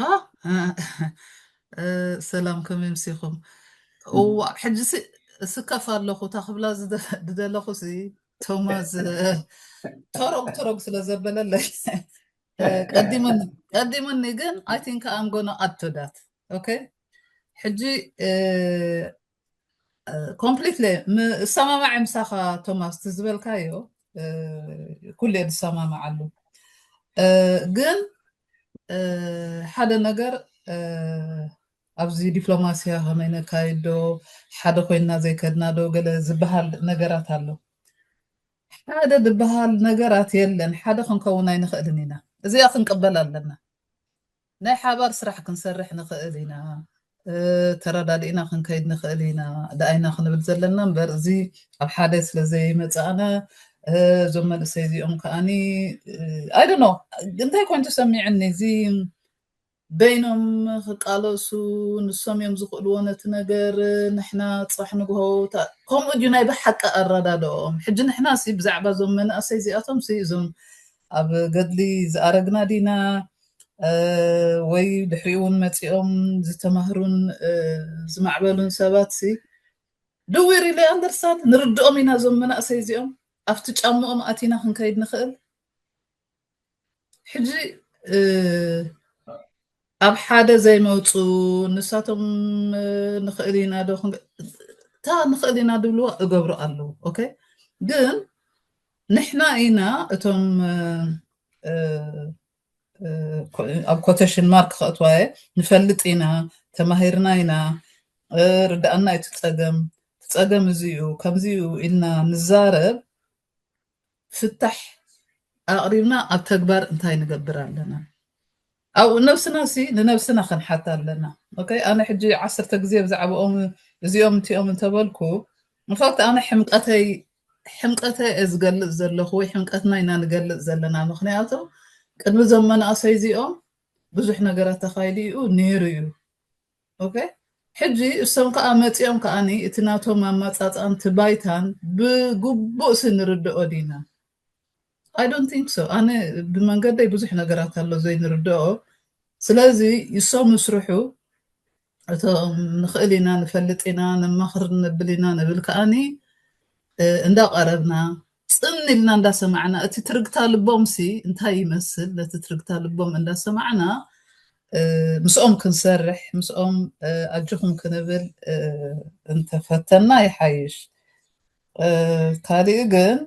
ሰላም ከመይ ምሲኹም እዋ ሕጂ እስከፍ ኣለኹ እታ ክብላ ዝደለኹ ቶማስ ተረጉ ተረጉ ስለ ዘበለለይ ቀዲሙኒ ግን I think I'm gonna add to that okay ሕጂ ኮምፕሊትሊ እሰማማዕ ምሳኻ ቶማስ ትዝበልካዮ ኩሉ ዝሰማማዓሉ ግን ሓደ ነገር ኣብዚ ዲፕሎማስያ ከመይ ነካይዶ ሓደ ኮይንና ዘይከድና ዶ ገለ ዝበሃል ነገራት ኣሎ ሓደ ዝበሃል ነገራት የለን ሓደ ክንከውን ኣይንኽእልን ኢና እዚኣ ክንቅበል ኣለና ናይ ሓባር ስራሕ ክንሰርሕ ንኽእል ኢና ተረዳዲእና ክንከይድ ንኽእል ኢና ደኣይና ክንብል ዘለና እምበር እዚ ኣብ ሓደ ስለ ዘይመፃእና እዞም መንእሰይ እዚኦም ከዓኒ ኣይደኖ እንታይ ኮይኑ ተሰሚዕኒ እዚ በይኖም ክቃለሱ ንሶም እዮም ዝኽእልዎ ነቲ ነገር ንሕና ፅባሕ ንግሆ ከምኡ ድዩ ናይ ብሓቂ ኣረዳድኦም ሕጂ ንሕና ሲ ብዛዕባ እዞም መናእሰይ እዚኣቶም ሲ እዞም ኣብ ገድሊ ዝኣረግና ዲና ወይ ድሕሪኡ እውን መፂኦም ዝተማህሩን ዝማዕበሉን ሰባት ሲ do we really understand ንርድኦም ኢና እዞም መናእሰይ እዚኦም ኣብቲ ጫምኦም ኣቲና ክንከይድ ንኽእል ሕጂ ኣብ ሓደ ዘይመፁ ንሳቶም ንኽእል ኢና ዶ እታ ንኽእል ኢና ድብልዋ እገብሩ ኣለዉ ኦኬ ግን ንሕና ኢና እቶም ኣብ ኮቴሽን ማርክ ከእትዋየ ንፈልጥ ኢና ተማሂርና ኢና ርዳእና እቲ ፀገም እቲ ፀገም እዚዩ ከምዚዩ ኢልና ንዛረብ ፍታሕ ኣቕሪብና ኣብ ተግባር እንታይ ንገብር ኣለና ኣብኡ ነብስና ሲ ንነብስና ክንሓት ኣለና ኦኬ ኣነ ሕጂ ዓሰርተ ግዜ ብዛዕባኦም እዚኦም እንቲኦም እንተበልኩ ንፋክት ኣነ ሕምቀተይ ሕምቀተይ እየ ዝገልፅ ዘለኹ ወይ ሕምቀትና ኢና ንገልፅ ዘለና ምክንያቱ ቅድሚ እዞም መናእሰይ እዚኦም ብዙሕ ነገራት ተኻይዱ እዩ ነይሩ እዩ ኦኬ ሕጂ እሶም ከዓ መፂኦም ከዓኒ እቲ ናቶም ኣማፃፅኣን እቲ ባይታን ብግቡእ ሲ ንርድኦ ዲና? I don't think so። ኣነ ብመንገደይ ብዙሕ ነገራት ኣሎ ዘይንርድኦ። ስለዚ እሶም ምስርሑ፣ እቶም ንኽእል ኢና፣ ንፈልጥ ኢና፣ ነማኽር ነብል ኢና ንብል ከዓኒ እንዳቀረብና፣ ጽን ኢልና እንዳሰማዕና፣ እቲ ትርግታ ልቦም ሲ እንታይ ይመስል፣ ነቲ ትርግታ ልቦም እንዳሰማዕና ምስኦም ክንሰርሕ፣ ምስኦም ኣጆኹም ክንብል እንተፈተና ይሓይሽ። ካልእ ግን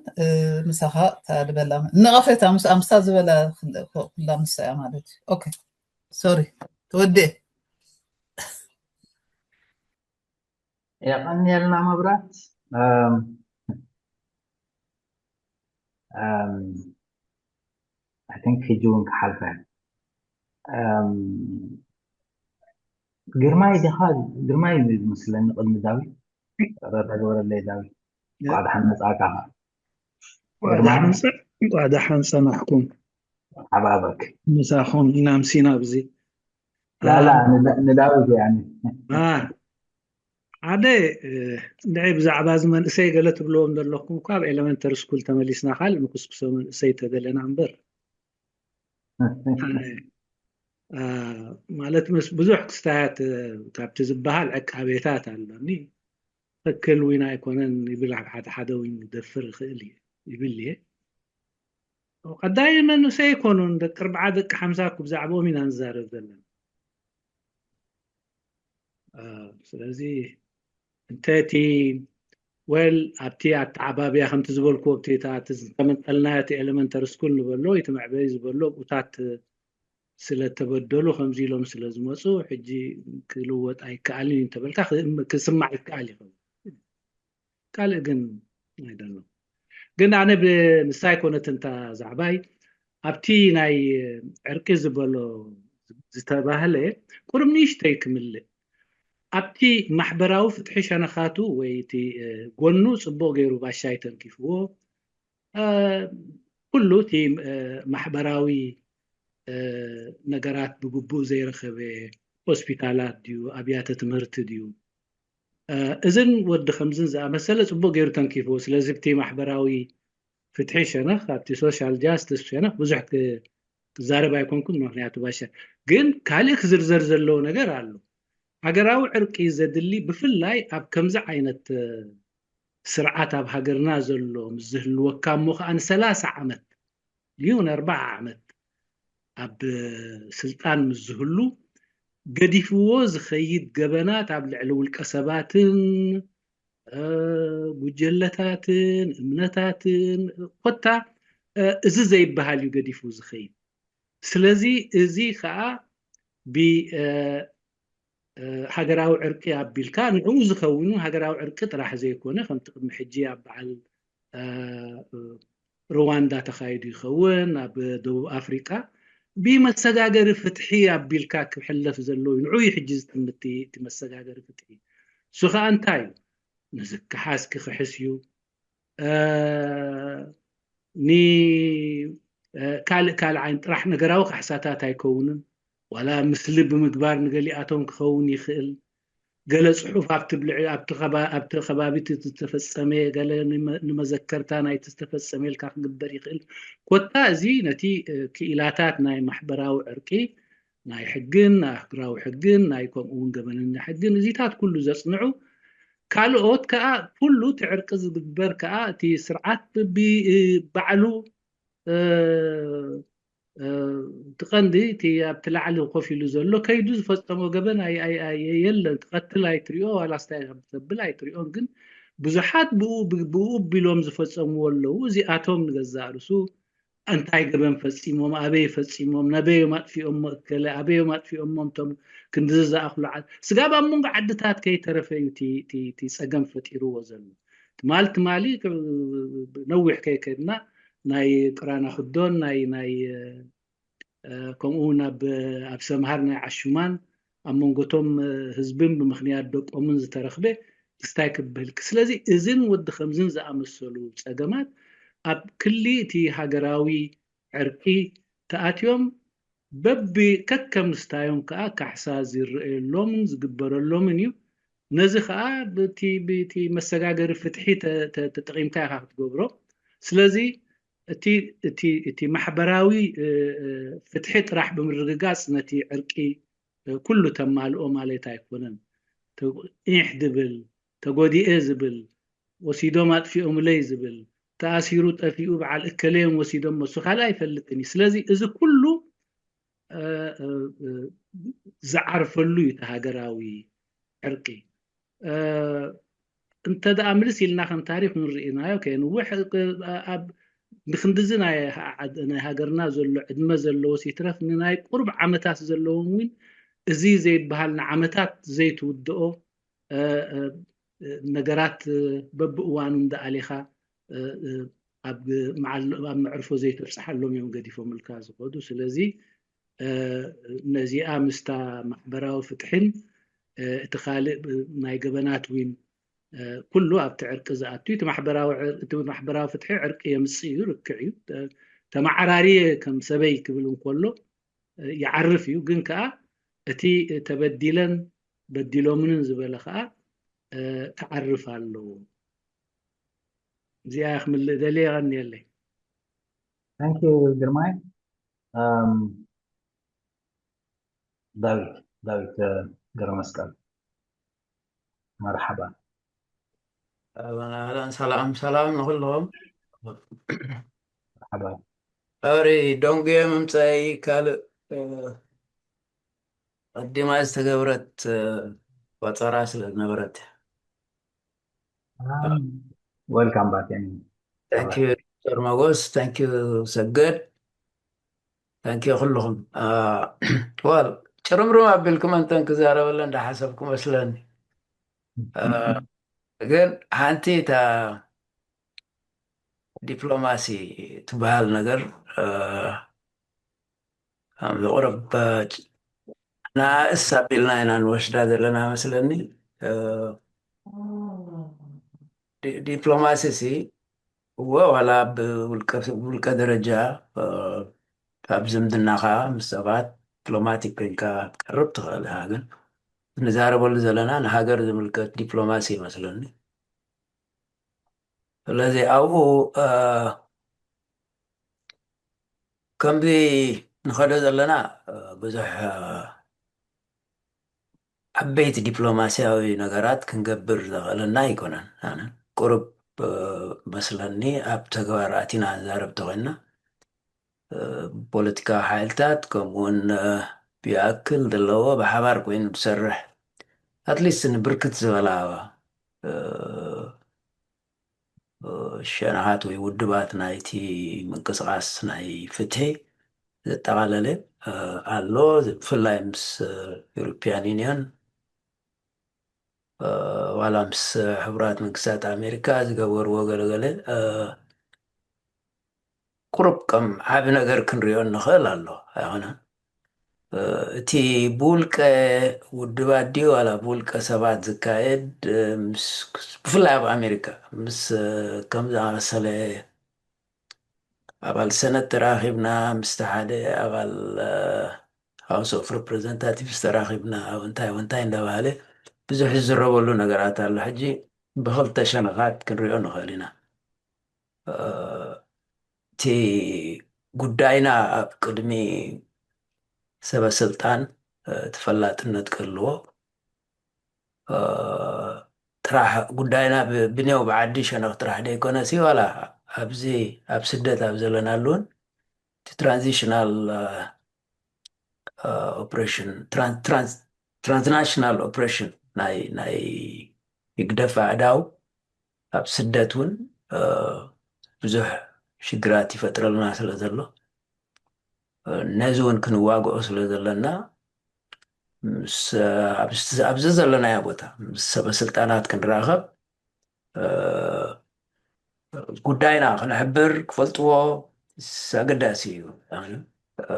ምሳኻ እታ ዝበላ ነቐፌታ፣ ምስ ኣምሳ ዝበላ ኩላ ንሳ እያ ማለት እዩ። ኦኬ፣ ሶሪ፣ ተወዴ። የቐንየልና መብራት። I think ሕጂ እውን ክሓልፈ። ግርማይ ዲኻ? ግርማይ እዩ ዝመስለኒ፣ ቅድሚ ዳዊት። ረዳ ግበረለይ ዳዊት። እንኳዕ ደሓን መጻእካ። እንኳዕ ደሓን ጸናሕኩም። ሓባበክ። ምሳኹም ኢና ኣምሲና ኣብዚ። ላላ ንዳዊት ያኒ ሓደ ንዒ ብዛዕባ እዚ መንእሰይ ገለ ትብልዎም ዘለኹም እኳ ኣብ ኤለመንተሪ ስኩል ተመሊስና ካልእ ንኩስኩሶ መንእሰይ ተደለና እምበር፣ ማለት ምስ ብዙሕ ክስታያት ካብቲ ዝበሃል ዕቃቤታት ኣለኒ። ትክክል ዊን ኣይኮነን ይብል፣ ኣብ ሓደ ሓደ ዊን ይደፍር ይኽእል እዩ ይብል እየ። ቀዳይ መንእሰይ ኣይኮኑን፣ ደቂ ኣርብዓ ደቂ ሓምሳ እኮ ብዛዕባኦም ኢና ንዛረብ ዘለና። ስለዚ እንተ እቲ ወል ኣብቲ ኣተዓባብያ ከምቲ ዝበልክዎ ኣብቲ እታ እቲ ዝተመንጠልናዮ እቲ ኤለመንተሪ ስኩል ንበሎ እቲ መዕበይ ዝበሎ ብኡታት ስለ ተበደሉ ከምዚ ኢሎም ስለ ዝመፁ ሕጂ ክልወጥ ኣይከኣልን እዩ እንተበልካ ክስማዕ ይከኣል ይኸውን። ካልእ ግን ኣይደሎ። ግን ኣነ ንሳ ኣይኮነትን እታ ዛዕባይ፣ ኣብቲ ናይ ዕርቂ ዝበሎ ዝተባህለ ቁሩብ ንእሽተይ ክምልእ፣ ኣብቲ ማሕበራዊ ፍትሒ ሸነኻቱ ወይ እቲ ጎኑ ፅቡቕ ገይሩ ባሻይ ተንኪፍዎ። ኩሉ እቲ ማሕበራዊ ነገራት ብግቡእ ዘይረኸበ፣ ሆስፒታላት ድዩ፣ ኣብያተ ትምህርቲ ድዩ፣ እዝን ወዲ ከምዝን ዝኣመሰለ ፅቡቕ ገይሩ ተንኪፍዎ። ስለዚ ኣብቲ ማሕበራዊ ፍትሒ ሸነኽ፣ ኣብቲ ሶሻል ጃስትስ ሸነኽ ብዙሕ ክዛረብ ኣይኮንኩን፣ ምክንያቱ ባሻ ግን ካልእ ክዝርዘር ዘለዎ ነገር ኣሎ። ሃገራዊ ዕርቂ ዘድሊ ብፍላይ ኣብ ከምዚ ዓይነት ስርዓት ኣብ ሃገርና ዘሎ ምስ ዝህልወካ እሞ ከዓ ንሰላሳ ዓመት ይሁን ኣርባዓ ዓመት ኣብ ስልጣን ምስ ዝህሉ ገዲፍዎ ዝኸይድ ገበናት ኣብ ልዕሊ ውልቀ ሰባትን ጉጀለታትን እምነታትን ኮታ እዚ ዘይበሃል እዩ ገዲፉ ዝኸይድ። ስለዚ እዚ ከዓ ብ ሃገራዊ ዕርቂ ኣቢልካ ንዕኡ ዝኸውን ሃገራዊ ዕርቂ ጥራሕ ዘይኮነ ከምቲ ቅድሚ ሕጂ ኣብ በዓል ሩዋንዳ ተኻይዱ ይኸውን ኣብ ደቡብ ኣፍሪቃ ብመሰጋገሪ ፍትሒ ኣቢልካ ክሕለፍ ዘለዎ እዩ። ንዑ እዩ ሕጂ ዝጥምቲ እቲ መሰጋገሪ ፍትሒ። እሱ ከዓ እንታይ እዩ? ንዝከሓስ ክኽሕስ እዩ። ኒ ካልእ ካልእ ዓይነት ጥራሕ ነገራዊ ካሕሳታት ኣይከውንን። ዋላ ምስሊ ብምግባር ንገሊኣቶም ክኸውን ይኽእል። ገለ ፅሑፍ ኣብቲ ብልዒ ኣብቲ ከባቢ እቲ ዝተፈፀመ ገለ ንመዘከርታ ናይቲ ዝተፈፀመ ኢልካ ክግበር ይኽእል። ኮታ እዚ ነቲ ክኢላታት ናይ ማሕበራዊ ዕርቂ ናይ ሕግን ናይ ኣህጉራዊ ሕግን ናይ ከምኡ እውን ገበነኛ ሕግን እዚታት ኩሉ ዘፅንዑ ካልኦት ከዓ ኩሉ እቲ ዕርቂ ዝግበር ከዓ እቲ ስርዓት ብባዕሉ እቲ ቀንዲ እቲ ኣብቲ ላዕሊ ኮፍ ኢሉ ዘሎ ከይዱ ዝፈፀሞ ገበን የለን። ትቐትል ኣይትሪኦ ዋላ ስታይ ተብል ኣይትሪኦን፣ ግን ብዙሓት ብኡ ብኡ ቢሎም ዝፈፀምዎ ኣለዉ። እዚኣቶም ንገዛእ ርሱ እንታይ ገበን ፈፂሞም፣ ኣበይ ፈፂሞም፣ ነበዮም ኣጥፊኦሞ፣ እከለ ኣበዮም ኣጥፊኦሞም፣ ቶም ክንድዚ ዝኣኽሉ ስጋብ ኣብ መንጎ ዓድታት ከይተረፈ እዩ እቲ ፀገም ፈጢርዎ ዘሎ። ትማል ትማሊ ነዊሕ ከይከድና ናይ ቅራና ክዶን ናይ ናይ ከምኡ እውን ኣብ ኣብ ሰምሃር ናይ ዓሹማን ኣብ መንጎቶም ህዝብን ብምኽንያት ደቆምን ዝተረኽበ ክስታይ ክበልክ። ስለዚ እዝን ወዲ ከምዝን ዝኣመሰሉ ፀገማት ኣብ ክሊ እቲ ሃገራዊ ዕርቂ ተኣትዮም በቢ ከከም ስታዮም ከዓ ካሕሳ ዝረኣየሎምን ዝግበረሎምን እዩ። ነዚ ከዓ ብቲ ብቲ መሰጋገሪ ፍትሒ ተ- ተ- ተጠቒምካ ኢኻ ክትገብሮ። ስለዚ እቲ እቲ እቲ ማሕበራዊ እ፣ እ፣ ፍትሒ ጥራሕ ብምርግጋፅ ነቲ ዕርቂ እ፣ ኩሉ ተማልኦ ማለት ኣይኮነን። ተ- ዒሕ ድብል፣ ተጎዲኤ ዝብል፣ ወሲዶም ኣጥፊኦምለይ ዝብል፣ ተኣሲሩ ጠፊኡ በዓል እከለዮም ወሲዶም መሱ ካልእ ኣይፈልጥን እዩ። ስለዚ እዚ ኩሉ እ፣ እ፣ እ፣ ዝዓርፈሉ እዩ እቲ ሃገራዊ ዕርቂ። እ፣ እንተ ደኣ ምልስ ኢልና ከም ታሪኽ ንርእናዮ ከየንውሕ እ፣ ኣብ ንክንድዚ ናይ ሃ- ናይ ሃገርና ዘሎ ዕድመ ዘለዎስ ይትረፍ ንናይ ቁሩብ ዓመታት ዘለዎም እውን እዚ ዘይበሃል ንዓመታት ዘይትውድኦ እ፣ እ፣ ነገራት እ፣ በብእዋኑ እንዳኣሌኻ እ፣ እ፣ ኣብ መዓል- ኣብ መዕርፎ ዘይተብፅሓሎም እዮም ገዲፎምልካ ዝኸዱ። ስለዚ እ፣ ነዚኣ ምስታ ማሕበራዊ ፍትሕን እ፣ እቲ ካልእ ብ- ናይ ገበናት ዊን እ፣ ኩሉ ኣብቲ ዕርቂ ዝኣቱ እቲ ማሕበራዊ ዕር- እቲ ማሕበራዊ ፍትሒ ዕርቂ የምፅእ እዩ። ርክዕ እዩ። ተ- ተመዓራርየ ከም ሰበይ ክብል እንከሎ እ፣ ይዓርፍ እዩ። ግን ከዓ እቲ ተበዲለን በዲሎምንን ዝበለ ከዓ እ፣ ክዓርፍ ኣለዎ። እዚኣ ክምልእ ደልየ። የቐንየለይ። Thank you ግርማይ። Um, ዳዊት ዳዊት ገብረ መስቀል፣ መርሓባ። ኣህላን ኣህላን፣ ሰላም ሰላም ንኹልኹም። መርሓባ። ሶሪ፣ ደንጉየ ምምፀይ ካልእ እ፣ ቀዲማ ዝተገብረት እ፣ ቆፀራ ስለ ዝነበረት። Welcome back. Thank you ዶክተር መጎስ፣ thank you ሰገድ፣ thank you ኩልኹም። እ፣ well ጭርምርም ኣቢልኩም እንተን ክዛረበለ እንዳሓሰብኩ መስለኒ። እ፣ ግን ሓንቲ እታ ዲፕሎማሲ ትበሃል ነገር እ፣ ኣብ ቁሩብ እ፣ ንኣስ ኣቢልና ኢና ንወስዳ ዘለና መስለኒ። እ፣ ዲ- ዲፕሎማሲ ሲ እወ ዋላ ብውልቀ ብውልቀ ደረጃ እ፣ ኣብ ዝምድናኻ ምስ ሰባት ዲፕሎማቲክ ኮይንካ ክትቀርብ ትኽእል ኢኻ። ግን ንዛረበሉ ዘለና ንሃገር ዝምልከት ዲፕሎማሲ ይመስለኒ። ስለዚ ኣብኡ እ፣ ከምዚ ንኸዶ ዘለና እ፣ ብዙሕ እ፣ ዓበይቲ ዲፕሎማሲያዊ ነገራት ክንገብር ዘኽእለና ኣይኮነን። ኣነ ቁሩብ እ፣ መስለኒ ኣብ ተግባር ኣቲና ንዛረብ ተኾይንና እ፣ ፖለቲካዊ ሓይልታት ከምኡውን እ፣ ብኣክል ዘለዎ ብሓባር ኮይኑ ዝሰርሕ ኣትሊስት ንብርክት ዝበላ እ፣ እ፣ ሸነኻት ወይ ውድባት ናይቲ ምንቅስቃስ ናይ ፍትሒ ዘጠቓለለ እ፣ ኣሎ። ብፍላይ ምስ እ፣ ዩሮፒያን ዩኒየን እ፣ ዋላ ምስ ሕቡራት መንግስታት ኣሜሪካ ዝገበርዎ ገለገለ እ፣ ቁሩብ ከም ዓቢ ነገር ክንሪኦ ንኽእል ኣሎ ኣይኮነን። እ፣ እቲ ብውልቀ ውድባት ድዩ ዋላ ብውልቀ ሰባት ዝካየድ እ፣ ምስ ብፍላይ ኣብ ኣሜሪካ ምስ እ፣ ከም ዝኣመሰለ ኣባል ሰነት ተራኺብና ምስቲ ሓደ ኣባል እ፣ ሃውስ ኦፍ ሬፕሬዘንታቲቭስ ተራኺብና ኣብ እንታይ እንታይ እንዳባሃለ ብዙሕ ዝዝረበሉ ነገራት ኣሎ። ሕጂ ብኽልተ ሸነኻት ክንሪኦ ንኽእል ኢና። እ፣ እቲ ጉዳይና ኣብ ቅድሚ ሰበ ስልጣን እ፣ ተፈላጥነት ክህልዎ እ፣ ጥራሕ ጉዳይና ብ- ብኔው ብዓዲ ሸነኽ ጥራሕ ደይኮነ ሲ ዋላ ኣብዚ ኣብ ስደት ኣብ ዘለናሉ እውን እቲ ትራንዚሽናል ኦፕሬሽን ትራንስናሽናል ኦፕሬሽን ናይ ናይ ህግደፍ ኣእዳው ኣብ ስደት እውን እ፣ ብዙሕ ሽግራት ይፈጥረልና ስለ ዘሎ እ፣ ነዚ እውን ክንዋግኦ ስለ ዘለና ምስ ኣብዚ ኣብዚ ዘለናዮ ቦታ ምስ ሰበ ስልጣናት ክንራኸብ እ፣ ጉዳይና ክነሕብር ክፈልጥዎ ኣገዳሲ እዩ። ኣነ እ፣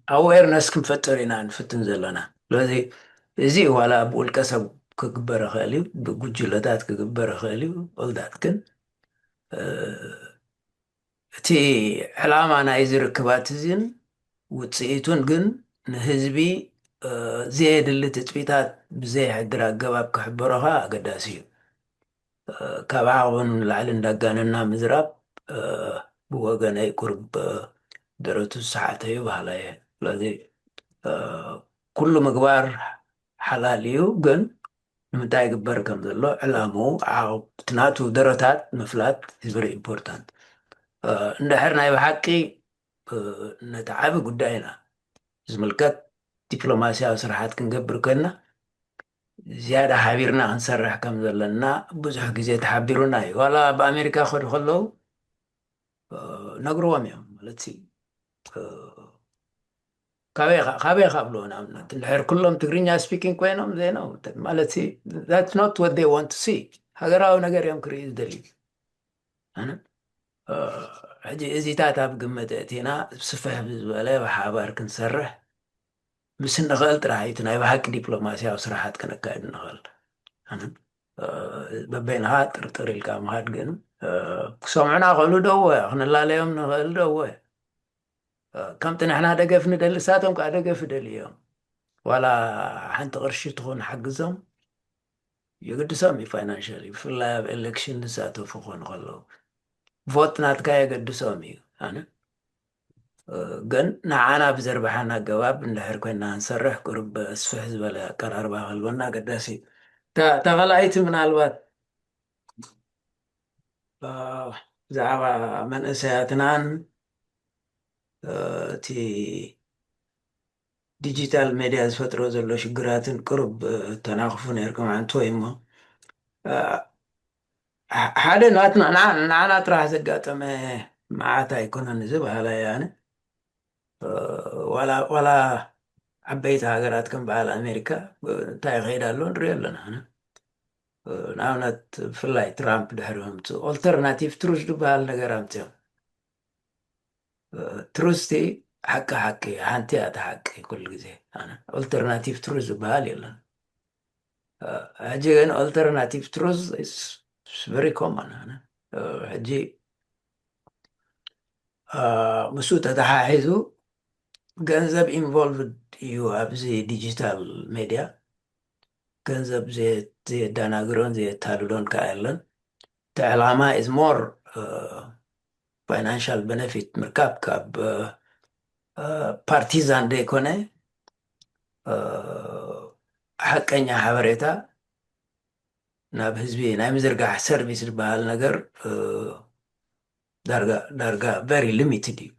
ኣዌርነስ ክንፈጥር ኢና ንፍትን ዘለና። ስለዚ እዚ ዋላ ብውልቀ ሰብ ክግበር ይኽእል እዩ፣ ብጉጅለታት ክግበር ይኽእል እዩ። ኦልዳት ግን እ፣ እቲ ዕላማ ናይዚ ርክባት እዚን ውፅኢቱን ግን ንህዝቢ ዘየድሊ ትፅቢታት ብዘየሕድር ኣገባብ ክሕበሮ ከዓ ኣገዳሲ እዩ። ካብ ዓቕብን ንላዕሊ እንዳጋነና ምዝራብ ብወገነይ ቁርብ ደረቱ ዝሰሓተ እዩ በሃላይ እየ። ስለዚ ኩሉ ምግባር ሓላል እዩ፣ ግን ንምንታይ ይግበር ከም ዘሎ ዕላምኡ፣ ዓቕብ፣ እቲ ናቱ ደረታት ምፍላጥ is very important። እንድሕር ናይ ብሓቂ ነቲ ዓቢ ጉዳይና ዝምልከት ዲፕሎማስያዊ ስራሓት ክንገብር ኮይንና ዝያዳ ሓቢርና ክንሰርሕ ከም ዘለና ብዙሕ ግዜ ተሓቢሩና እዩ። ዋላ ኣብ ኣሜሪካ ክኸዱ ከለዉ ነግርዎም እዮም ማለት ካበይ ኢኻ ብልዎ ንኣብነት እንድሕር ኩሎም ትግርኛ ስፒኪንግ ኮይኖም ዘይነው ማለት that's not what they want to see። ሃገራዊ ነገር እዮም ክርእዩ ዝደልዩ። ሕጂ እዚታት ኣብ ግምት እቲና ስፍሕ ብዝበለ ብሓባር ክንሰርሕ ምስ እንኽእል ጥራሕ እዩ ናይ ብሓቂ ዲፕሎማስያዊ ስራሓት ክነካይድ ንኽእል። በበይንኻ ጥርጥር ኢልካ ምኻድ ግን ክሰምዑና ክእሉ ደወ ክንላለዮም ንኽእል ደወ ከምቲ ንሕና ደገፍ ንደሊ ሳቶም ከዓ ደገፍ ይደሊ እዮም። ዋላ ሓንቲ ቅርሺ ትኹን ሓግዞም የገድሶም እዩ ፋይናንሻል ብፍላይ ኣብ ኤሌክሽን ዝሳተፉ ክኾኑ ከለዉ ቮት ናትካ የገድሶም እዩ። ኣነ ግን ንዓና ብዘርብሓና ኣገባብ እንድሕር ኮይና ንሰርሕ ቁርብ ስፍሕ ዝበለ ኣቀራርባ ክህልወና ኣገዳሲ እዩ። እታ ካልኣይቲ ምናልባት ብዛዕባ መንእሰያትናን እቲ ዲጂታል ሜድያ ዝፈጥሮ ዘሎ ሽግራትን ቅሩብ ተናኽፉ ነርኩም ኣንትወይ እሞ ሓደ ናትና ንዓና ጥራሕ ዘጋጠመ መዓት ኣይኮነን እዚ በሃላይ ኣነ። ዋላ ዓበይቲ ሃገራት ከም በዓል ኣሜሪካ እንታይ ይኸይድ ኣሎ ንሪኦ ኣለና። ንኣብነት ብፍላይ ትራምፕ ድሕሪ ምምፅኡ ኦልተርናቲቭ ትሩዝ ዝበሃል ነገር ኣምፅኦም። ትሩዝ እቲ ሓቂ ሓቂ ሓንቲ እያ እቲ ሓቂ ኩሉ ግዜ። ኣነ ኦልተርናቲቭ ትሩዝ ዝበሃል የለን። ሕጂ ግን ኦልተርናቲቭ ትሩዝ ቨሪ ኮመን። ሕጂ ምስኡ ተተሓሒዙ ገንዘብ ኢንቮልቭድ እዩ ኣብዚ ዲጂታል ሜድያ። ገንዘብ ዘየዳናግሮን ዘየታልሎን ከዓ የለን። እቲ ዕላማ is more ፋይናንሻል በነፊት ምርካብ ካብ ፓርቲዛን ዘይኮነ ሓቀኛ ሓበሬታ ናብ ህዝቢ ናይ ምዝርጋሕ ሰርቪስ ዝበሃል ነገር ዳርጋ ዳርጋ ቨሪ ሊሚትድ እዩ።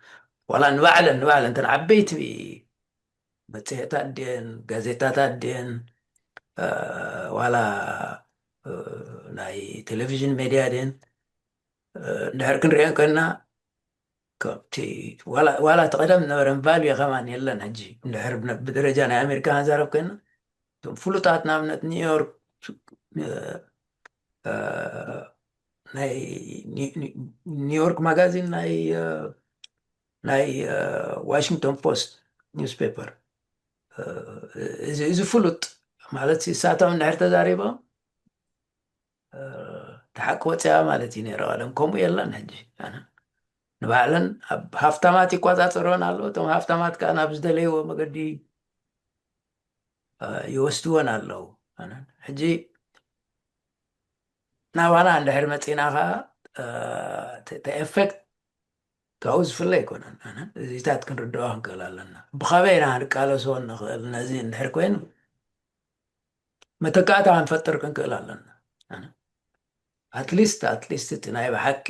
ዋላ ንባዕለን ንባዕለን እንተን ዓበይቲ መፅሄታት ድየን ጋዜጣታት ድየን ዋላ ናይ ቴሌቪዥን ሜድያ ድየን እንድሕር ክንሪኦ ኮይንና ከምቲ ዋላ እቲ ቀደም ዝነበረን ቫልዩ ከማን የለን። ሕጂ እንድሕር ብደረጃ ናይ ኣሜሪካ ክንዛረብ ኮይንና እቶም ፍሉጣት ንኣብነት ኒውዮርክ ናይ ኒውዮርክ ማጋዚን ናይ ናይ ዋሽንግቶን ፖስት ኒውስፔፐር እዚ ፍሉጥ ማለት እሳቶም እንድሕር ተዛሪቦም ተሓቂ ወፅያ ማለት እዩ ነረ ቀደም ከምኡ የለን። ሕጂ ንባዕለን ኣብ ሃፍታማት ይቆፃፀሮን ኣለዉ እቶም ሃፍታማት ከዓ ናብ ዝደለይዎ መገዲ ይወስድወን ኣለዉ። ሕጂ ናባና እንድሕር መፂና ከዓ ኤፌክት ካብኡ ዝፍለ ኣይኮነን። እዚታት ክንርድኦ ክንክእል ኣለና። ብኸበይ ኢና ክንቃለሶ ንኽእል? ነዚ እንድሕር ኮይኑ መተካእታ ክንፈጥር ክንክእል ኣለና። ኣትሊስት ኣትሊስት እቲ ናይ ብሓቂ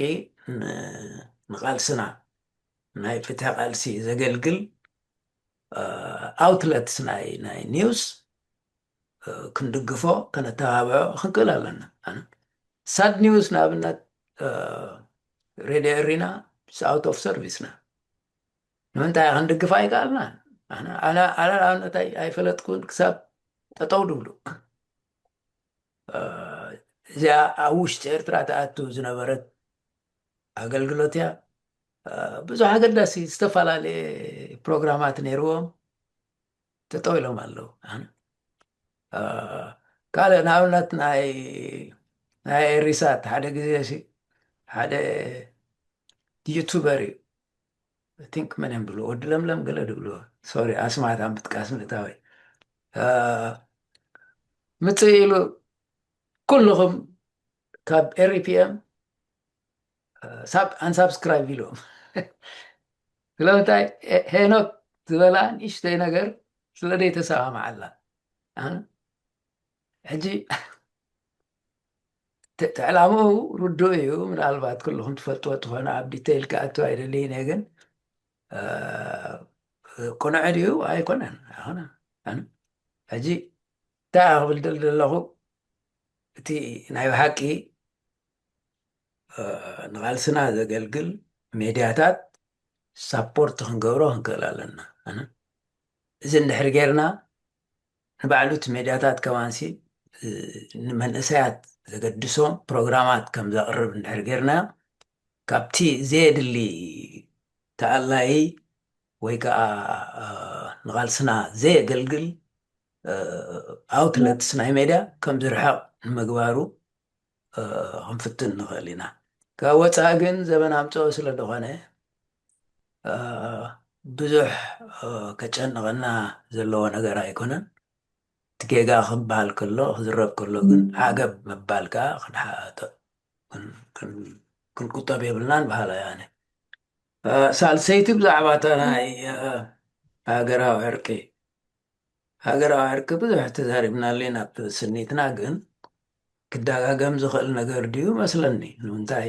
ንቃልስና ናይ ፍትሒ ቃልሲ ዘገልግል ኣውትለትስ ናይ ናይ ኒውስ ክንድግፎ ከነተባብዖ ክንክእል ኣለና። ሳድ ኒውስ ንኣብነት ሬድዮ ኤሪና out of service ና ንምንታይ ክንድግፍ ኣይከኣልና። ኣነ ንኣብነት ኣይፈለጥኩን ክሳብ ጠጠው ድብሉ እዚኣ ኣብ ውሽጢ ኤርትራ ተኣቱ ዝነበረት ኣገልግሎት እያ። ብዙሕ ኣገዳሲ ዝተፈላለየ ፕሮግራማት ነይርዎም ጠጠው ኢሎም ኣለዉ። ካልእ ንኣብነት ናይ ናይ ሪሳት ሓደ ግዜ ሓደ ዩቱበር እዩ ቲንክ መን እዮም ብሉ ወዲ ለምለም ገለ ድብሉ ሶሪ ኣስማት ምጥቃስ ምእታወይ ምፅእ ኢሉ ኩልኹም ካብ ኤሪፒኤም ሳብ ኣንሳብስክራይብ ኢሎም ስለምንታይ ሄኖክ ዝበላ ንእሽተይ ነገር ስለ ዘይተሰማምዓላ ሕጂ ትዕላምኡ ርዱእ እዩ ምናልባት ኩልኹም ትፈልጥዎ ትኾነ ኣብ ዲተይል ክኣቱ ኣይደልይን እየ ግን ቅኑዕ ድዩ ኣይኮነን ኣይኮነ ሕጂ እንታይ ክብል ደል ዘለኹ እቲ ናይ ብሓቂ ንቓልስና ዘገልግል ሜድያታት ሳፖርት ክንገብሮ ክንክእል ኣለና እዚ እንድሕር ጌርና ንባዕሉ እቲ ሜድያታት ከማንሲ ንመንእሰያት ዘገድሶም ፕሮግራማት ከም ዘቕርብ እንድሕር ጌርና ካብቲ ዘየድሊ ተኣላዪ ወይ ከዓ ንቓልስና ዘየገልግል ኣውትለትስ ናይ ሜድያ ከም ዝርሕቕ ንምግባሩ ክንፍትን ንኽእል ኢና ካብ ወፃኢ ግን ዘበን ኣምፅኦ ስለ ዝኾነ ብዙሕ ከጨንቐና ዘለዎ ነገር ኣይኮነን እቲ ጌጋ ክበሃል ከሎ ክዝረብ ከሎ ግን ዓገብ ምባል ከዓ ክንሓቶ ክንቁጠብ የብልናን በሃላ እያ ኣነ ሳልሰይቲ ብዛዕባ እታ ናይ ሃገራዊ ዕርቂ ሃገራዊ ዕርቂ ብዙሕ ተዛሪብናሉ ኢና ስኒትና ግን ክደጋገም ዝኽእል ነገር ድዩ መስለኒ ንምንታይ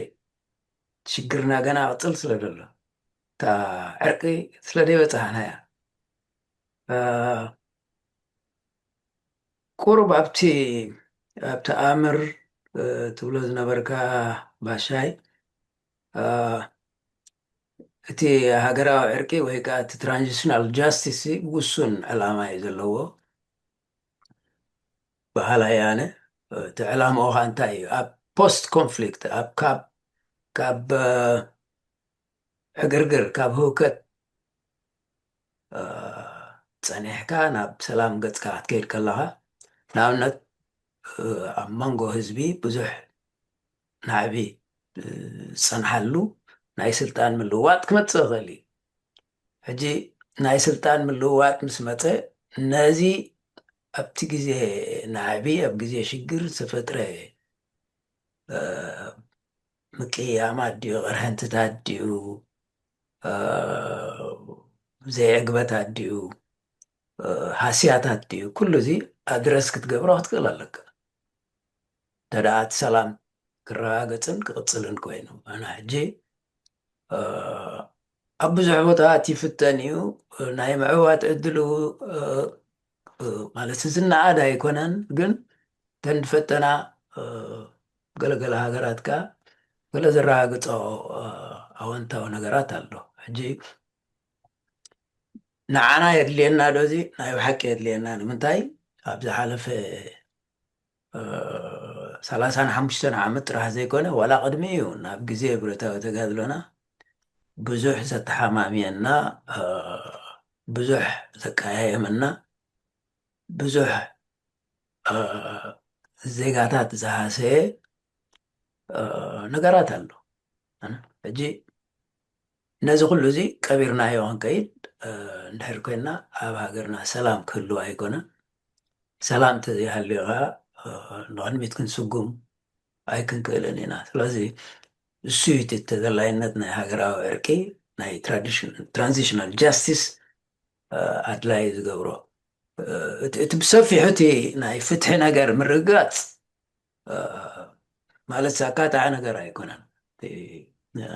ሽግርና ገና ቅፅል ስለ ዘሎ እታ ዕርቂ ስለ ዘይበፃሕና እያ ቁሩብ ኣብቲ ኣብቲ ኣምር ትብሎ ዝነበርካ ባሻይ እቲ ሃገራዊ ዕርቂ ወይ ከዓ እቲ ትራንዚሽናል ጃስቲስ ውሱን ዕላማ እዩ ዘለዎ በሃላይ ኣነ እቲ ዕላምኡ ከዓ እንታይ እዩ ኣብ ፖስት ኮንፍሊክት ኣብ ካብ ካብ ዕግርግር ካብ ህውከት ጸኒሕካ ናብ ሰላም ገጽካ ክትከይድ ከለኻ ንኣብነት ኣብ መንጎ ህዝቢ ብዙሕ ናዕቢ ዝጸንሓሉ ናይ ስልጣን ምልውዋጥ ክመጽእ ይኽእል እዩ። ሕጂ ናይ ስልጣን ምልውዋጥ ምስ መጸ ነዚ ኣብቲ ግዜ ናዕቢ ኣብ ግዜ ሽግር ዝተፈጥረ ምቅያማት ድዩ ቅርሕንትታት ድዩ ዘይዕግበታት ድዩ ሃስያታት ድዩ ኩሉ እዚ ኣድረስ ክትገብሮ ክትክእል ኣለካ እንተ ደኣ እቲ ሰላም ክረጋገፅን ክቕፅልን ኮይኑ ኣነ ሕጂ ኣብ ብዙሕ ቦታታት ይፍተን እዩ ናይ ምዕዋት ዕድሉ ማለት ዝነኣድ ኣይኮነን ግን ተን ዝፈተና ገለገለ ሃገራት ከኣ ገለ ዘረጋግጾ ኣወንታዊ ነገራት ኣሎ ሕጂ ንዓና የድልየና ዶ እዚ ናይ ብሓቂ የድልየና ንምንታይ ኣብ ዝሓለፈ ሰላሳን ሓሙሽተን ዓመት ጥራሕ ዘይኮነ ዋላ ቅድሚ እዩ ናብ ግዜ ብረታዊ ተጋድሎና ብዙሕ ዘተሓማምየና ብዙሕ ዘቀያየመና ብዙሕ ዜጋታት ዝሃሰየ ነገራት ኣሎ ሕጂ ነዚ ኩሉ እዚ ቀቢርናዮ ክንከይድ እንድሕር ኮይና ኣብ ሃገርና ሰላም ክህልው ኣይኮነን ሰላም ተዘይሃልዩ ከዓ ንቅድሚት ክንስጉም ኣይክንክእልን ኢና ስለዚ እሱ እዩ ተዘላይነት ናይ ሃገራዊ ዕርቂ ናይ ትራንዚሽናል ጃስቲስ ኣድላይ ዝገብሮ እቲ ብሰፊሑ እቲ ናይ ፍትሒ ነገር ምርግጋፅ ማለት ኣካታዒ ነገር ኣይኮነን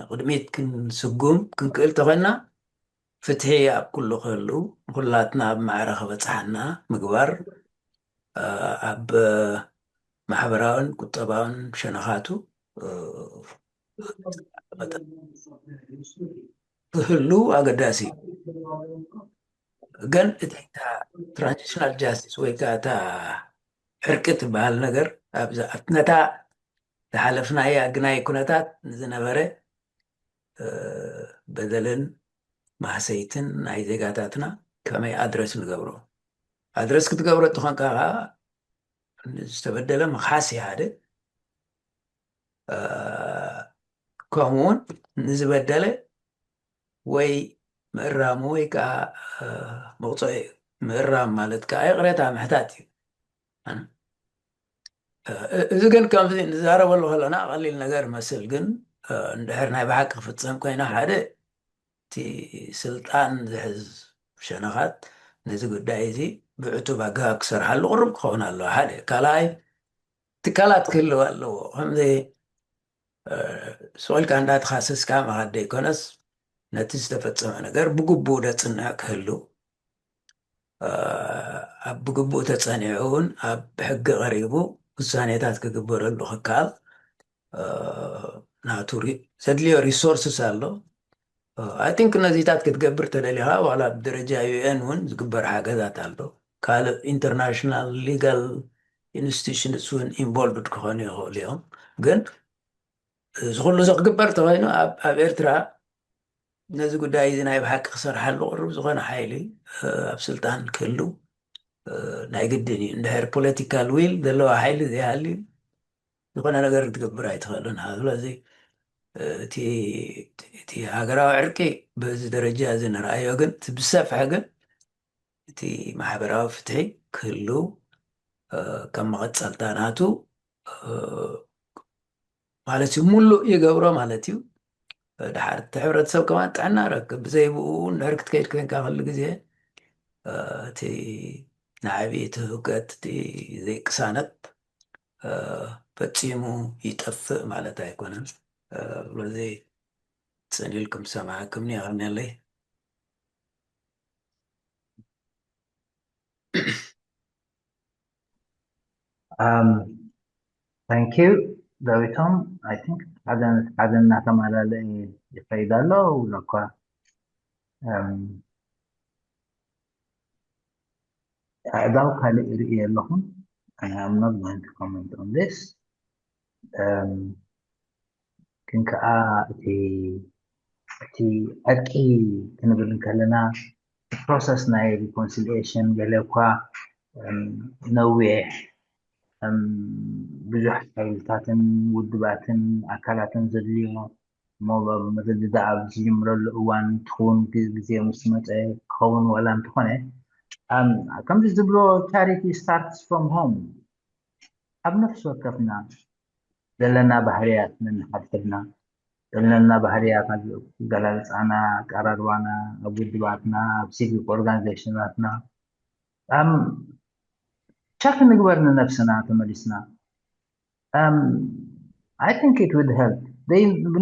ቅድሚት ክንስጉም ክንክእል ተኮይና ፍትሒ ኣብ ኩሉ ክህሉ ንኩላትና ኣብ ማዕረ ክበፅሓና ምግባር ኣብ ማሕበራውን ቁጠባውን ሸነኻቱ ክህሉ ኣገዳሲ እዩ ግን እቲ ትራንዚሽናል ጃስቲስ ወይ ከዓ እታ ዕርቂ ትበሃል ነገር ኣብዛ ነታ ዝሓለፍናያ ግናይ ኩነታት ንዝነበረ በደልን ማህሰይትን ናይ ዜጋታትና ከመይ ኣድረስ ንገብሮ ኣድረስ ክትገብሮ እትኾንካ ከዓ ዝተበደለ ምክሓስ ይሃደ ከምኡውን ንዝበደለ ወይ ምእራሙ ወይ ከዓ መቕፅዒ ምእራም ማለት ከዓ ይቕሬታ ምሕታት እዩ። እዚ ግን ከምዚ ንዛረበሉ ከለና ቀሊል ነገር ይመስል፣ ግን እንድሕር ናይ ብሓቂ ክፍፀም ኮይና ሓደ እቲ ስልጣን ዝሕዝ ሸነኻት ነዚ ጉዳይ እዚ ብዕቱብ ኣገባብ ክሰርሓሉ ቅሩብ ክኸውን ኣለዎ። ሓደ ካልኣይ ትካላት ክህልው ኣለዎ። ከምዚ ስቕ ኢልካ እንዳተኻሰስካ ምኻድ ዘይኮነስ ነቲ ዝተፈፀመ ነገር ብግቡእ ደፅንዕ ክህሉ፣ ኣብ ብግቡእ ተፀኒዑ እውን ኣብ ሕጊ ቀሪቡ ውሳኔታት ክግበረሉ ክከኣል ናቱ ዘድልዮ ሪሶርስስ ኣሎ። ኣይ ቲንክ ነዚታት ክትገብር ተደሊኻ ዋላ ብደረጃ ዩ ኤን እውን ዝግበር ሓገዛት ኣሎ። ካልእ ኢንተርናሽናል ሊጋል ኢንስቲቱሽንስ እውን ኢንቮልቭድ ክኾኑ ይኽእሉ እዮም። ግን እዚ ኩሉ እዚ ክግበር ተኮይኑ ኣብ ኤርትራ ነዚ ጉዳይ እዚ ናይ ብሓቂ ክሰርሓሉ ቅሩብ ዝኾነ ሓይሊ ኣብ ስልጣን ክህሉ ናይ ግድን እዩ። እንድሕር ፖለቲካል ዊል ዘለዋ ሓይሊ ዘይሃልዩ ዝኾነ ነገር ክትገብር ኣይትኽእልን። ስለዚ እቲ ሃገራዊ ዕርቂ በዚ ደረጃ እዚ ንርኣዮ፣ ግን እቲ ብሰፍሐ ግን እቲ ማሕበራዊ ፍትሒ ክህሉ ከም መቐፀልታ ናቱ ማለት እዩ፣ ሙሉእ ይገብሮ ማለት እዩ። ድሓር እቲ ሕብረተሰብ ከማን ጥዕና ረክብ፣ ብዘይ ብኡ እንድሕር ክትከይድ ኮይንካ ክሉ ግዜ እቲ ናዕቢ እቲ ህውከት እቲ ዘይቅሳነት ፈፂሙ ይጠፍእ ማለት ኣይኮነን። ስለዚ ፅን ኢልኩም ሰማዕኩም የቐንየለይ። Um, thank you ዳዊቶም። I think ሓደ ሓደ እናተማላለአ ይኸይድ ኣሎ ውለኳ ኣዕዳው ካልእ ይርኢ ኣለኹም። I'm not going to comment on this. ግን ከዓ እቲ እቲ ዕርቂ ክንብል እንከለና ፕሮሰስ ናይ ሪኮንሲሊሽን ገለ እኳ ነዊሕ ብዙሕ ሓይልታትን ውድባትን ኣካላትን ዘድልዮ እሞ መረዳዳኣ ኣብ ዝጅምረሉ እዋን ትኹን ግዜ ምስ መፀ ክኸውን ዋላ እንተኾነ ከምዚ ዝብሎ charity starts from home ኣብ ነፍሲ ወከፍና ዘለና ባህርያት ነንሓድሕድና ዘለና ባህርያት ኣገላልፃና ኣቀራርባና ኣብ ውድባትና ኣብ ሲቪክ ኦርጋናይዜሽናትና ቸክ ንግበር ንነብስና ተመሊስና I think it would help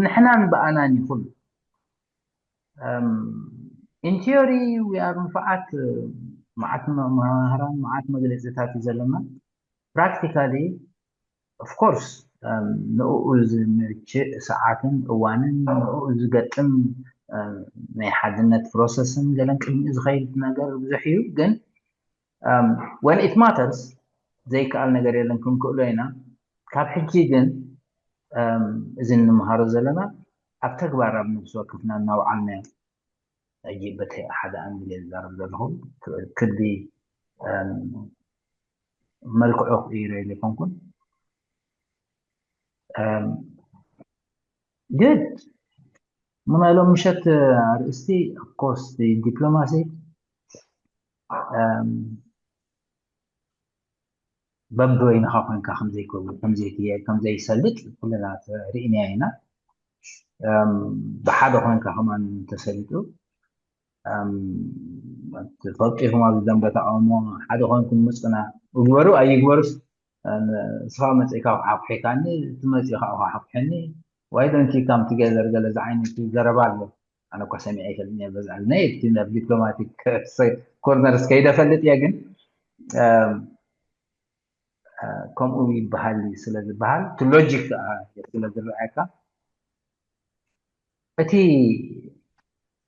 ንሕናን ብኣናን ይኹን in theory we are ንፉዓት መዓት መማህራን መዓት መግለፂታት እዩ ዘለና practically of course ንኡ ዝምችእ ሰዓትን እዋንን ንኡ ዝገጥም ናይ ሓድነት ፕሮሰስን ገለን ቅድሚኡ ዝኸይድ ነገር ብዙሕ እዩ ግን when it matters ዘይከኣል ነገር የለን ክንክእሎ ኢና ካብ ሕጂ ግን እዚ እንምሃሮ ዘለና ኣብ ተግባር ኣብ ነብሲ ወከፍና እናውዓልናዮ ሕጂ በቲ ሓደ ኣንግል እየ ዝዛረብ ዘለኹ ክዲ መልክዑ ክቅይሮ ኢለ ይኮንኩን good ምናይ ሎም ምሸት ኣርእስቲ of course ዲፕሎማሲ በብበይንኻ ኮንካ ከምዘይከውን ከምዘይክየድ ከምዘይሰልጥ ኩልና ርኢና ኢና ብሓደ ኮንካ ከማን ተሰሊጡ ፈቂኹም ኣብዚ ደንበ ተቃውሞ ሓደ ኮንኩም ምፅና እግበሩ ኣይግበሩስ እስኻ መፅእካ ሓኩሒካኒ እቲ መፅእካ ሓኩሐኒ why don't you come together ገለ ዝዓይነቱ ዘረባ ኣሎ ኣነ እኳ ሰሚዐ ይፈልጥ እየ በዚ ናይ እቲ ናብ ዲፕሎማቲክ ኮርነርስ ከይደ ፈልጥ እየ ግን ከምኡ ይበሃል እዩ ስለ ዝበሃል እቲ ሎጂክ ከዓ ስለ ዝረኣየካ እቲ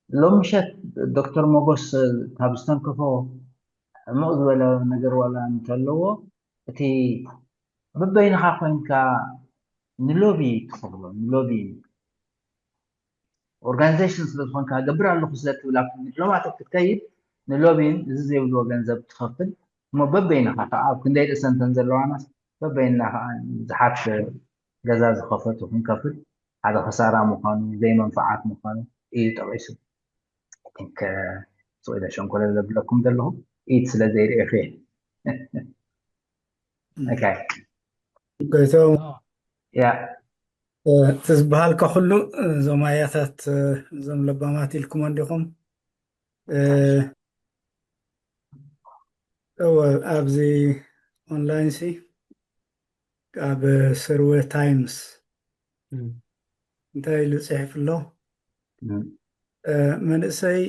ሎሚ ምሸት ዶክተር ሞጎስ ካብ ዝተንከፎ ዕሙቕ ዝበለ ነገር ዋላ እንተለዎ እቲ በበይንኻ ኮይንካ ንሎቢ ትኸፍሎ ንሎቢ ኦርጋናይዜሽን ስለ ዝኾንካ ገብር ኣለኹ ስለ ትብል ኣብቲ ዲፕሎማቲክ ክትከይድ ንሎቢን እዚ ዘይብልዎ ገንዘብ ትኸፍል እሞ በበይንኻ ከዓ ኣብ ክንደይ ርእሰ እንተን ዘለዋናስ በበይንና ከዓ ብዙሓት ገዛ ዝኸፈቱ ክንከፍል ሓደ ክሳራ ምዃኑ ዘይመንፍዓት ምዃኑ እዩ ጠቂሱ think ስቕ ኢለ ሸንኮለል ዘብለኩም ዘለኹ ኢድ ስለ ዘይርእኹ እየ። Okay. ጎይቶም Yeah. እቲ ዝበሃልካ ኩሉ እዞም ኣያታት እዞም ለባማት ኢልኩም እንዲኹም። እወ፣ ኣብዚ ኦንላይን ሲ ኣብ ስርወ ታይምስ እንታይ ኢሉ ጽሒፉ ኣሎ? መንእሰይ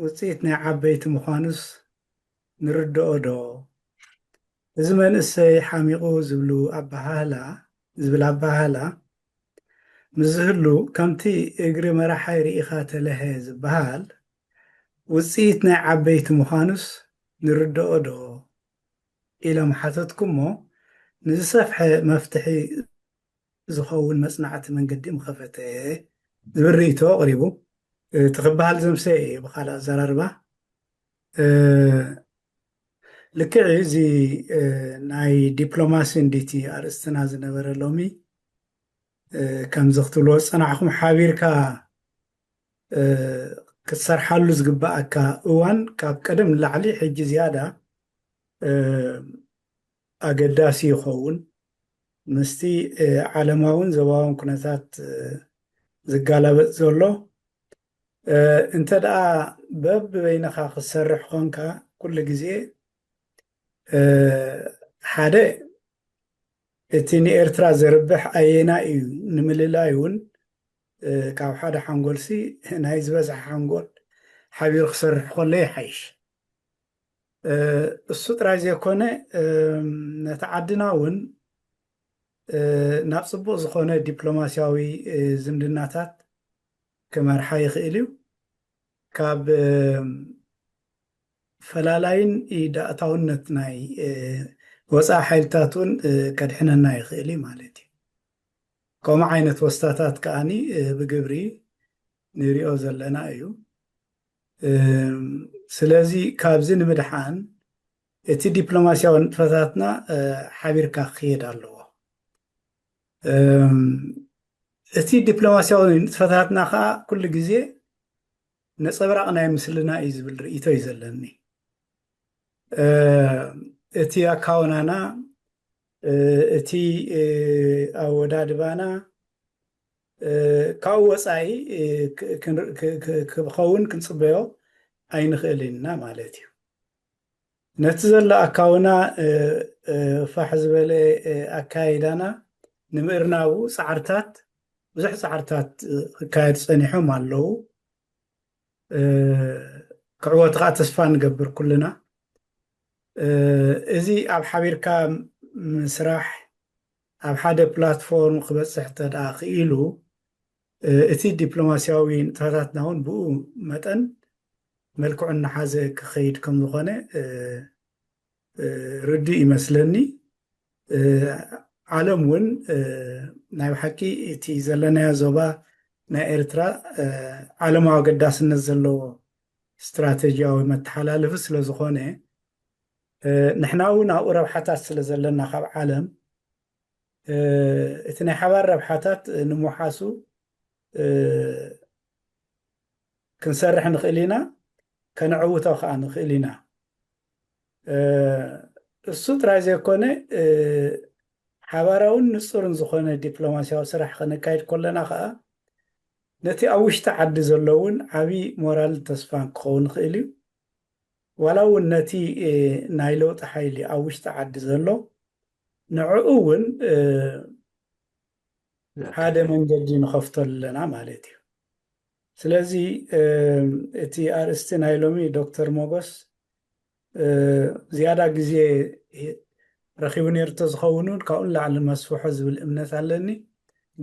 ውፅኢት ናይ ዓበይቲ ምዃኑስ ንርድኦ ዶ? እዚ መንእሰይ ሓሚቑ ዝብሉ ኣበሃህላ ዝብል ኣበሃህላ ምስ ዝህሉ፣ ከምቲ እግሪ መራሓይ ርኢኻ ተለሀ ዝበሃል፣ ውፅኢት ናይ ዓበይቲ ምዃኑስ ንርድኦ ዶ ኢሎም ሓተትኩሞ፣ ንዝሰፍሐ መፍትሒ ዝኸውን መጽናዕቲ መንገዲ ምኸፈተ ዝብል ርእይቶ ኣቕሪቡ። እቲ ክበሃል ዘምሰ እየ ብኻልእ ኣዘራርባ። ልክዕ እዚ ናይ ዲፕሎማሲ እንዲቲ ኣርእስትና ዝነበረ ሎሚ ከምዚ ክትብልዎ ዝጸናዕኹም ሓቢርካ ክትሰርሓሉ ዝግባኣካ እዋን ካብ ቀደም ንላዕሊ ሕጂ ዝያዳ ኣገዳሲ ይኸውን። ምስቲ ዓለማውን ዘባውን ኩነታት ዝጋላበጥ ዘሎ እንተ ደኣ በብበይንኻ ክትሰርሕ ኾንካ ኩሉ ግዜ ሓደ እቲ ንኤርትራ ዘርብሕ ኣየና እዩ ንምልላይ እውን ካብ ሓደ ሓንጎልሲ ናይ ዝበዝሐ ሓንጎል ሓቢሩ ክሰርሕ ከሎ ይሓይሽ። እሱ ጥራይ ዘይኮነ ነቲ ዓድና እውን ናብ ፅቡቕ ዝኾነ ዲፕሎማስያዊ ዝምድናታት ክመርሓ ይኽእል እዩ። ካብ ፈላላይን ኢዳእታውነት ናይ ወፃኢ ሓይልታት እውን ከድሕነና ይኽእል እዩ ማለት እዩ። ከምኡ ዓይነት ወስታታት ከዓኒ ብግብሪ ንሪኦ ዘለና እዩ። ስለዚ ካብዚ ንምድሓን እቲ ዲፕሎማስያዊ ንጥፈታትና ሓቢርካ ክኽየድ ኣለዎ። እቲ ዲፕሎማስያዊ ንጥፈታትና ከዓ ኩሉ ግዜ ነፀብራቕ ናይ ምስልና እዩ ዝብል ርእይቶ እዩ ዘለኒ። እቲ ኣካውናና፣ እቲ ኣወዳድባና ካብኡ ወፃኢ ክኸውን ክንፅበዮ ኣይንኽእል ኢና ማለት እዩ። ነቲ ዘሎ ኣካውና ፋሕ ዝበለ ኣካይዳና ንምእርናቡ ፃዕርታት፣ ብዙሕ ፃዕርታት ክካየዱ ፀኒሖም ኣለዉ። ክዕወቱ ከዓ ተስፋ ንገብር ኩልና። እዚ ኣብ ሓቢርካ ምስራሕ ኣብ ሓደ ፕላትፎርም ክበፅሕ እንተ ደኣ ክኢሉ እቲ ዲፕሎማስያዊ ንጥፈታትና እውን ብኡ መጠን መልክዑ እናሓዘ ክኸይድ ከም ዝኾነ ርዱእ ይመስለኒ። ዓለም እውን ናይ ብሓቂ እቲ ዘለናዮ ዞባ ናይ ኤርትራ ዓለማዊ ኣገዳስነት ዘለዎ ስትራተጂያዊ መተሓላለፊ ስለ ዝኾነ ንሕና እውን ኣብኡ ረብሓታት ስለ ዘለና ካብ ዓለም እቲ ናይ ሓባር ረብሓታት ንምውሓሱ ክንሰርሕ ንኽእል ኢና፣ ከነዕውቶ ከዓ ንኽእል ኢና። እሱ ጥራይ ዘይኮነ ሓባራውን ንፁርን ዝኾነ ዲፕሎማስያዊ ስራሕ ከነካይድ ከለና ከዓ ነቲ ኣብ ውሽጢ ዓዲ ዘሎ እውን ዓብዪ ሞራልን ተስፋን ክኸውን ይኽእል እዩ። ዋላ እውን ነቲ ናይ ለውጢ ሓይሊ ኣብ ውሽጢ ዓዲ ዘሎ ንዕኡ እውን ሓደ መንገዲ ንኸፍተሉ ኣለና ማለት እዩ። ስለዚ እቲ ኣርእስቲ ናይ ሎሚ ዶክተር ሞጎስ ዝያዳ ግዜ ረኺቡ ነይሩ ተዝኸውን እውን ካብኡ ንላዕሊ መስፍሖ ዝብል እምነት ኣለኒ።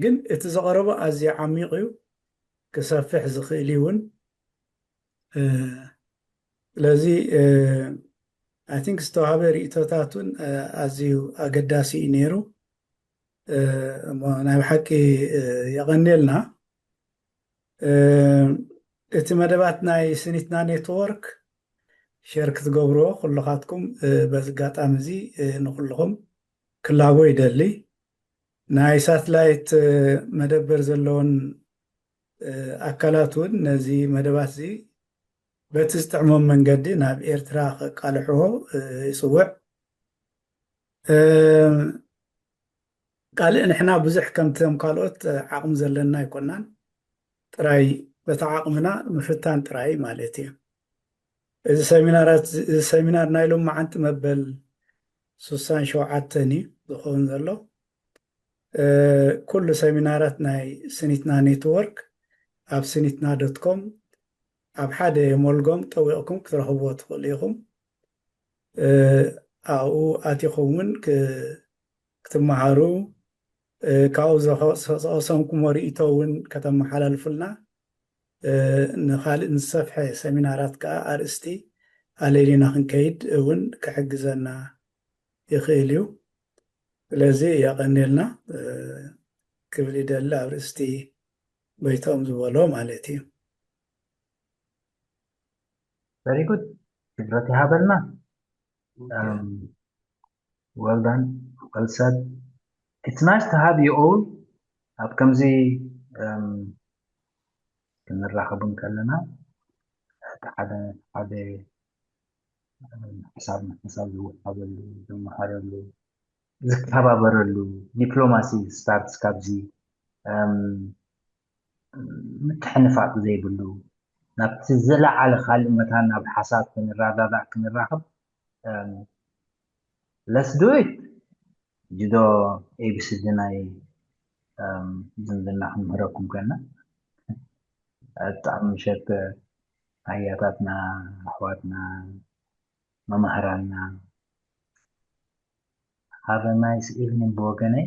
ግን እቲ ዘቐረቦ ኣዝዩ ዓሚቕ እዩ፣ ክሰፍሕ ዝኽእል እዩ እውን። ስለዚ I think ዝተዋህበ ርእይቶታት እውን ኣዝዩ ኣገዳሲ እዩ ነይሩ። እሞ ናይ ብሓቂ የቐንየልና። እቲ መደባት ናይ ስኒትና ኔትወርክ ሸር ክትገብርዎ ኩልኻትኩም በዚ ኣጋጣሚ እዚ ንኩልኹም ክላቦ ይደሊ። ናይ ሳትላይት መደበር ዘለዎን ኣካላት እውን ነዚ መደባት እዚ በቲ ዝጥዕሞም መንገዲ ናብ ኤርትራ ከቃልሕዎ ይፅውዕ። ካልእ ንሕና ብዙሕ ከምቶም ካልኦት ዓቕሚ ዘለና ኣይኮናን። ጥራይ በቲ ዓቕምና ምፍታን ጥራይ ማለት እዩ። እዚ ሰሚናራት እዚ ሰሚናር ናይ ሎማዓንቲ መበል ስሳን ሸውዓተን እዩ ዝኸውን ዘሎ። ኩሉ ሰሚናራት ናይ ስኒትና ኔትወርክ ኣብ ስኒትና ዶት ኮም ኣብ ሓደ ሞልጎም ጠዊቕኩም ክትረኽብዎ ትኽእሉ ኢኹም። ኣብኡ ኣቲኹም እውን ክትመሃሩ፣ ካብኡ ዝቐሰምኩሞ ርእይቶ እውን ከተመሓላልፉልና፣ ንኻልእ ንዝሰፍሐ ሰሚናራት ከዓ ኣርእስቲ ኣለሊና ክንከይድ እውን ክሕግዘና ይኽእል እዩ። ስለዚ የቐንየልና ክብል ይደሊ ኣብ ርእስቲ በይቶም ዝበሎ ማለት እዩ። Very good። ክብረት ይሃበልና። Well done። Well said። It's nice to have you all ኣብ ከምዚ ክንራኸቡ እንከለና ሓደ ሓደ ሓሳብ ንሓሳብ ዝወሃበሉ፣ ዝመሃረሉ፣ ዝከባበረሉ፣ diplomacy starts ካብዚ ምትሕንፋጥ ዘይብሉ ናብቲ ዝለዓለ ካልእ መታን ናብ ሓሳብ ክንረዳዳእ ክንራኸብ let's do it። ጅዶ ኤቢሲዲ ናይ ዝምድና ክንምህረኩም ከና ብጣዕሚ ምሸት ኣያታትና ኣሕዋትና መማህራንና have a nice evening ብወገነይ።